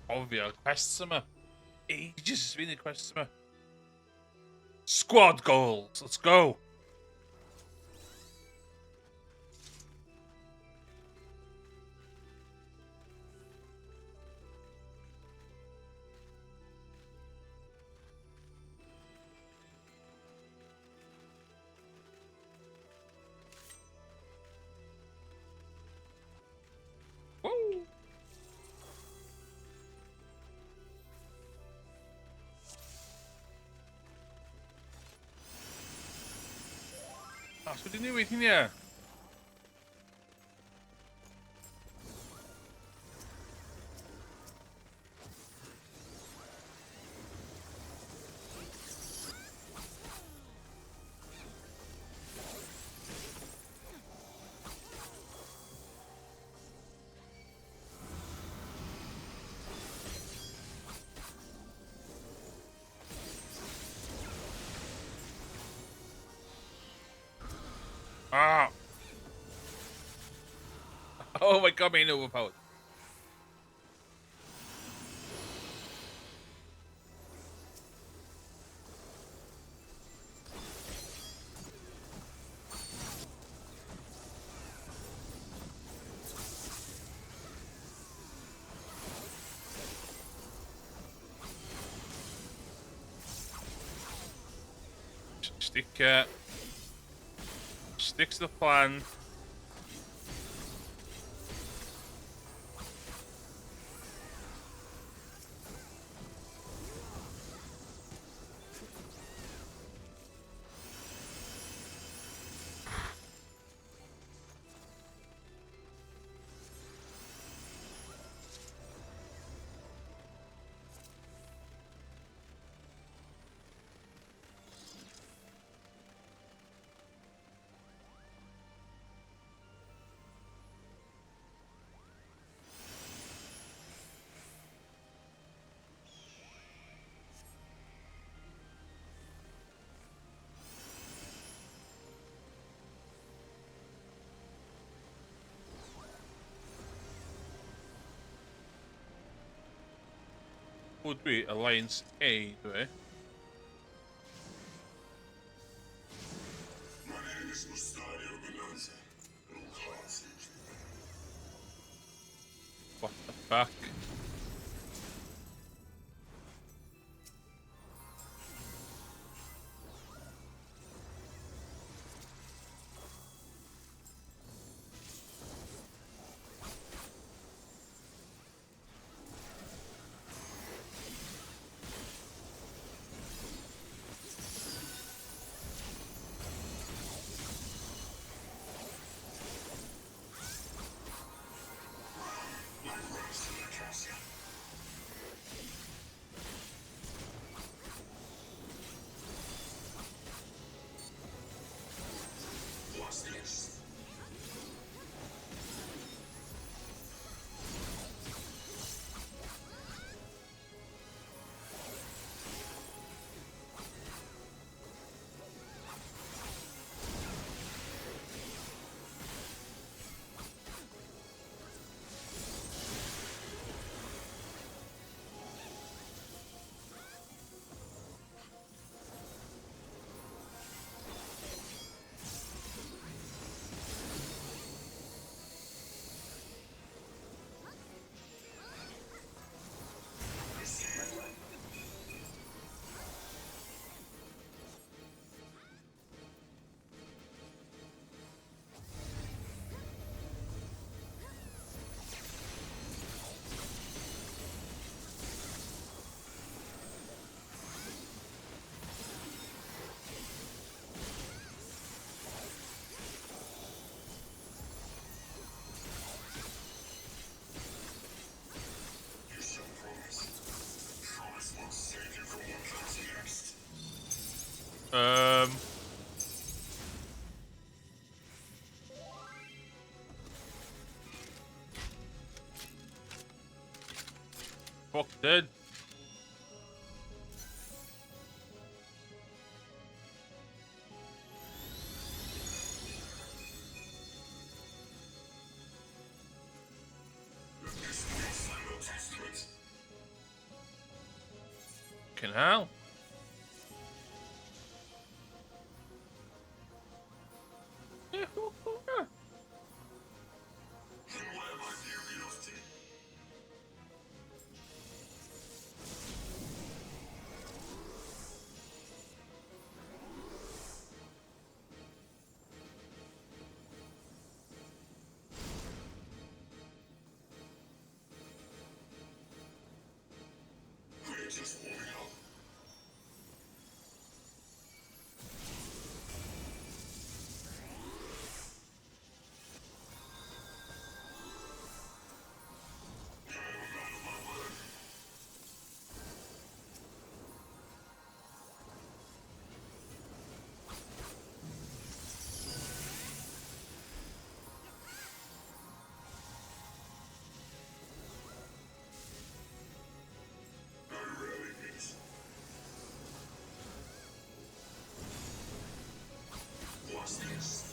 Cofio'r quests yma. Ages ers fi neud quests yma. Squad goals! Let's go! Woo! Ah, so wedi newid hynny e? Ah! Oh my god, mae'n overpowered. Stick, stick to the plan. Pwy dwi? Alliance A, dwi. My name is Mustadio Bonanza. What the fuck? What's this? You shall promise. Promise won't save you from what comes next. Fuck, dude. Fucking hell. Just warming up. What's this?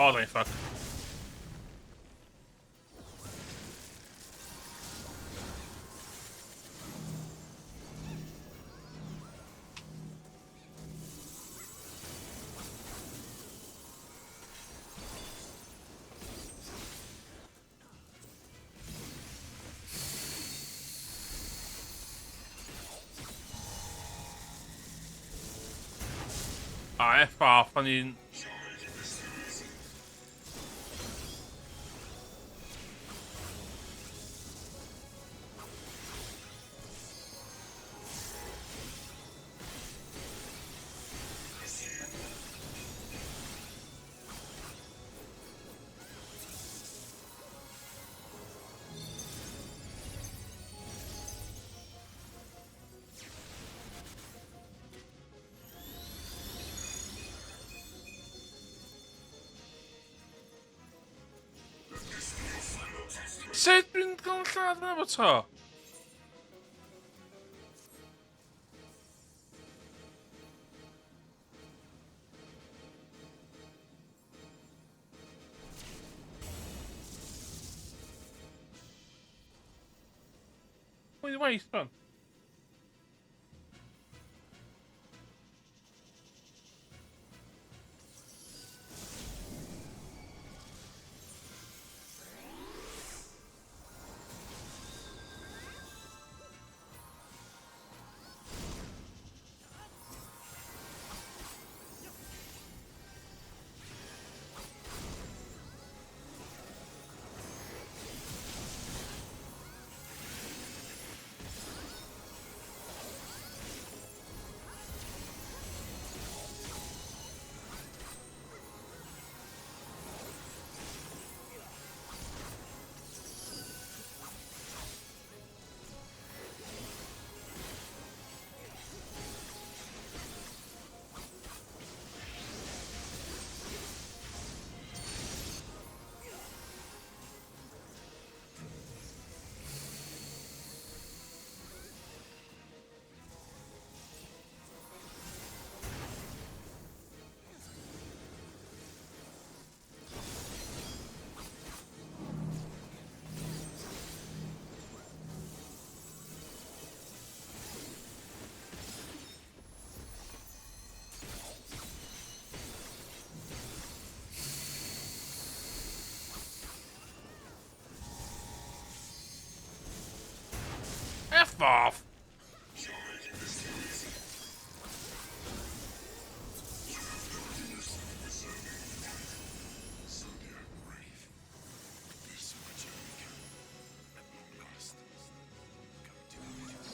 Oh, they fuck. Ah, F off, I mean. Sut dwi'n cael lladd yna fo to? Mwy waith, man. F off! You're making this too easy. You have no use of preserving the bright. Zodiac brave. This much I can. At long last. Come to it.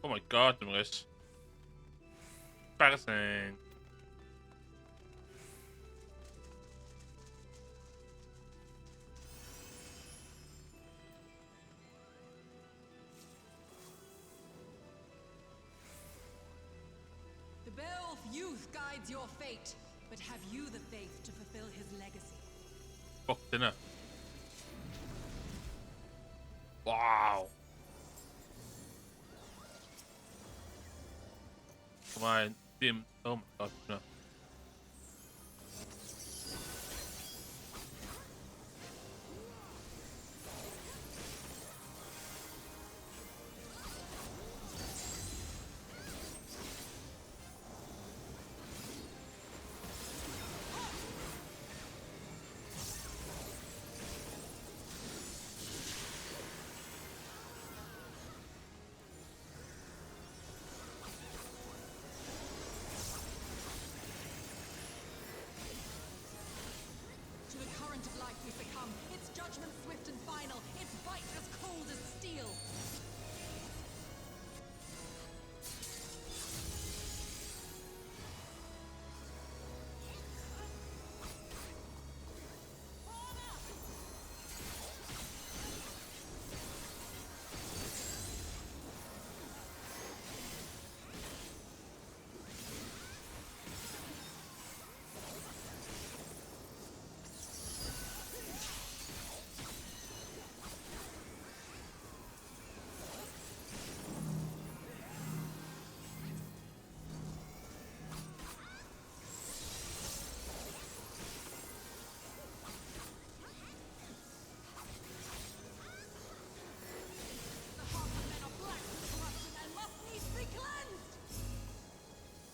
Oh my god, dwi'n gwrs. Embarrassing. The Beowulf youth guides your fate, but have you the faith to fulfill his legacy? Fuck dinner. Wow. Come on, dim. Oh my god, no. To the current of life we succumb, its judgment swift and final, its bite as cold as steel. The hearts of men are black with corruption and must needs be cleansed!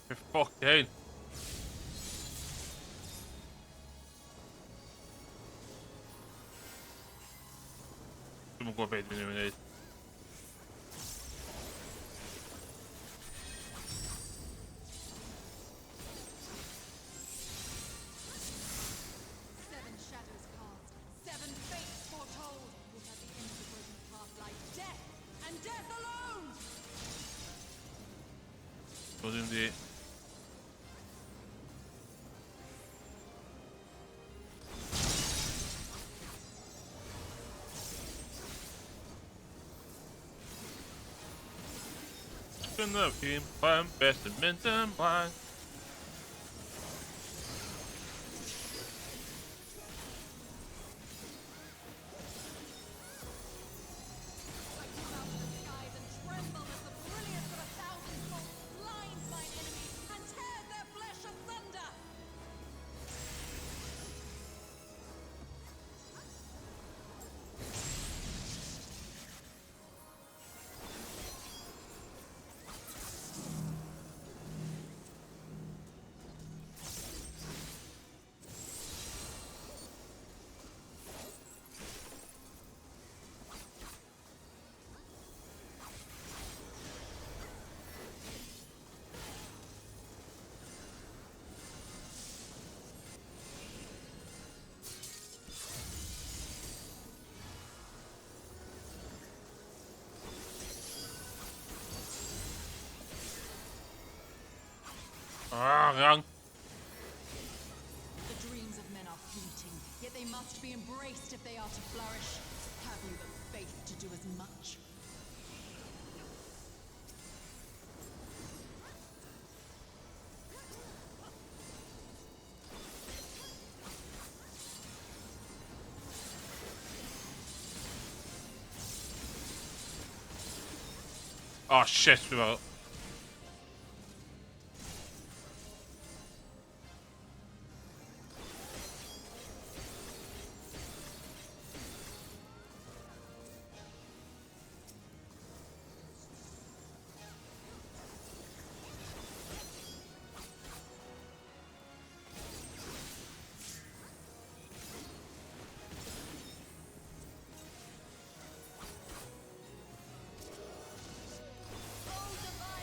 You're fucking. Dwi'm yn gwybod beth dwi'n mynd i wneud. Seven shadows cast, seven fates foretold. Yet at the end of the broken path lie death, and death alone! Dwi'n mynd i... Gonna be best in mint and blind. I come out of the skies and tremble as the brilliance of 1,000 bolts blinds mine enemies and tears their flesh asunder! Ah, wrong. The dreams of men are fleeting, yet they must be embraced if they are to flourish. Have you the faith to do as much? Oh shit, dwi'n meddwl. Oh, divine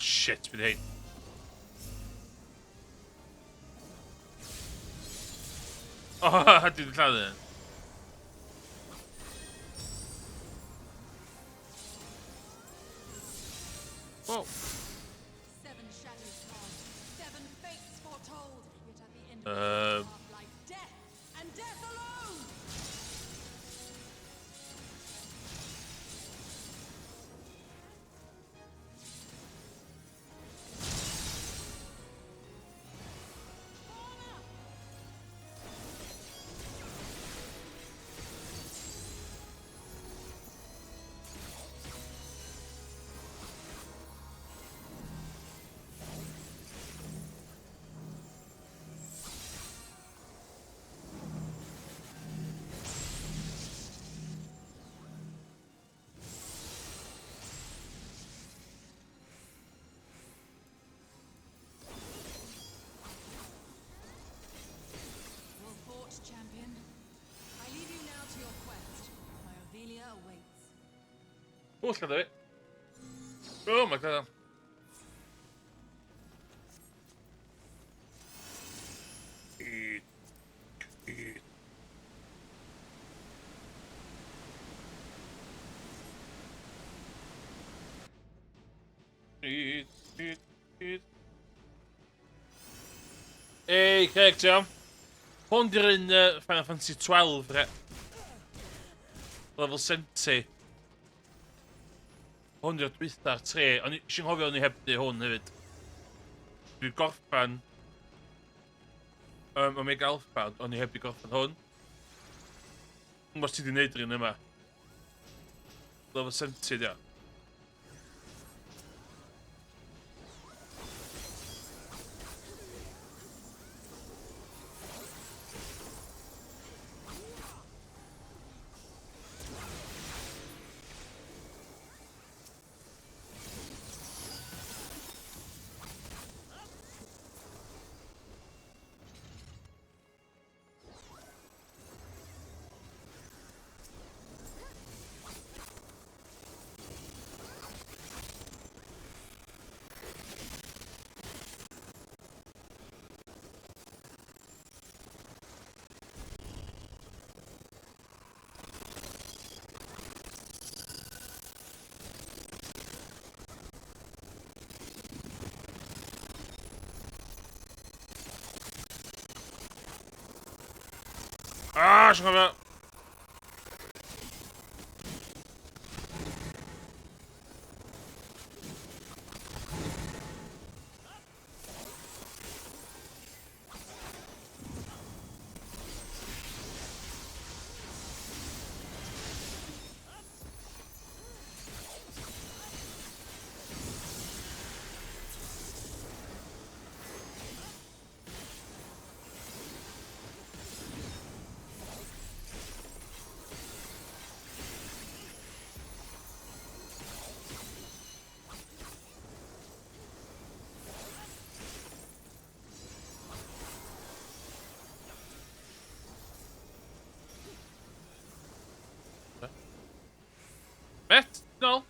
Shit, bydd hein. Oh, dwi wedi lladd un. Whoa. Seven shadows cast, seven fates foretold, yet at the end of the lies death, and death alone! Well fought, champion. I leave you now to your quest. My Ovelia awaits. O, lladd fi. Oh my god. Eat. Eat. Eat, eat, eat. Ei, Craig, ti iawn? Hwn di'r un Final Fantasy 12, re. Level 70. Hwn di'r dwytha'r tre. O'n i eisiau nghofio o'n i heb di hwn hefyd. Dwi'n gorffan Omega Alpha, ond o'n i heb di gorffan hwn. Dwi'n gwybod ti di wneud yr un yma. Level 70, dia. Ah, je reviens. Bet? No.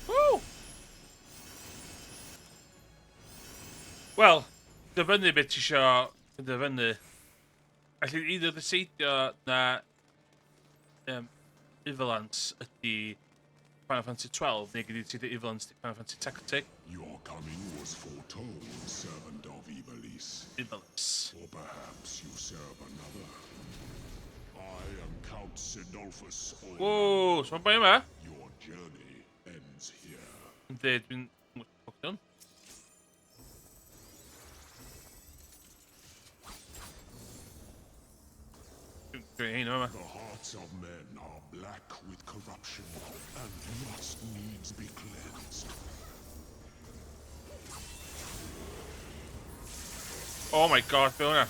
Woo! Wel, dyfynnu beth ti isio penderfynu. Alli either ddeseidio na Ivalance ydy Final Fantasy 12, neu gyd i ti Ivalance ydy Final Fantasy Tactic. Your coming was foretold, servant of Ivalice. Ivalice. Or perhaps you serve another. I am Count Cidolfus. Whoa, so mae'n bai yma? Your journey ends here. Yndi, dwi'n... Ffwc Dwi'n hein yma. The hearts of men are black with corruption and must needs be cleansed. Oh my god, be hwnna?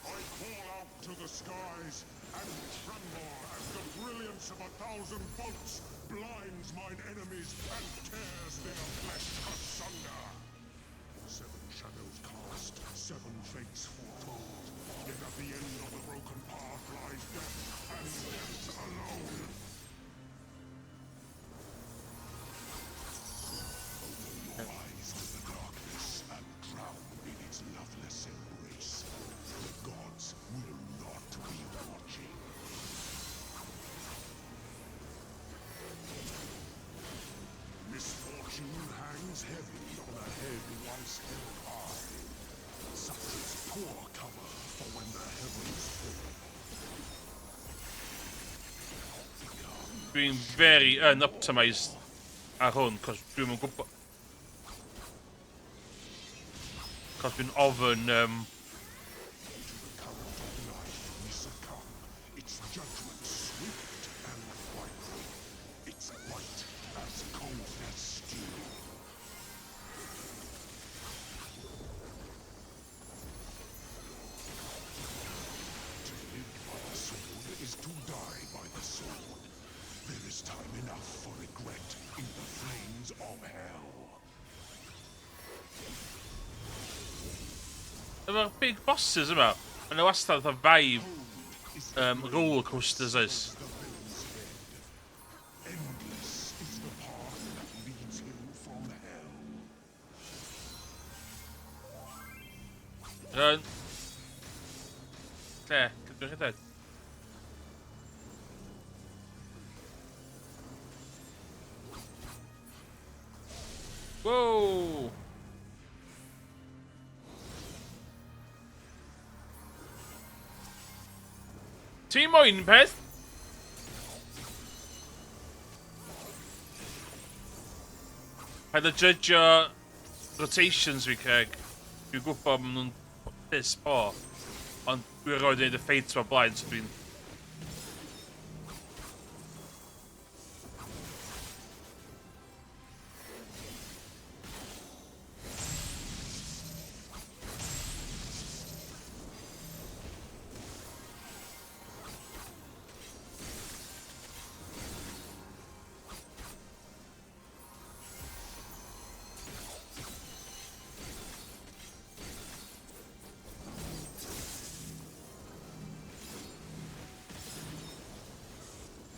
I call out to to the skies and tremble as the brilliance of 1,000 bolts blinds mine enemies and tears their flesh asunder. Seven shadows cast, seven fates foretold. Yet at the end of the broken path lies death, and death alone. Open your eyes to the darkness and drown in its loveless embrace. The gods will not be watching. Misfortune hangs heavy on a head once held high. Such is poor cover for when the heavens fall. Dwi'n very unoptimised ar hwn, cos dwi'm yn gwybod. Cos dwi'n ofyn. To the current of life we succumb, its judgment swift and final, its bite as cold as steel. To live by the sword is to die by the sword. There is time enough for regret in the flames of hell. Efo'r big bosses yma, mae yna wastad fatha vibe roller coasters oes. The villain's head. Endless is the path that leads him from hell. Run. Lle? Dwi'n rhedeg. Whoa! Ti moyn peth? Paid â judgeio rotations fi, Craig. Dwi'n gwybod maen nhw'n piss poor. Ond dwi'n rhoi gwneud y ffeit o'r blaen, so dwi'n.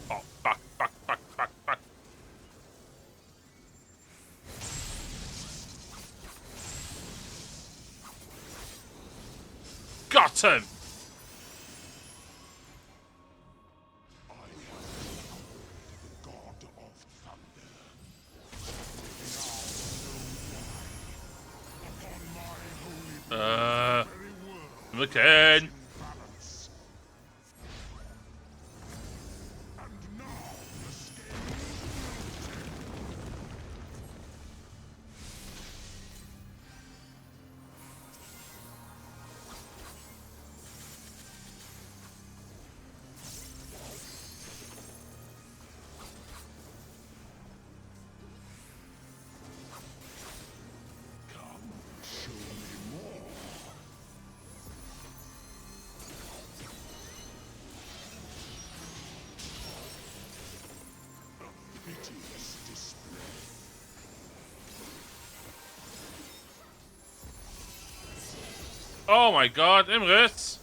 Oh, fuck, fuck, fuck, fuck, fuck. Got him! I have been called the god of thunder. Now know why. Upon my holy very world Looking. in balance. And now the scales will tip. Come, show me more. A piteous display. Oh my god, Emrys!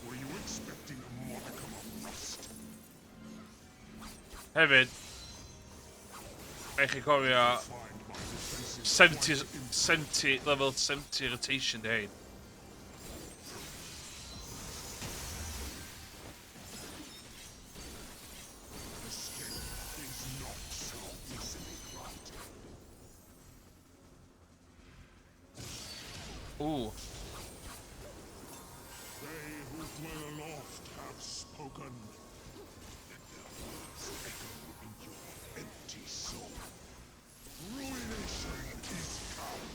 Were you expecting a modicum of rust? Hefyd, rhaid chi cofio Find my defenses 70, quite 70, level 70 rotation di hein. Escape is not so easily granted. Ooh. They who dwell aloft have spoken. Let their words echo in your empty soul. Ruination is come.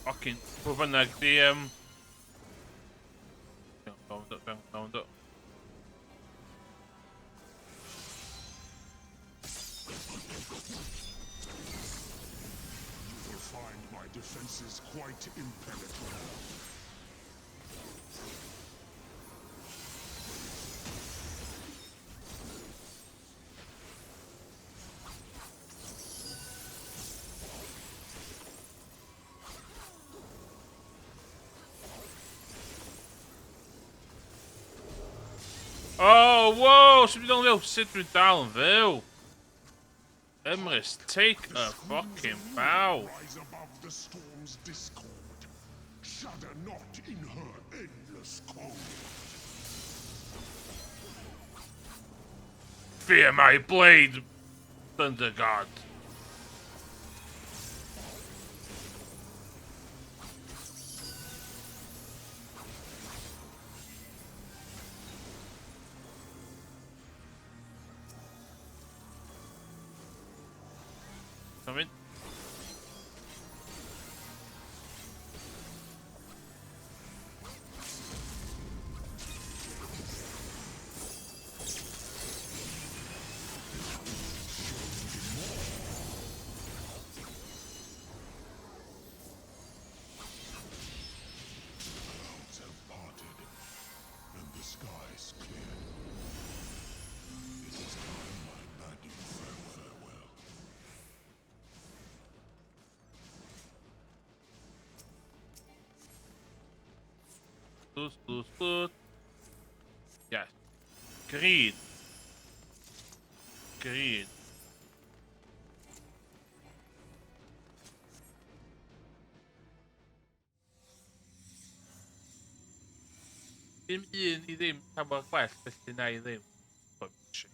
Fucking, pwy bynnag di. Iawn, do. You will find my defenses quite impenetrable. Oh, whoa! Sut dwi'n dal yn fyw? Sut dwi'n dal yn fyw? Emrys, take a fucking bow. Rise above the storm's discord. Shudder not in her endless cold. Fear my blade, Thunder God. Come in. Clouds have parted, and the skies cleared. It is time I bade you farewell. Loot, loot, loot. Yes. Greed. Greed. Dim un i ddim llawer gwell, felly na i ddim. But shit.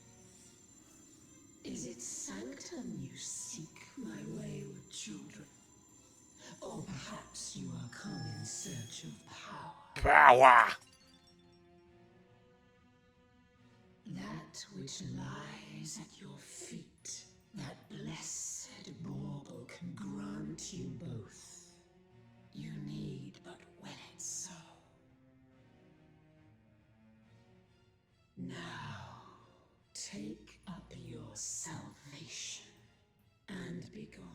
Is it sanctum you seek, my wayward children? Or perhaps you are come in search of power. Power! That which lies at your feet, that blessed bauble can grant you both. You need but will it so. Now, take up your salvation and be gone.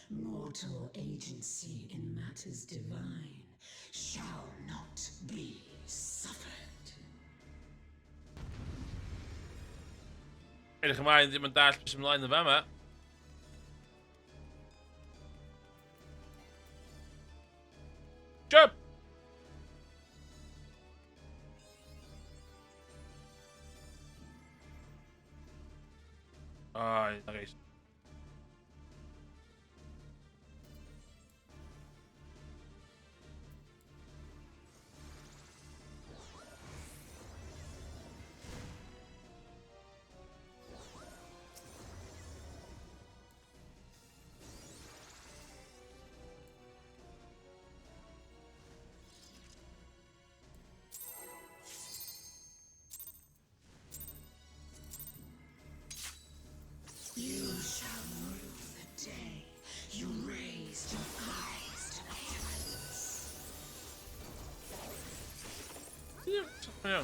Mortal agency in matters divine shall not be suffered. Edrych ymlaen, ddim yn dallt beth sy'n ymlaen yn fama. Jump! Ai, nice. You shall rue the day you raised your eyes to the heavens. Yeah.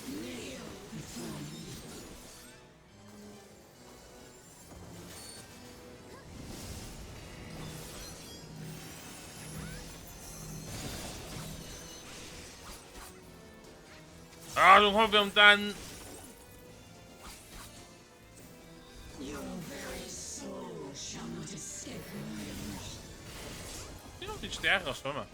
Kneel before me. Ah, dwi'n cofio amdan. Your very soul shall not escape my wrath. Dwi'n meddwl jyst i aros fama.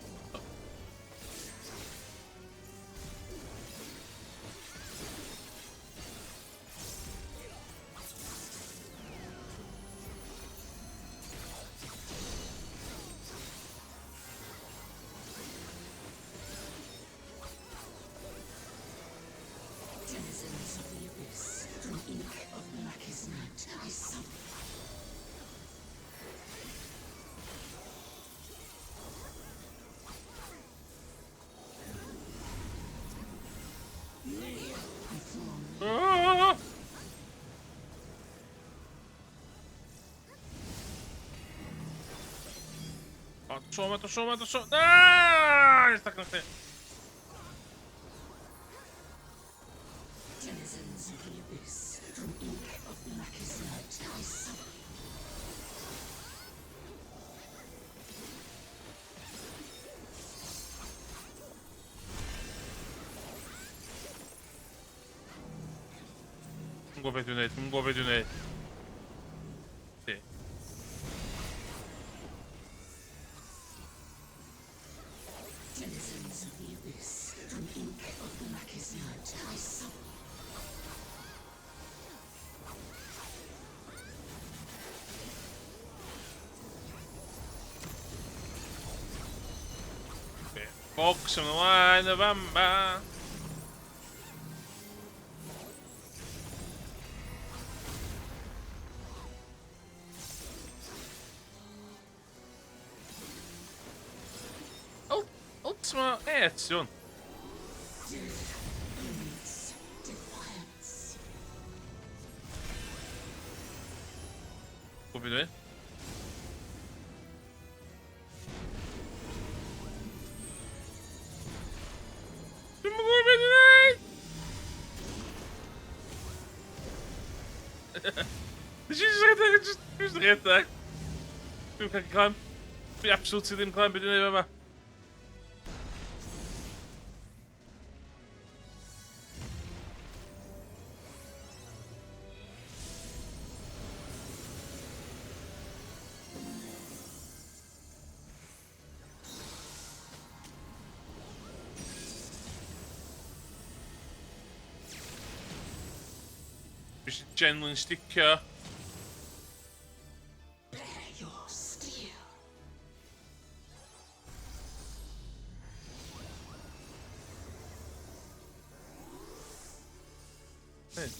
Denizens of the abyss, from ink of blackest night, I summon. Tro ma, tro ma, tro. Na! Stuck yn chdi. Denizens of the abyss, from ink of blackest night, I summon. Dwi'n gwybod beth dwi'n neud, dwi'n gwybod beth dwi'n neud. Di. Denizens of the abyss, from ink of blackest night, I summon. Okay. Box ymlaen y fama. Ultima 8, yw hwn. Death breeds defiance. Gwybod beth dwi'n? Dwi'm yn gwybod beth dwi'n neud! Nes i jyst rhedeg, just rhedeg. Dwi'n cael clem. Dwi absolutely ddim clem beth dwi'n neud yma. Dwi eisiau genuine sticio. Bear your steel. Hey.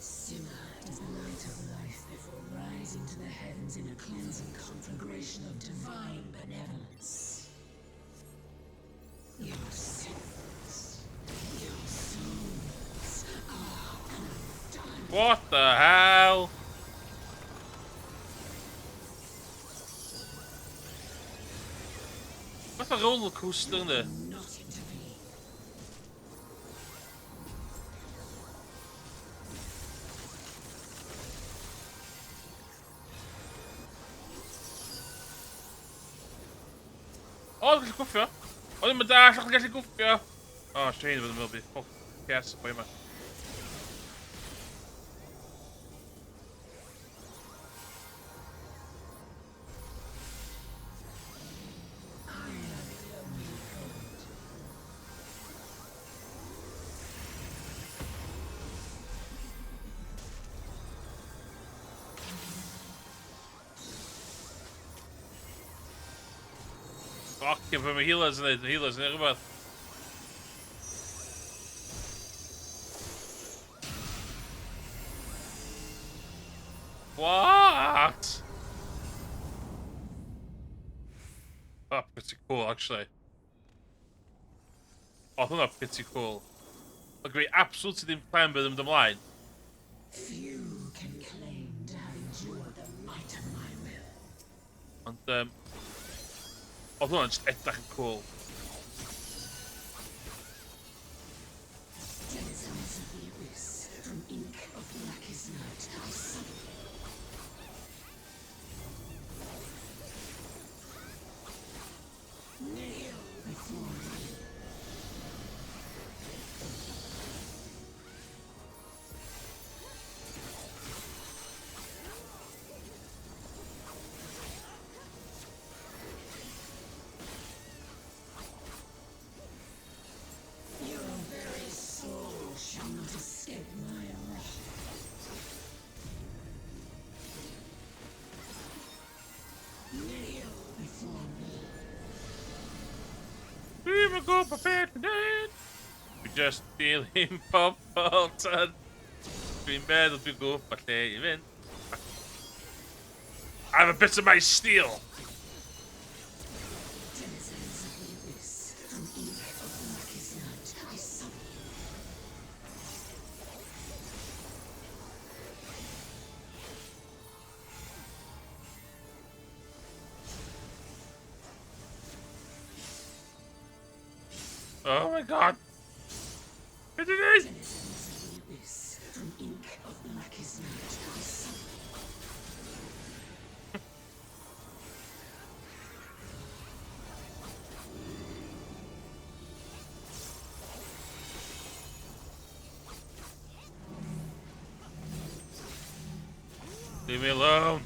Simmer is the light of life before rising to the heavens in a cleansing conflagration of divine benevolence. Your sins, your souls are undone. What the hell? Fatha roller coaster ynddi? Not intervene. O, dwi'n gallu gwffio. O, ddim yn dall, dwi'n gallu gwffio. O, Shane fod yn meddwl byd. Fuck, yes, boi yma. I am the only god. Fuck, efo mae healers yn neud, healers yn neud rhywbeth. What? Oh, pretty cool, actually. Oh, hwnna pretty cool. Like, fi absolutely ddim plan beth yn mynd ymlaen. Few can claim to have endured the might of my will. Ond, oedd hwnna'n just edrych yn cool. Denizens of the abyss, from ink of blackest night, I summon you. Kneel before me. Your very soul shall not escape my wrath. Kneel before me. Dwi'm yn gwybod beth dwi'n neud. Dwi just dilyn pobl tan. Dwi'n meddwl dwi'n gwybod lle i fynd. I have a bit of my steel. Denizens of the abyss, from ink of blackest night, I summon you. Oh my god! Be dwi'n neud? Leave me alone.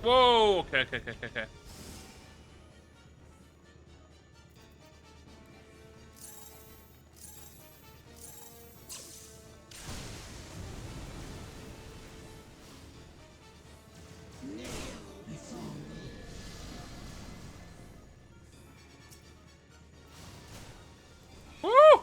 Whoa! Okay. Woo!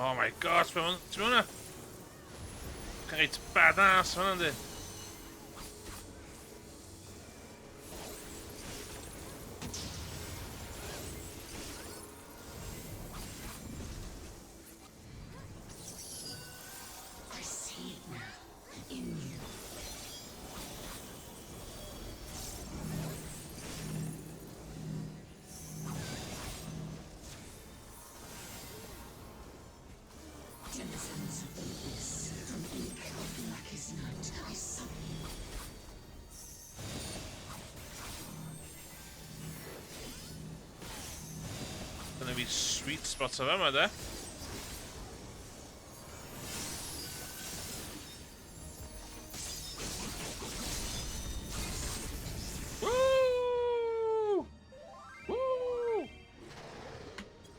Oh my gosh, mae hwnna... Reit badass hwnna, yndi? I see it now, in you. Denizens of the abyss, from ink of blackest night, I summon you. Dyna fi sweet spot o fama, de. Woo! Woo!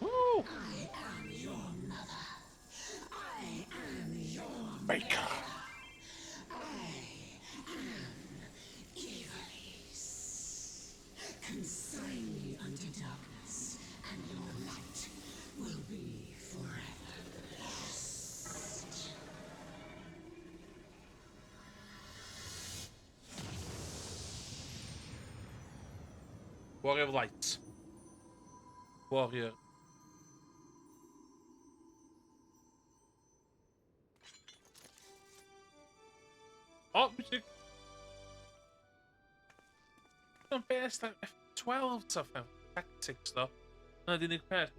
Woo! I am your mother. I am your Baker. I am Ivalice. Consign me unto darkness, and your light will be forever lost. Warrior of Light. Warrior. O, beth Dwi'n best F12 ta Final Tactics, do. Dyna di unig peth.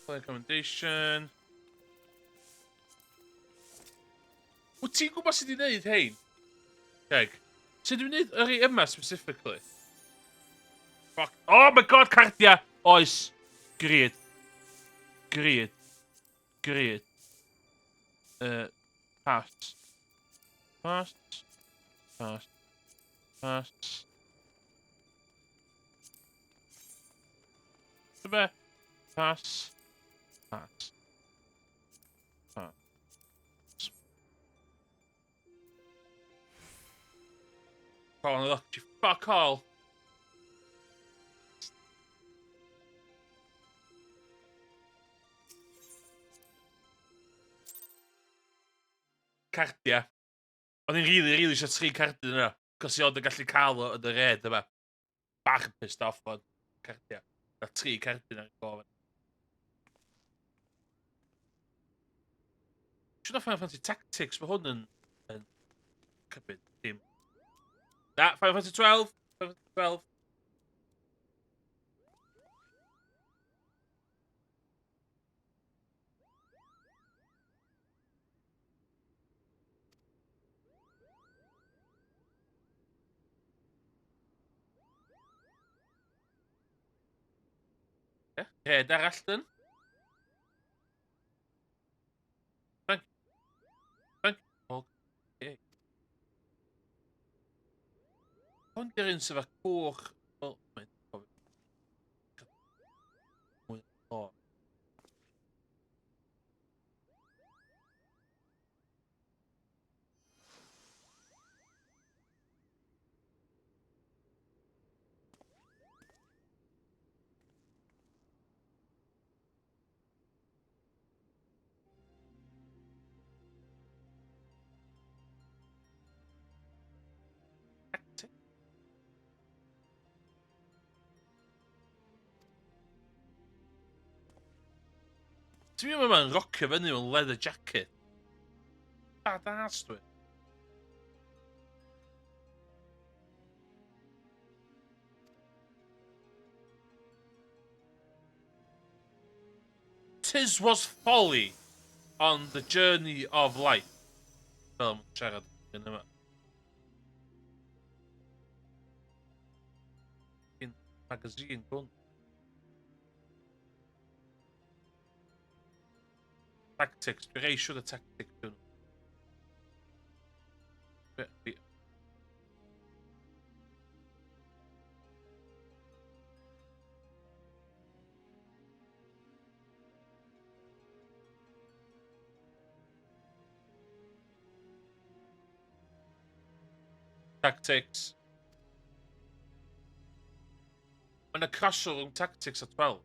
Recommendation. Wyt ti'n gwybod sut i wneud hein? Keg. Sut dwi'n wneud yr un yma specifically? Fuck. Oh my god, cardia! Oes. Grid. Grid. Grid. Pass. Pass. Pass. Pass. Dyma. Pass. Pass. Pass. Call look, you fuck all. Cardia. O'n i'n rili, rili eisiau tri cardyn yna. Cos i ond yn gallu cael o yn y red yma. Bach yn pissed off bod cardia. Na tri cardyn ar y gofyn. Siwr o Final Fantasy Tactics, mae hwn yn cymryd dim. Na, Final Fantasy 12! Final Fantasy 12. Ie, Red arall dyn. Thank Thank Okay. Hwn di'r un sydd â coch. O, mae'n cofio. Ti'n mynd yma'n rocio fyny mewn leather jacket. Badass dwi. Tis was folly on the journey of life. Fel mae'n siarad yn yma. Magazine hwn. Tactics. Dwi'n rei siwr y tactics dyn nhw. Tactics. Mae yna crossover rhwng Tactics a 12.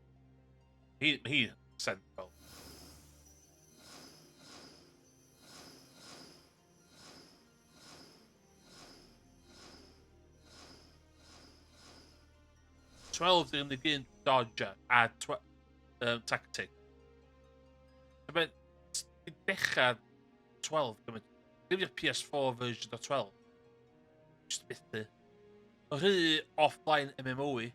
Hi, hi sent 12. 12 di'r unig un dodge a tactic. Mae'n dechrau 12 gymryd. Ddim i'r PS4 version o 12. Just bythu. Mae rhy offline MMO i.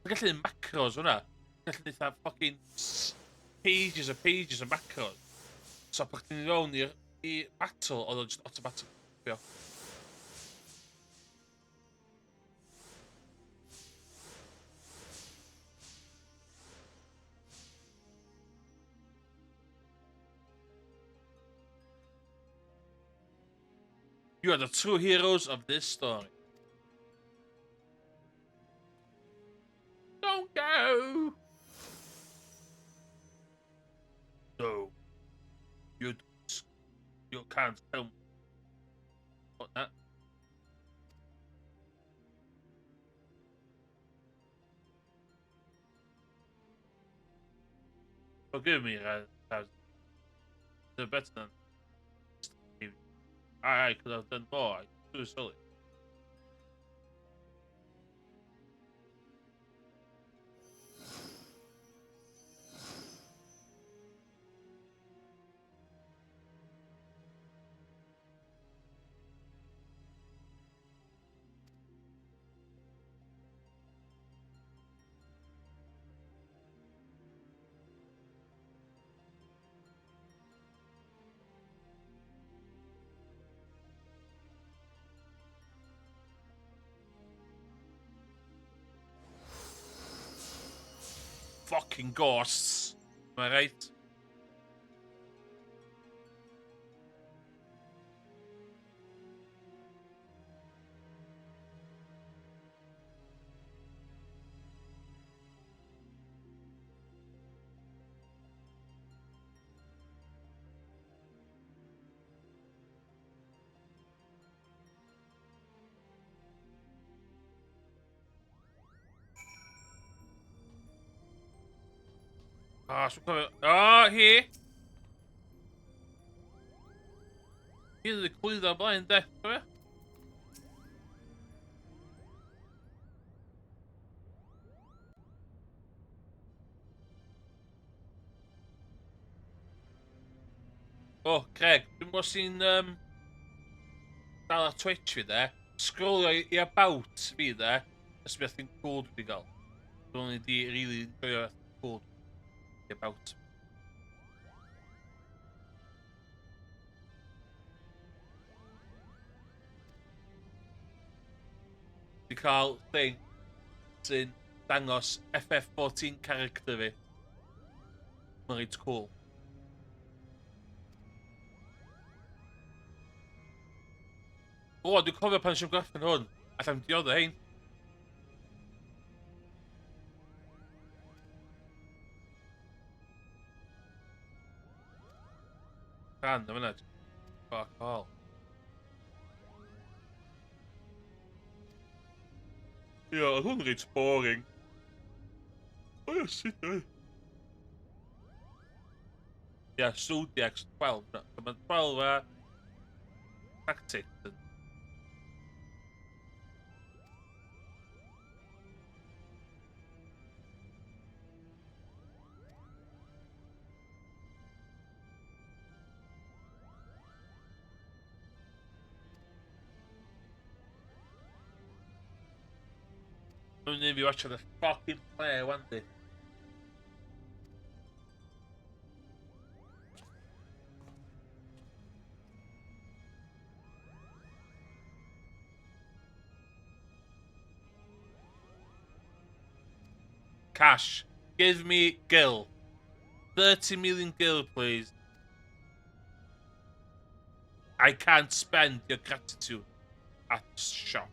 Mae'n gallu neud macros hwnna. Mae'n gallu neud fatha fucking pages a pages o macros. So pan chdi'n fewn i'r i battle, oedd o'n just automatic. Bio. You are the true heroes of this story. Don't go! No. You can't tell me. What that? Forgive me, the better than I could have done more. I'm too silly. Fucking ghosts. Am I right? Ah, so cofio... O, hi! Hi oedd y clwyddo o blaen, de, cofio? O, oh, Greg, dwi'n gwybod sy'n dal ar Twitch fi, de. Scrollio i about fi, de. Ys beth thing cool dwi wedi gael. Dwi'n wedi really enjoyo cool i about. Di cael thing sy'n dangos FF14 character fi. Mae'n reit cool. O, dwi'n cofio pan eisiau gorffen hwn. Allai'm diodde hein. Rhan, yma na. Fuck all. Ie, oedd hwn reit boring. O ie, sut oedd? Ie, Zodiacs 12. No, mae 12 a Tactics. Mae'n mynd i fi watch the fucking play, wan di. Cash. Give me gil. 30 million gil, please. I can't spend your gratitude at shop.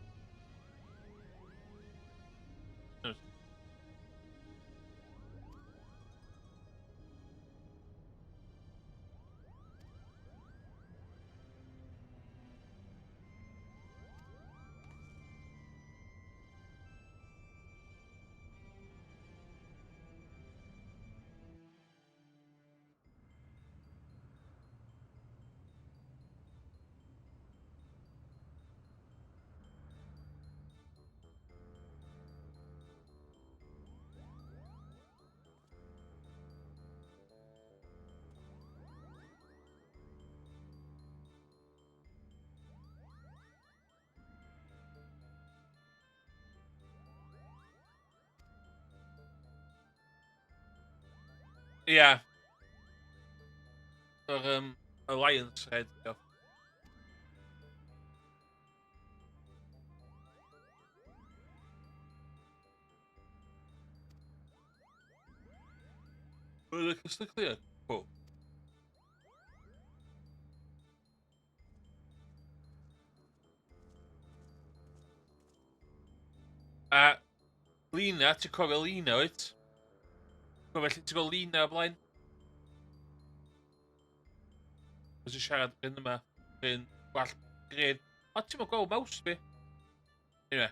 Ia. Yr um, Alliance Red. Ia. Oedd y crystal clear? Cool. A Lina, ti'n cofio Lina, wyt? Cofio lle ti'n gweld Lina o blaen? Os ti'n siarad yn yma, yn gwall gred. O, ti'n mwyn gweld mouse fi? Anyway.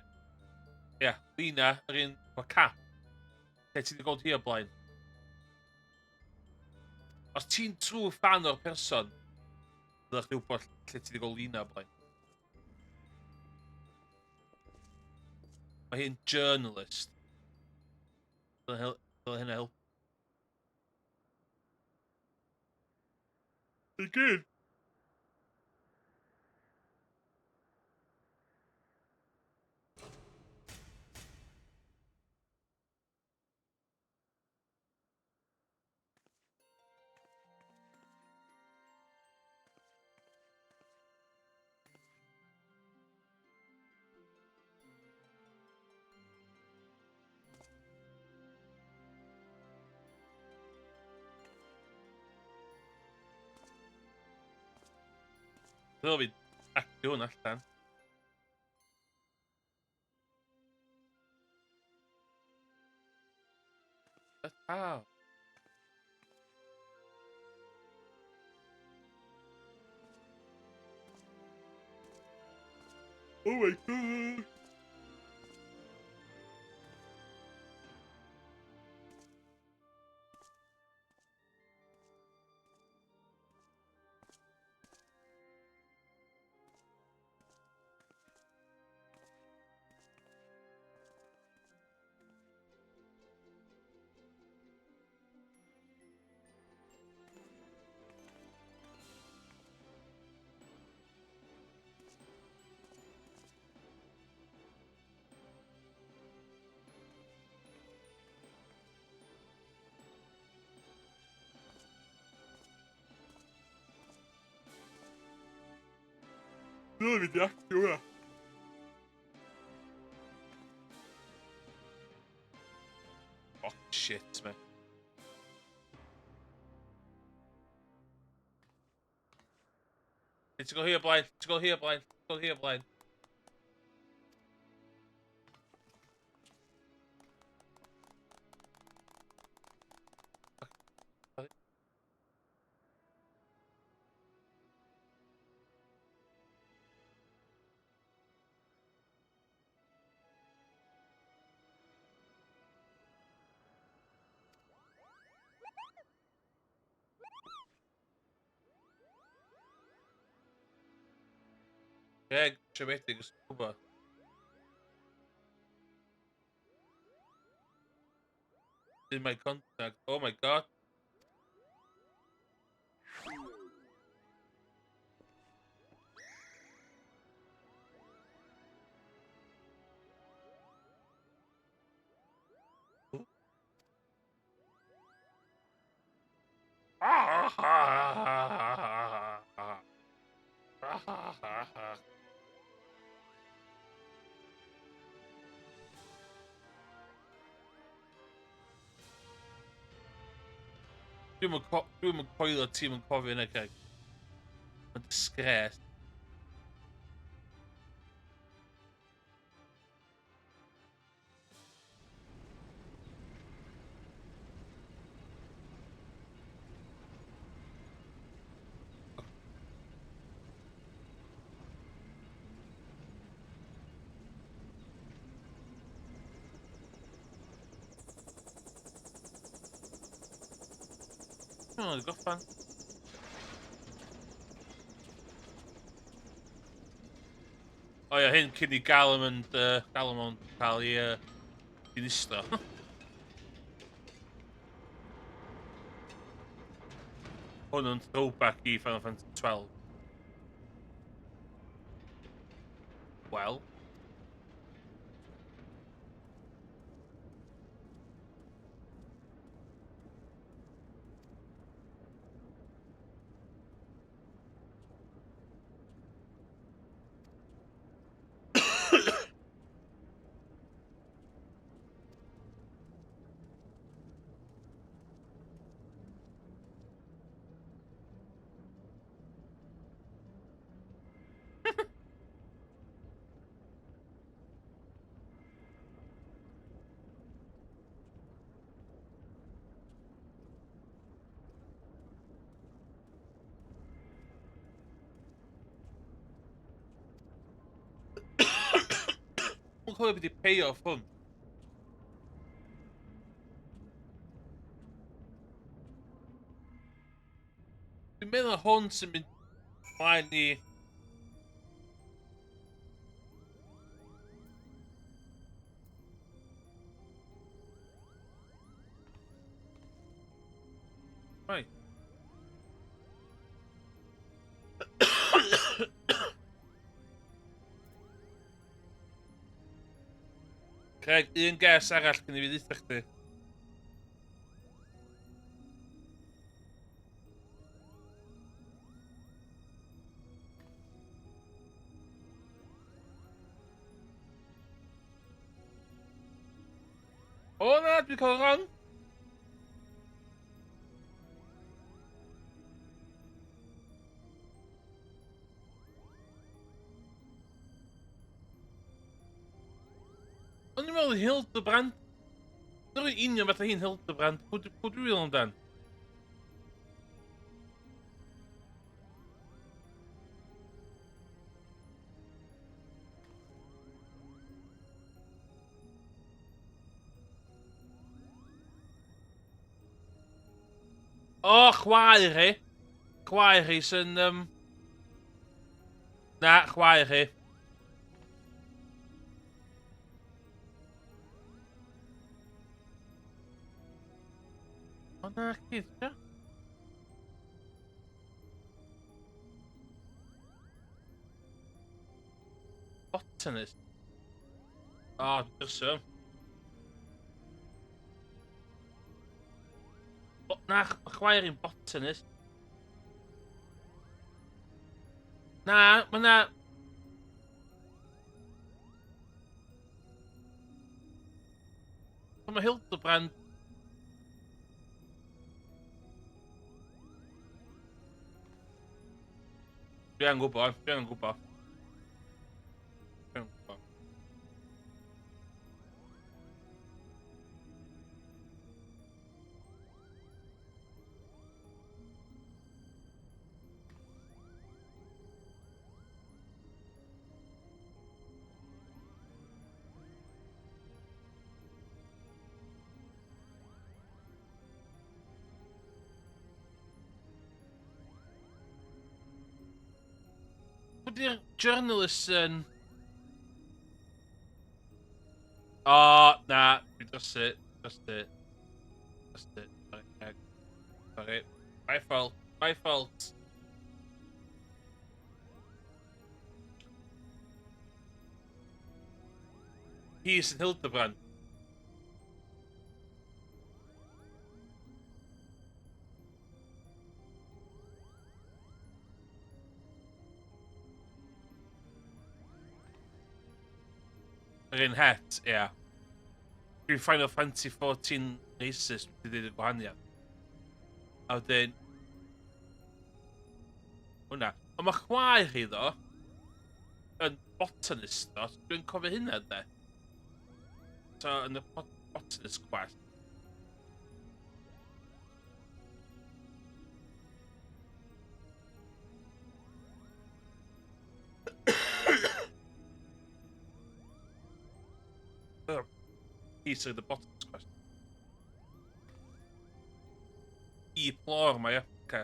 Ia, yeah, Lina, yr un efo cap. Lle ti wedi gweld hi o blaen? Os ti'n true fan o'r person, byddwch chdi wybod lle ti wedi gweld Lina o blaen. Mae hi'n journalist. Dyle hynna help. I gyd. Dyle fi actio hwn allan. How? Oh my god! Dwi'n mynd i actio hwnna. Fuck shit, man. Ti'n gweld hi o blaen, ti'n gweld hi o blaen, ti'n gweld hi o blaen. Greg, siomedig os ti'n gwybod. In my contact. Oh my god. ha ha ha. Dwi'm yn co- dwi'm yn coelio ti'm yn cofio hynna, Craig. Mae'n disgrace. O, wedi gorffan. O ia, hyn cyn i Galamond, Galamond cael ei dinistro. Hwn yn throwback i Final Fantasy 12. Wel. Dwi'n cofio beth i pay-off hwn. Dwi'n meddwl hwn sy'n mynd mlaen i... Right. Craig, un ges arall cyn i fi ddeutha chdi. O na, dwi'n cael wrong. O'n i'n meddwl Hildebrand. Dwi'n union fatha hi'n Hildebrand. Pwy dwi'n meddwl amdan? O, chwaer hi. Chwaer hi sy'n... Na, chwaer hi. O na, chdi, ia? Botanist. O, oh, dysio. Bo na, chwaer i'n botanist. Na, mae na... Mae Hildebrand... Dwi angen gwybod, dwi angen gwybod. Dwi angen gwybod. Pwy di'r journalist yn... O, na, dwi drysu, drysu, drysu, sorry, Craig. Sorry, my fault, my fault. Hi sy'n Hildebrand. Yr un het, ia. Yeah. Dwi'n Final Fantasy 14 racist, dwi'n dweud y gwahaniaeth. A wedyn... Hwna. Ond mae chwaer hi ddo, yn botanist ddo, dwi'n cofio hynna de. So, yn y botanist quest. Piece of the botanist quest. I plor mae, ia. Okay.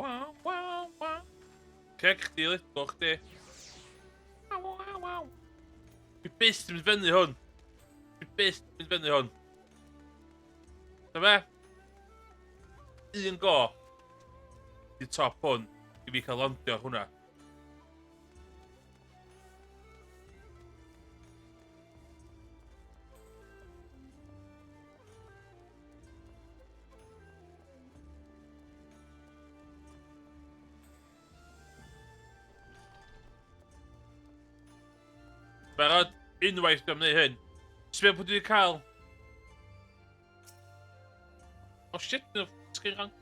Waw, waw, waw. Ceg chdi, lidbo chdi. Waw, waw, waw. Dwi byth yn mynd fyny hwn. Dwi byth yn mynd fyny hwn. Dyma fe? Un go. Di top hwn. I fi cael landio hwnna. Barod, unwaith dwi'n gwneud hyn. Sbio pwy dwi wedi cael. Oh shit, no, sgrin rhan.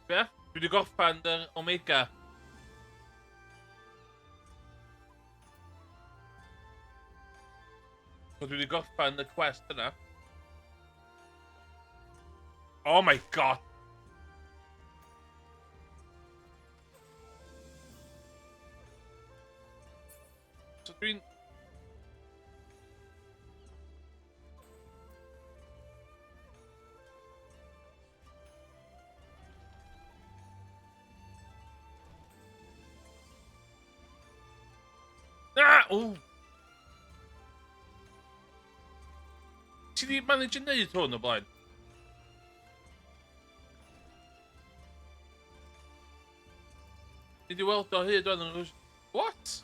Be? Dwi wedi gorffan yr Omega. So dwi wedi gorffan y quest yna. Oh my god! So dwi'n... Ah! Ww! Ti di manage i neud hwn o blaen? Ni di weld o hyd o'n yn... What?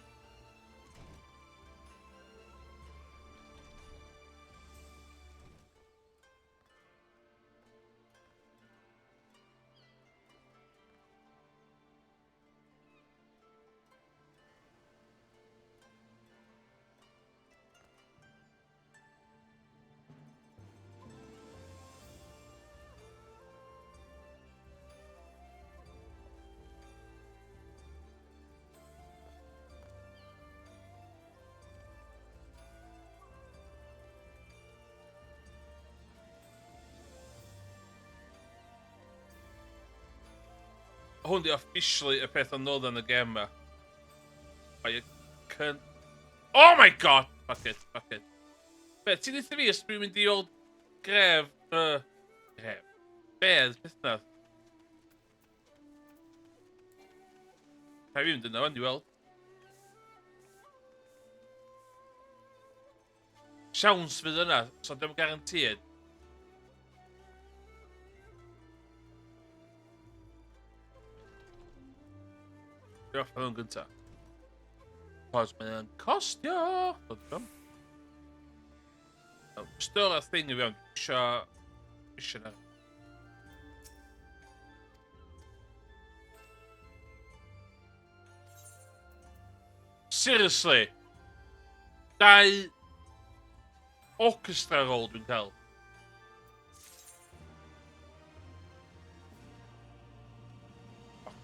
Hwn di officially y peth anodd yn y gem ma. Mae y cyn... Oh my god! Fuck it, fuck it. Be, ti'n dweud fi os dwi'n mynd i old gref... Gref? Bedd, beth na? Rhaid fi mynd yna, fan i weld. Siawns fydd yna, so dim guaranteed. Dwi'n off hwn gyntaf. Cos mae'n costio! Still a thing i fi ond isio... Isio na. Seriously? Dau orchestra roll dwi'n cael.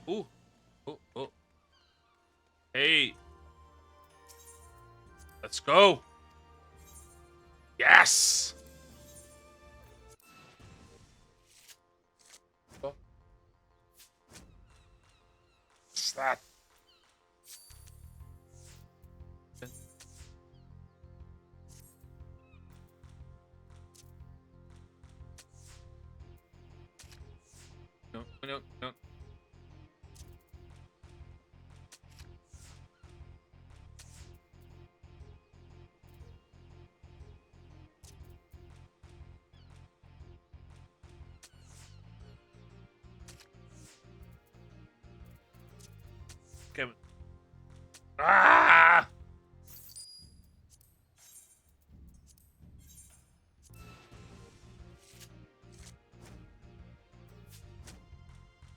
Ooh. Oh, oh. Hey. Let's go. Yes! What's that? No, no, no. Okay. Ah!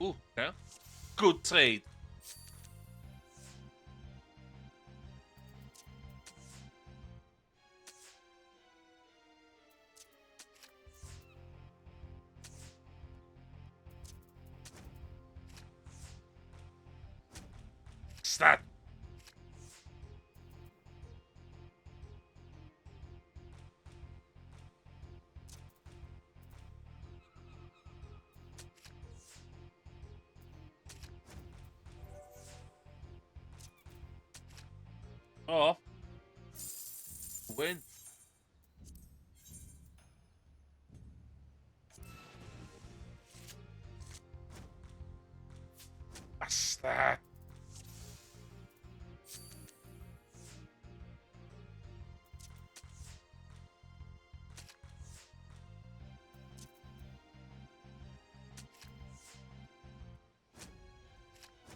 Ooh, okay. Good trade. Stat. Oh. Win. Bastard.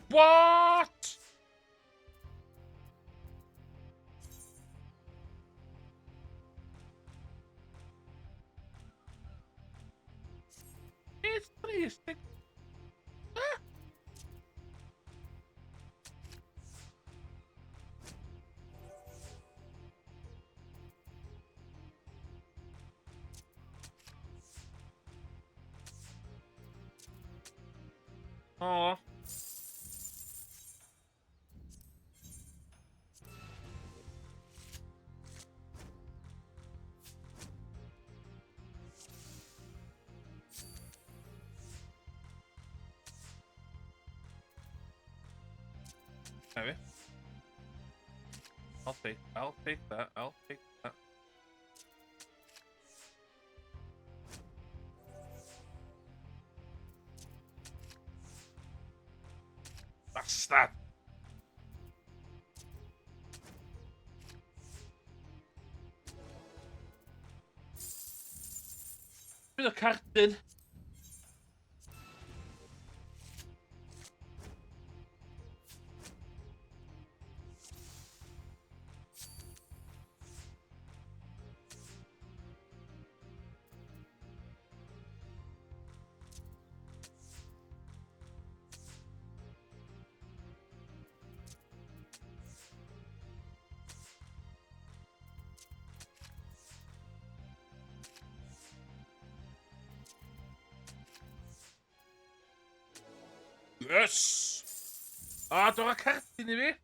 What? It's trist. Ah! Oh. Maybe. I'll take that, I'll take that. Bastard! Bydd y cardyn. Yes! A, dyma cardyn i fi!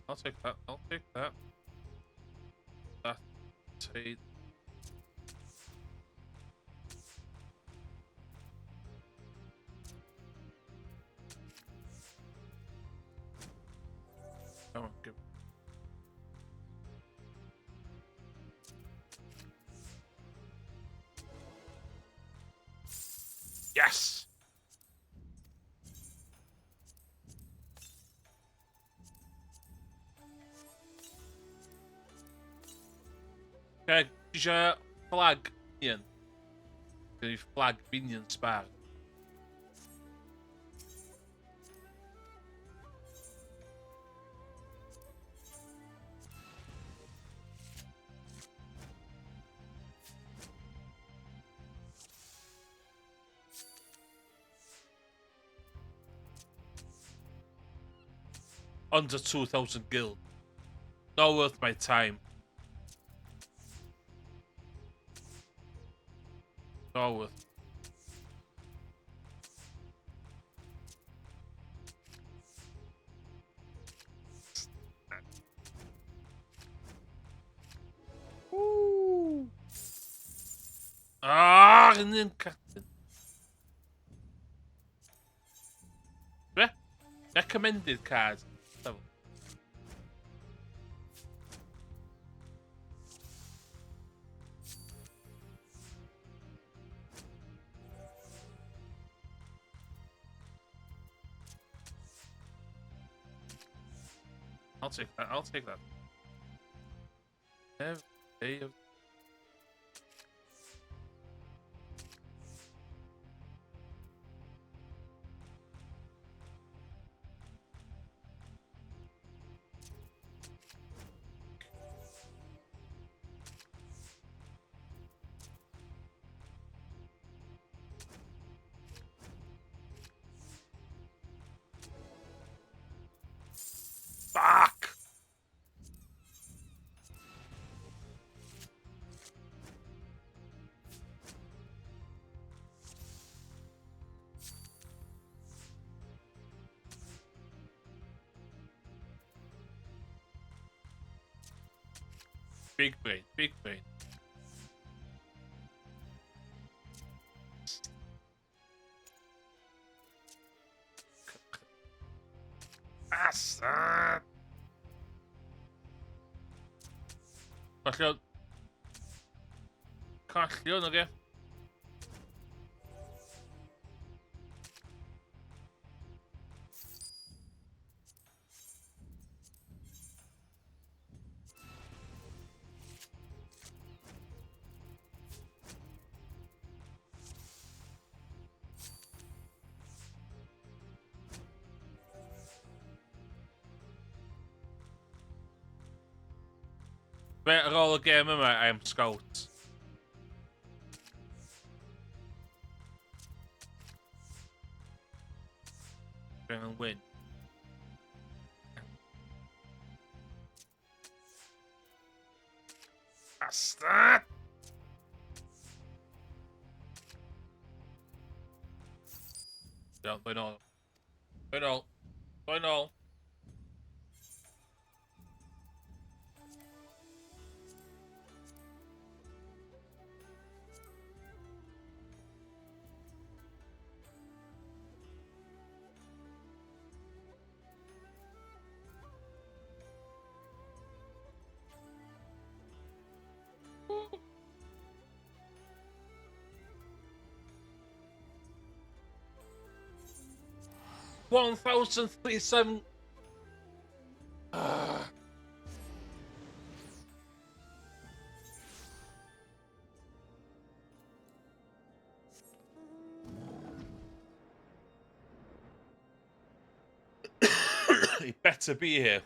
I'll take that, I'll take that. That take. Come on, give. Yes! Okay, ti eisiau flag minion? Gen i flag minion spar. Under 2,000 gil. Not worth my time. Not worth. Woo! Ah, yn un cardyn. Be? Recommended card. I'll take that. I'll take that. Every day of... Fuck! Big brain, big brain. Bastard! Collion. Collion, oce. Be, ar ôl y gêm yma, I am scout. Dwi'n angen win. Bastard! Iawn, dwi'n ôl. Dwi'n ôl. Dwi'n ôl. 1037... He better be here.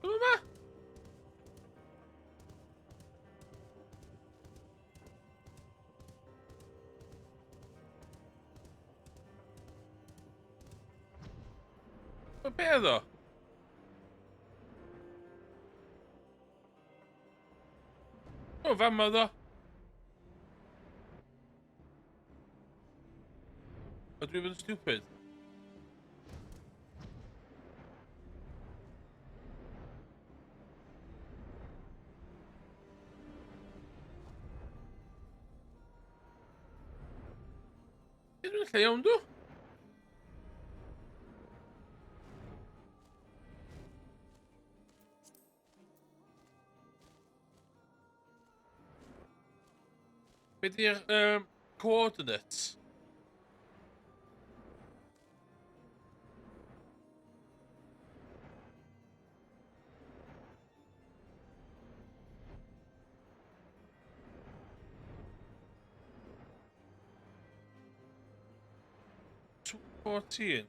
Dwi'n yma? Be oedd o? O, fama oedd o. Ydw i'n stupid? Dwi'n lle iawn, dw? Be di'r coordinates? 214.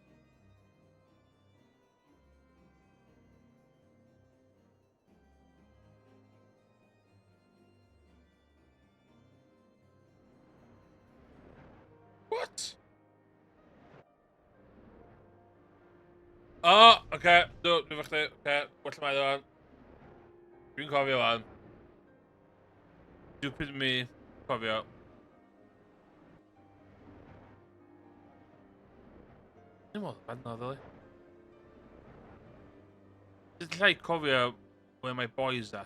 What? O, oh, oce. Okay. Do, dwi'n fach chdi. Oce, okay. Well mae o'n. Dwi'n cofio fan. Stupid me. Cofio. Dim ond fan ddili. Just llai cofio where my boys at.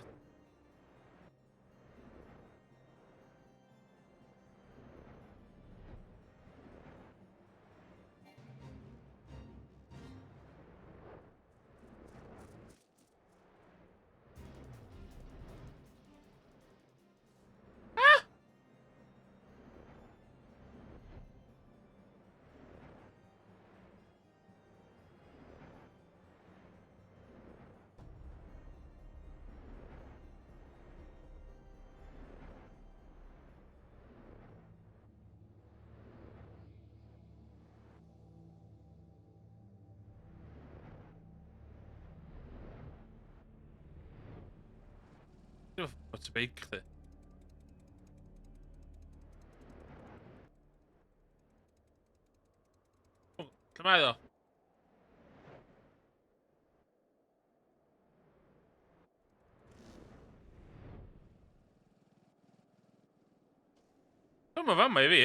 motorbike chdi. Lle mae o? Dwi'n meddwl fama i fi.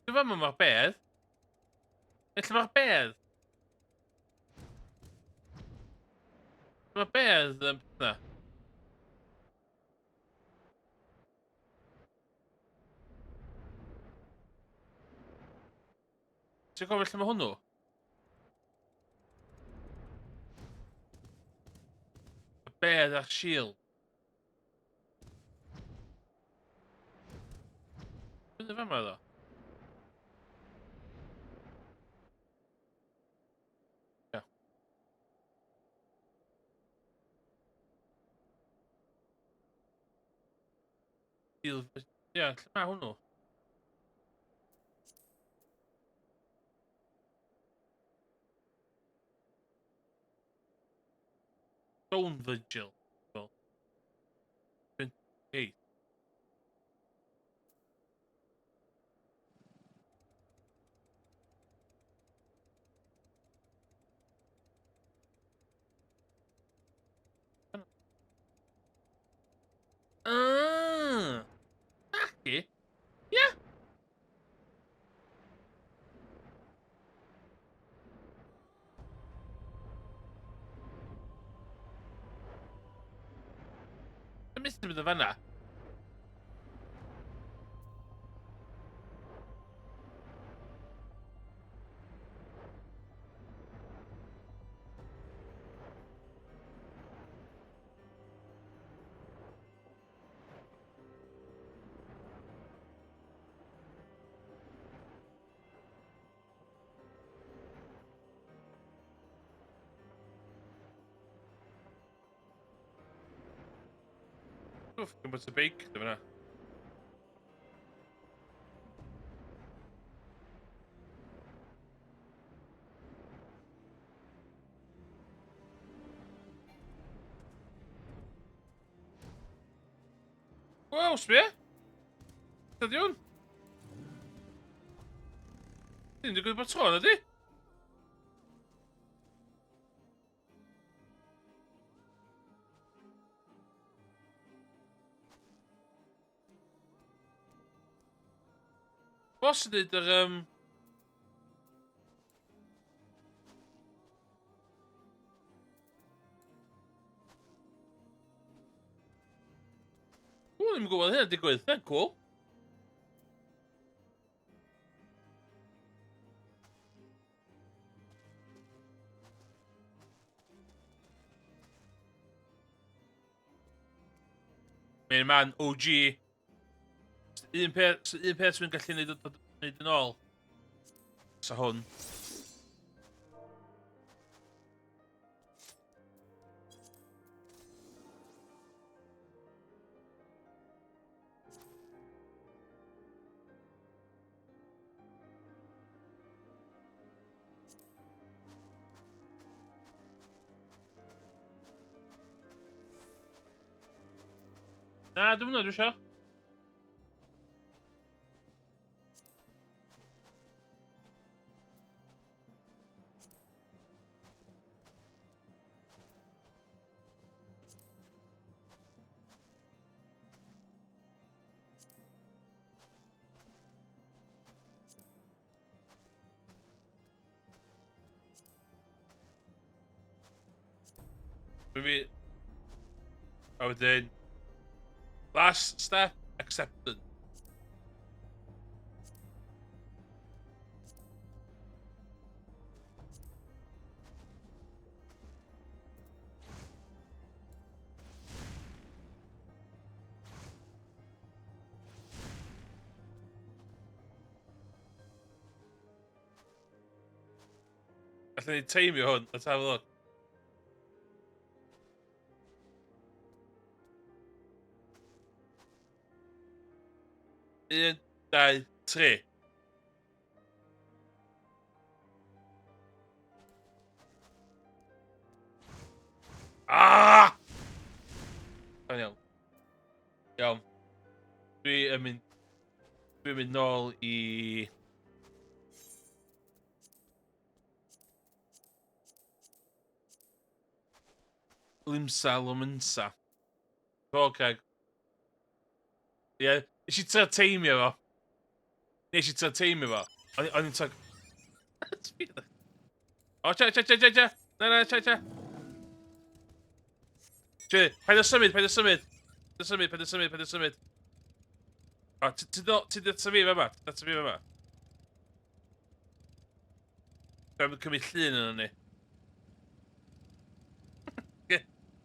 Dwi'n fama mae'r bedd. Lle mae'r bedd? Mae'r bedd yn pethau. Ti'n cofio lle mae hwnnw? Y bedd a'r shield. Fyny fama ddo. Ia. Shield... Ia, lle mae hwnnw? Stone Vigil. Well, 28. Ah! Naci? Ia! Dwi'n methu mynd o fanna. Dwi'n ffocin bod y beic dy fyna. Wow, sbia! Dydy hwn? Ddim digwydd bod tro, ydy? Boss yn dweud yr... Um... Ww, ddim yn gwybod hynna'n digwydd. Hynna'n cool. Main man, OG. Un peth, un peth sy'n gallu neud, neud yn ôl. Sa hwn. Na, dwi'n mynd dwi eisiau. Fi... A wedyn... Last step, acceptance. Allen ni teimio hwn, let's have a look. Un, dau, tri. yn mynd... Dwi'n mynd nôl i... Limsa Lominsa. Go, Craig. Ie, yeah. Nes i trio teimio fo. Nes i trio teimio fo. O'n i'n trio... O, cha, cha, cha, cha, cha. Na, na, cha, cha. Che, paid o symud, paid o symud. Paid o symud, paid o symud, paid o symud. O, ti ti dod fi fa ma? Ti dod fi fa ma? Dwi'n cymryd llun yna ni.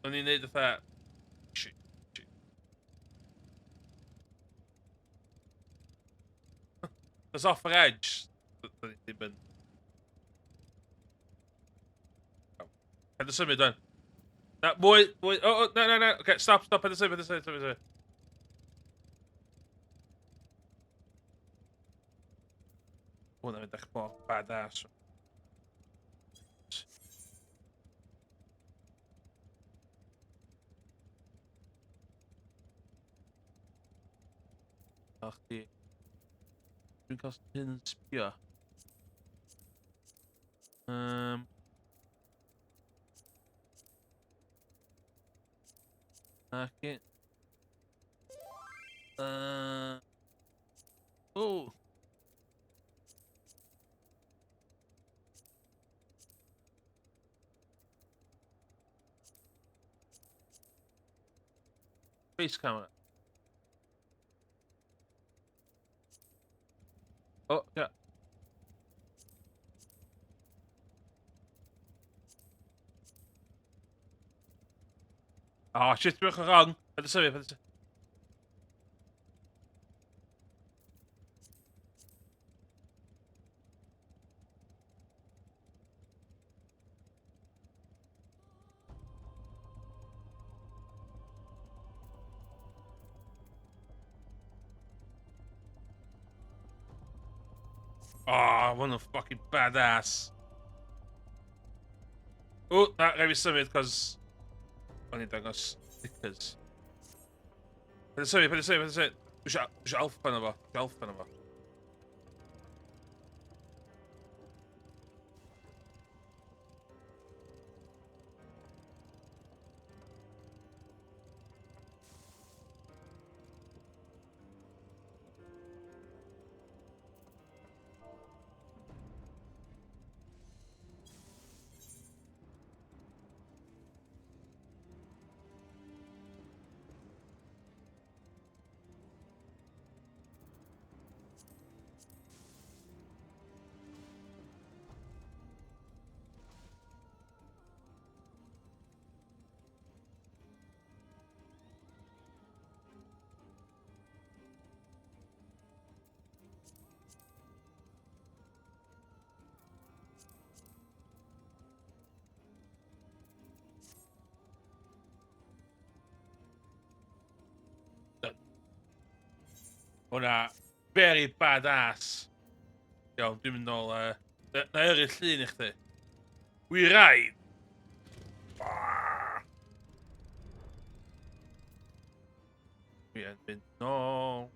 O'n i'n neud fatha... Shit, shit. That's off yr edge. Do'n i ddim yn... Paid o symud, o'n. Na, mwy, mwy, o, o, na, na, na, oce, stop, stop, paid o symud, paid o symud, paid o symud. Hwnna'n mynd â'ch mor badass. Gael chdi. Dwi'n cael hyn yn sbio. Naci. Oh. Face camera. Oh, yeah. Oh, shit, dwi'n wrong. Paid â symud, paid â symud. Oh, one of fucking badass. O, na, rhaid fi symud, cos... O'n i'n dangos stickers. Paid â symud, paid â symud, paid â symud. Dwi eisiau alpha na fo, dwi eisiau alpha na fo. Hwna, very badass. Iawn, dwi'n mynd nôl... Na i yrru llun i chdi. We ride! Dwi yn mynd nôl.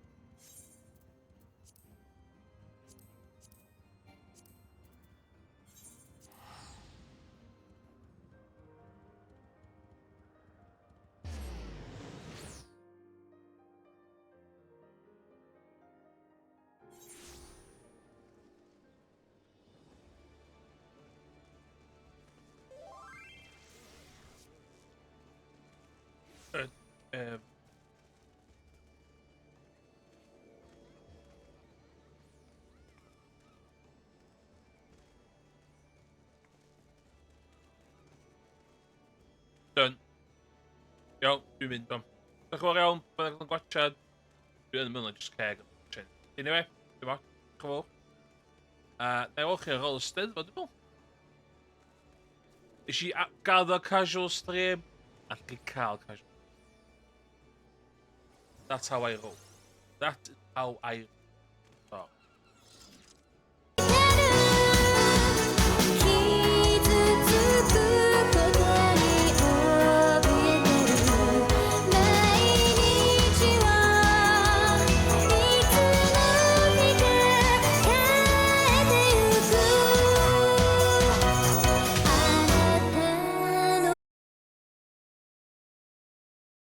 Done. Iawn, dwi'n mynd am. Diolch yn fawr iawn, byddai'n yn gwachad. Dwi yn mynd just ceg. Anyway, dwi'n fawr. Diolch yn fawr. Na i weld chi ar ôl y Steddfod, dwi'n meddwl. Nes i gael casual stream, a chi cael casual. That's how I roll. That is how I roll.